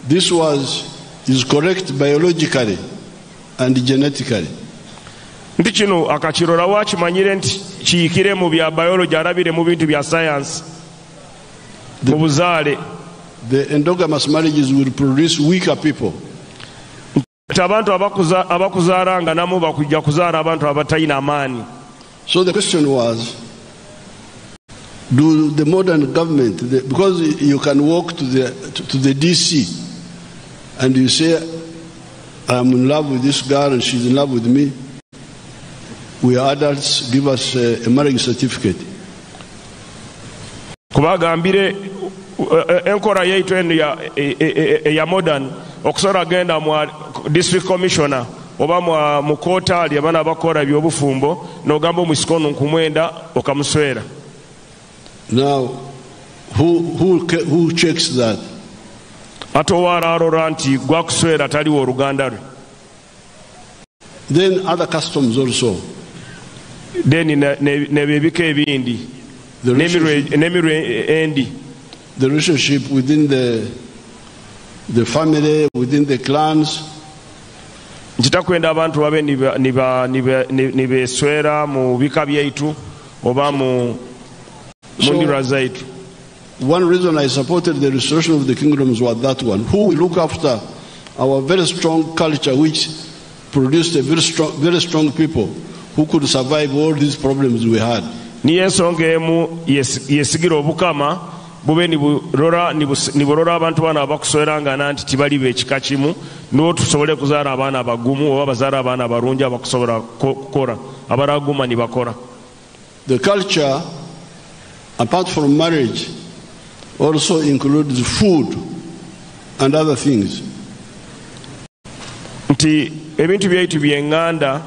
This is correct biologically and genetically. Nti kino akakirora wakimanyire nti kiyikire mu bya biology, arabire mu bintu bya science mu buzaale. The endogamous marriages will produce weaker people. Nti abantu abakuzaaranga namo bakujja kuzaara abantu abatalina amaani. So the question was, do the modern government, because you can walk to the DC and you say, I'm in love with this girl and she's in love with me. We are adults, give us a marriage certificate. Kubagambire enkora yaitu eno ya modern, okusobola genda mu district commissioner oba mu koota ali abaana abakola ebyobufumbo n'ogamba omwisika ono nkumwenda okamuswera. Now, who checks that? Ate owaararora nti gwakuswera taliwo oluganda lwe. Then other customs also. Then nebebika ebindi n'emirwe endi. The relationship within the family, within the clans. Nkitakwenda abantu babe nibeswera mu bika byaitu oba mu ndira zaitu. One reason I supported the restoration of the kingdoms was that one. Who will look after our very strong culture, which produced a very strong, very strong people who could survive all these problems we had. Niyo ensonga emu yesigira obukama bube niburora abantu bano abakuswerangana nti tibali b'ekika kimu, niwo tusobole kuzaara abaana abagumu oba bazaara abaana abarungi abakusobola kukora, abaraguma nibakora. The culture, apart from marriage, also includes food and other things. Nti ebintu byaitu by'enganda,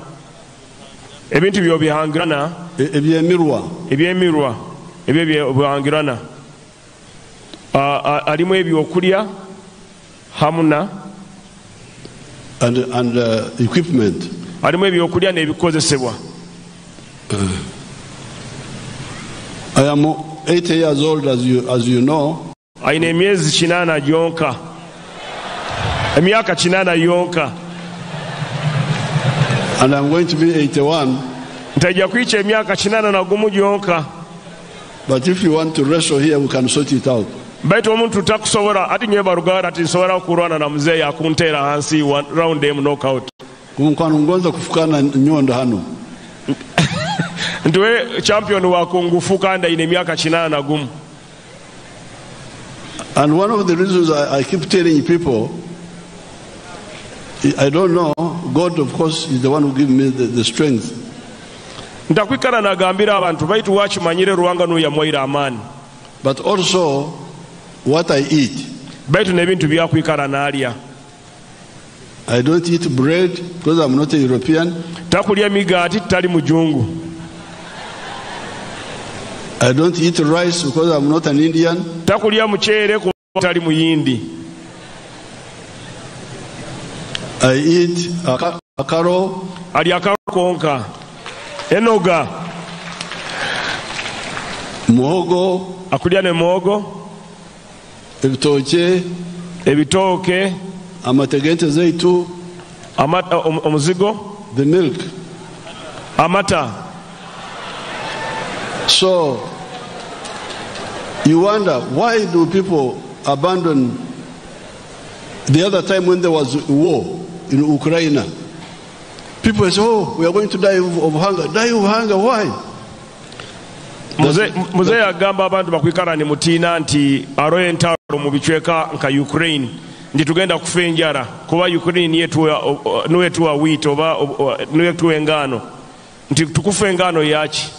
ebintu by'obihangirana, ebyemirwa, ebyemirwa, ebyo by'obihangirana. Alimu ebyokulya hamuna and equipment. Alimu ebyokulya n'ebikozesebwa. I am 80 years old, as you know. Aina emyezi 8 gyonka. Emyaka 8 yonka. And I'm going to be 81. Ntajja kwica emyaka 81 gyonka. But if you want to wrestle here, we can sort it out. Baitu omuntu takusobola ati nyewe barugara ati nsobola kurwana na mzee akunteera hansi one round emu knockout. Kumkwano ngonza kufukana nyondo hano. Ntiwe champion wa kungufu kandi aine emyaka 81. And one of the reasons I keep telling people, I don't know, God of course is the one who gives me the strength. Ntakwikara nagambira abantu baitu wakimanyire Ruhanga n'oyamwaire amaani. But also what I eat. Baitu n'ebintu byakwikara naalya. I don't eat bread because I'm not a European. Takulya migaati tali mujungu. I don't eat rice because I'm not an Indian. Takulya muchere kuba tali muyindi. I eat akaro. Alya akaro konka. Enoga. Muhogo. Akulya ne muhogo. Ebitoke. Ebitoke. Amategente zeitu. Amata, omuzigo. The milk. Amata. So, you wonder, why do people abandon? The other time when there was war in Ukraine, people say, oh, we are going to die of hunger. Die of hunger, why? Muzeeyi agamba abantu bakwikara nimutiina nti aroho entaro mu bicweka nka Ukraine, nti tugenda kufa enjara kuba Ukraine niyo etuwa wheat oba niyo etuwa engaano, nti tukufa engaano yaki?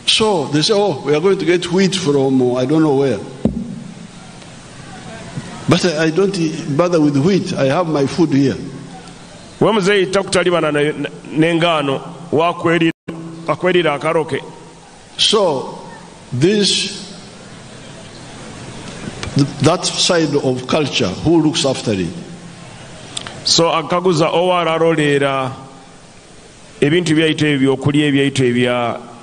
So they say, oh, we are going to get wheat from I don't know where. But I don't bother with wheat. I have my food here. We muzeeyi takutalibana n'engaano, akwerira akaroke. So that side of culture, who looks after it? So akaguza owararoleera ebintu byaitu ebyo byokulya ebyaitu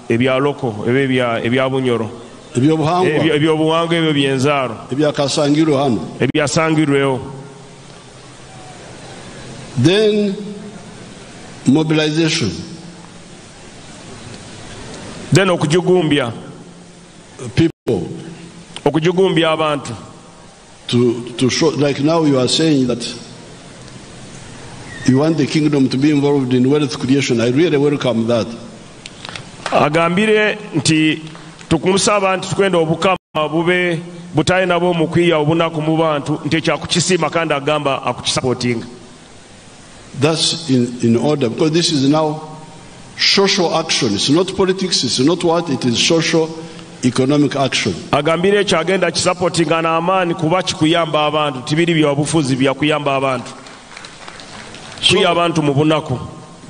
ebya loko eba ebya Bunyoro. Ebyobuhangwa. Ebyobuhangwa ebyo byenzaaro. Ebyakasangirwe hano. Ebyasangirweho. Then mobilization. Then okujugumbya. People. Okujugumbya abantu. To show, like now you are saying that you want the kingdom to be involved in wealth creation. I really welcome that. Agambire nti tukumusaba nti tukwenda obukama bube butaye nabo mukwiya obunaku mu bantu, nti ekyakukisiima kandi agamba akukisupporting. That's in order, because this is now social action. It's not politics, it's not what, it is social economic action. Agambire ekyo agenda kisupportinga n'amaanyi kuba kikuyamba abantu, tibiri bya bufuzi bya kuyamba abantu. Kuya abantu mu bunaku.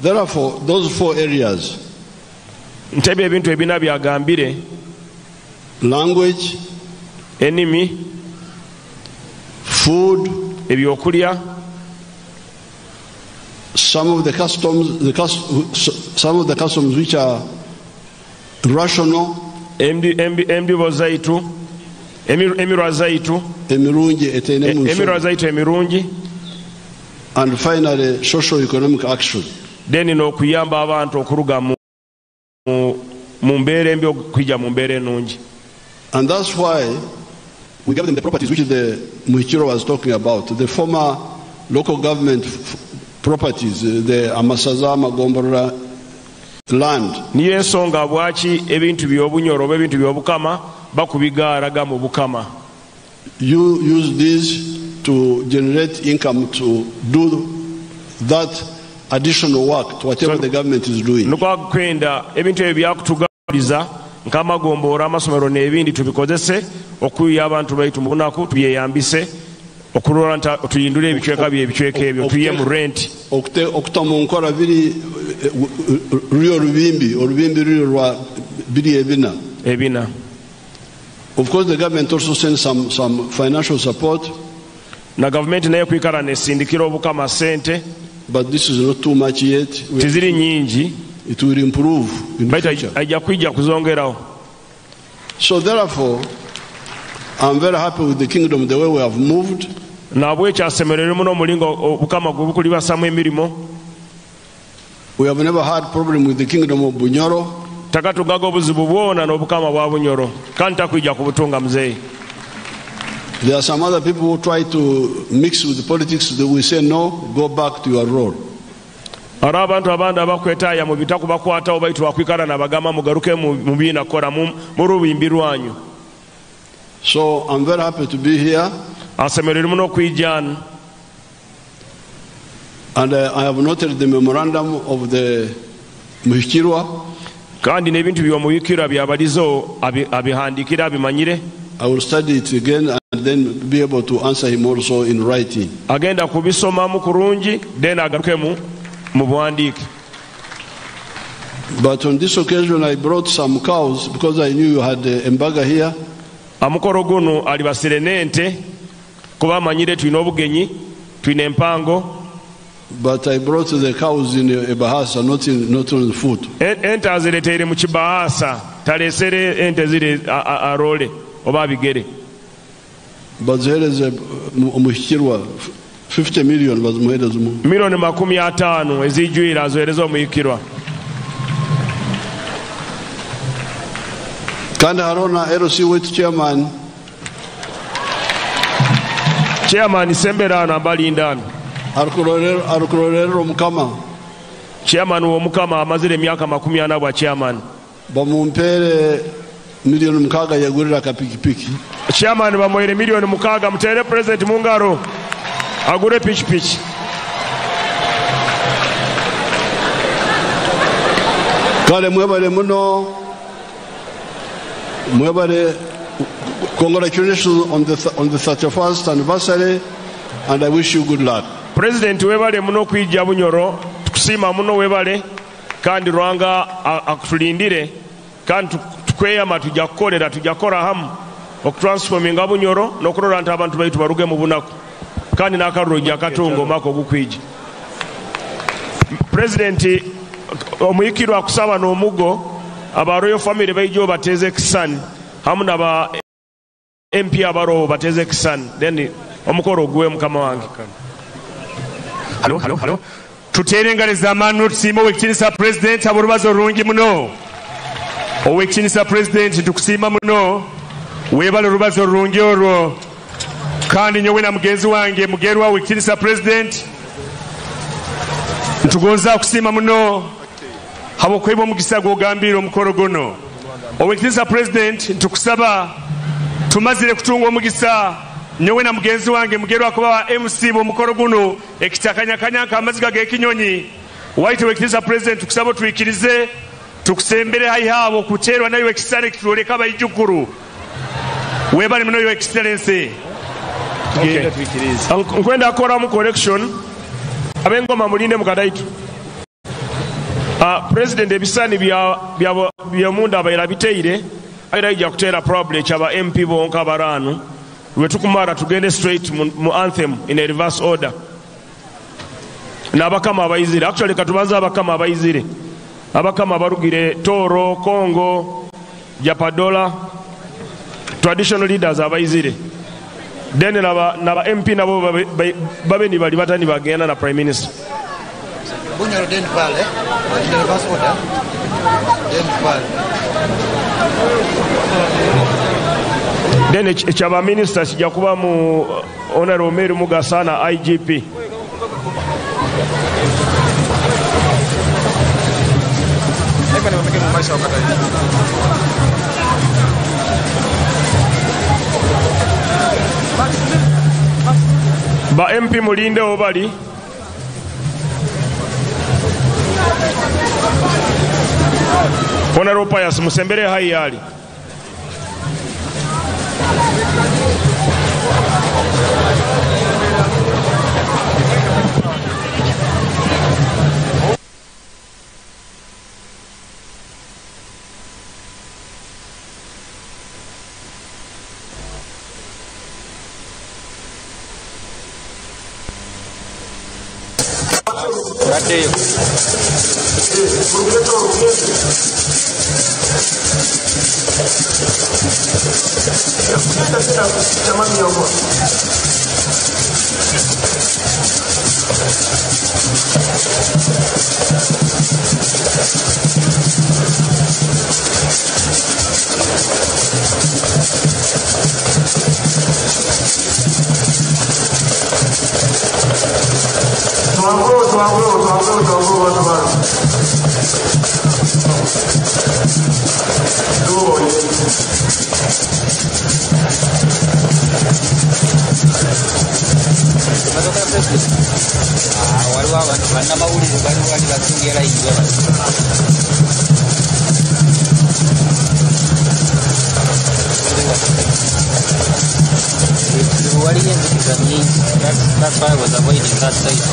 Therefore, those four areas. Ntebe ebintu ebina byagambire. Language, enimi, food, ebyokulya, some of the customs, some of the customs which are rational, embibo zaitu, emirwa zaitu, emirungi etene mu emirwa zaitu emirungi, and finally social economic action. Then n'okuyamba abantu okuruga mu mbeera embi okwijja mu mbeera ennungi. And that's why we gave them the properties which the Muhikiro was talking about, the former local government properties, the Amasaza, Magombolola land. Niyo ensonga bwaki ebintu by'obunyoro oba ebintu by'obukama bakubigaaraga mu bukama. You use this to generate income to do that additional work to whatever the government is doing. Nukwa kwenda ebintu ebyo byakutugabiriza nk'amagombolola, amasomero n'ebindi tubikozese okuyiya abantu baitu mu bunaku, tubyeyambise okulora nti tuyindule ebicweka bye ebicweka ebyo tuye mu rent. Okuta mu nkola biri ruli olubimbi, olubimbi luli lwa biri ebina. Ebina. Of course the government also sends some financial support. Na government nayo kwikara nesindikira obukama sente. But this is not too much yet. Tiziri nyingi. It will improve in the future. Ajja kwijja kuzongeraho. So therefore, I'm very happy with the kingdom, the way we have moved. Nabwekyo asemererwa muno omulingo obukama gwe bukulibasamu emirimu. We have never had problem with the kingdom of Bunyoro. Takatugaga obuzibu bwona n'obukama bwa Bunyoro. Kandi takwijja kubutunga muzeeyi. There are some other people who try to mix with the politics. They will say no, go back to your role. Hariho abantu abandi abakwetaaya mu bitaku bakwatawo baitu bakwikara nabagamba mugaruke mu biina kukora mu rubimbi rwanyu. So I'm very happy to be here. Asemererwa muno okwijja. And I have noted the memorandum of the Muhikirwa. Kandi n'ebintu by'omuhikirwa byabalizo abihandikira abimanyire. I will study it again and then be able to answer him also in writing. Agenda kubisomamu kurungi then agaruke mu buwandiike. But on this occasion I brought some cows because I knew you had embaga here. Amukoro guno alibasire n'ente kuba amanyire tulina obugenyi, tulina empango. But I brought the cows in a bahasa, not on foot. Ente azireteire mu kibahasa, talesere ente ziri arole oba bigere. Bazihereze omuhikirwa 50 million bazimuhereze mu. Milioni 50 ezijwira azohereza omuhikirwa. Kandi harona LC wetu chairman. Chairman Semberano ambalindano. Arukurorero omukama. Chairman w'omukama amazire emyaka 40 bwa chairman. Bamumpere 6 million yegurira akapikipiki. Chairman bamuhaire 6 million. Mutere president mungaro agure pikipiki. Kale mwebale muno, mwebale. Congratulations on the 31st anniversary, and I wish you good luck. President, webale muno kwijja Bunyoro. Tukusiima muno, webale. Kandi Rwanga akutulindire, kandi tukweyama tujja kukolera, tujja kukora hamu okutransforminga Bunyoro n'okurora nti abantu baitu baruge mu bunaku, kandi n'akaruro ojja katunga omwaka ogukwija. President, omuyikirwa akusaba n'omugo aba royal family baija obateeze ekisani hamu naba MP abarobo bateeze ekisani, then omukoro oguwe mukama wange. Halo, halo, halo. Tuteere engalo ez'amaani tusiime Oweekitiinisa Pulezidenti habw'orubazo orurungi muno. Oweekitiinisa Pulezidenti, tukusiima muno, weebale orubazo orurungi orwo. Kandi nyowe na mugenzi wange Mugerwa, Oweekitiinisa Pulezidenti, ntugonza kusiima muno habw'okuheebwa omugisa gw'ogambiire omukoro guno. Oweekitiinisa Pulezidenti, ntukusaba, tumazire kutunga omugisa nyowe na mugenzi wange Mugerwa kuba wa MC b'omukoro guno, ekitakanyakanya nk'amaziga g'ekinyonyi. Waitu Oweekitiinisa Pulezidenti, tukusaba otwikirize tukusembere haihi abo kuteerwa nayo ekisale kitwoleka abaijukuru. Webale muno, Your Excellency. Okay. Nkwenda kukoramu correction. Ab'engoma mulinde mukadaitu. President, ebisani byomunda abaira biteire aira ija kuteera probably ekyaba MP bonka baranu. Lwetukumara tugende straight mu anthem in a reverse order n'abakama abayizire. Actually, katubanze abakama abayizire, abakama abarugire Toro, Congo, Japadola, traditional leaders abayizire, then naba MP nabo babe nibali batani bagenda na prime minister. Bunyoro then Val, eh? In the reverse order. Then Val. Then ekyaba minister kijja kuba mu Honorable Mary Mugasa na IGP. Eka nimweke mu maisha wakati. Ba MP mulinde obali. Honorable Pius, musembere hai ali. Twanguwe, twanguwe, twanguwe, twanguwe watu bano. Tuboye. Emotoka ya president. Ah, waliwo abantu bannamawulire bali wali basinga layini bwe bati. Waliyo enzikiza nnyingi. That's why I was avoiding that side.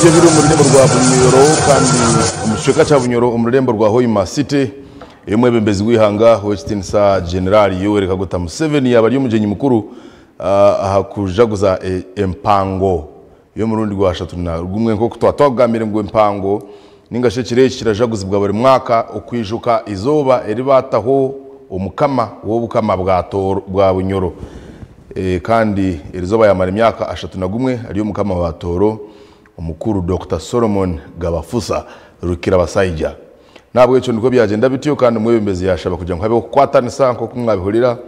Nibyo biri omu rurembo rwa Bunyoro kandi omu kicweka kya Bunyoro omu rurembo rwa Hoima City, omwebembezi w'ihanga Owekitinisa General Yoweri Kaguta Museveni yaba ari omugyenyi mukuru aha kujaguza empango y'omurundi gwa 31. Nk'oku twatwagambire ngu empango ninga shi ekiro eki kirajaguzibwa buri mwaka okwijuka izooba eribataho omukama w'obukama bwa Bunyoro. Kandi erizoba yamara emyaka 31 ari omukama wa Tooro omukuru Dr. Solomon Gabafusa Rukirabasaija. Nabwekyo niko byagenda bityo, kandi omwebembezi yashaba kugira ngu habeho okukwatanisa nk'oku mwabihurira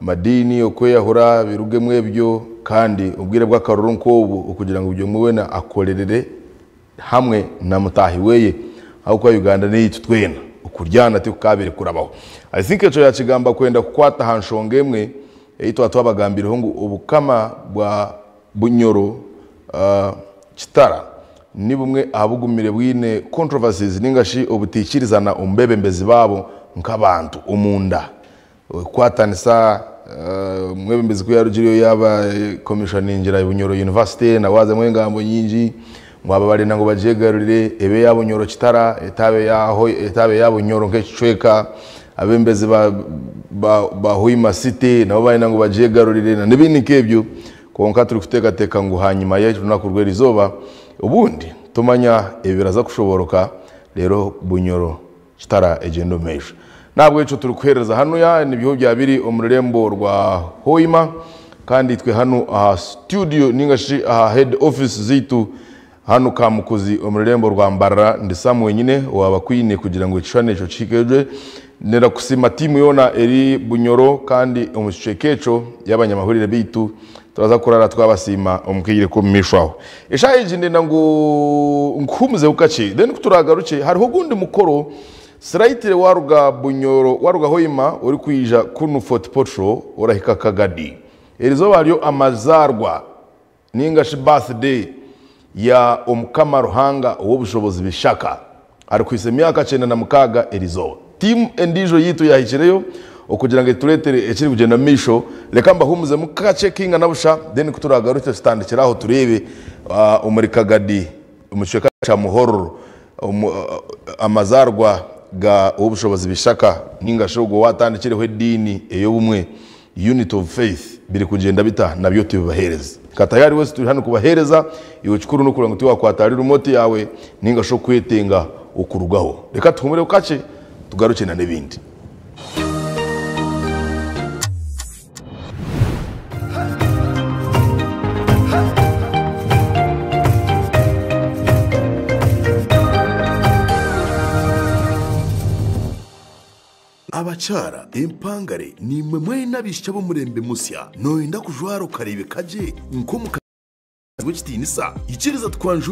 amadini okweyahura birugemu ebyo, kandi obwire bw'akaruru nk'obu okugira ngu buri omwe weena akorerere hamwe na mutahi weye, ahabw'okuba Uganda n'eyaitu twena, okuryana tikukabire kurabaho. I think ekyo yakigamba kwenda kukwata aha nshonga emwe ei twaba twabagambireho ngu obukama bwa Bunyoro Kitara ni bumwe aha bugumire bwine controversies ninga shi obutaikirizana omu bebembezi baabo nk'abantu omunda kukwatanisa. Omwebembezi ku yarugireyo yaba commissioningira Bunyoro University, nawe hazamu engambo nyingi ngu aba barenda ngu bagyegarurire ebe eya Bunyoro Kitara etabe eya Bunyoro nk'ekicweka. Abembezi ba Hoima City nabo barenda ngu bagyegarurire na n'ebindi nk'ebyo. Kwonka turikuteekateeka ngu hanyuma y'orunaku rw'erizooba obundi tumanya ebi biraza kushoboroka, reero Bunyoro Kitara egyenda omu maisho. Nahabwekyo turikuheereza hanuya nibyo byabiri omu rurembo rwa Hoima, kandi itwe hanu aha studio ninga shi aha head office zaitu hanu Kamukuzi omu rurembo rwa Mbarara, ndi Sam wenyine owaba kwine kugira ngu ekishushani ekyo kihike. Nenda kusiima tiimu yoona eri Bunyoro kandi omu kicweka ekyo y'abanyamahurire baitu, turaza kurara twabasiima omu kaire k'omu maisho aho. Eshaaha egi ndenda ngu nkuhumuzeho kakye, then ku turagaruke hariho ogundi mukoro siraitire waruga Bunyoro waruga Hoima orikwija kunu Fort Portal orahika Kagadi. Erizooba hariyo amazaarwa ninga shi birthday ya Omukama Ruhanga ow'obushobozi Bishaka arikuhisa emyaka 96 erizooba. Tiimu endiijo yaitu yahikireyo okugira ngu etureetere ekiri kugyenda omu maisho. Reka mbahumuzemu kakye kaingana busha, then ku turagaruke tutandikire aho tureebe omuri Kagadi omu kicweka kya Muhororo amazaarwa ga ow'obushobozi Bishaka ninga shi ogwo owatandikireho ediini ey'obumwe, Unity of Faith, biri kugyenda bita nabyo tubibaheereze. Nka Tayari West turi hanu kubaheereza, iwe kikuru n'okureba ngu tiwakwata ahari remote yaawe ninga shi okwetenga okurugaho. Reka tuhumureho kakye tugarukye na n'ebindi. Abakyara empangare nimwe mwena abaishiki ab'omurembe musya, noyenda kujwara okareebeka gye nk'omukazi w'ekitiinisa? Ikiriza tukwanjurire.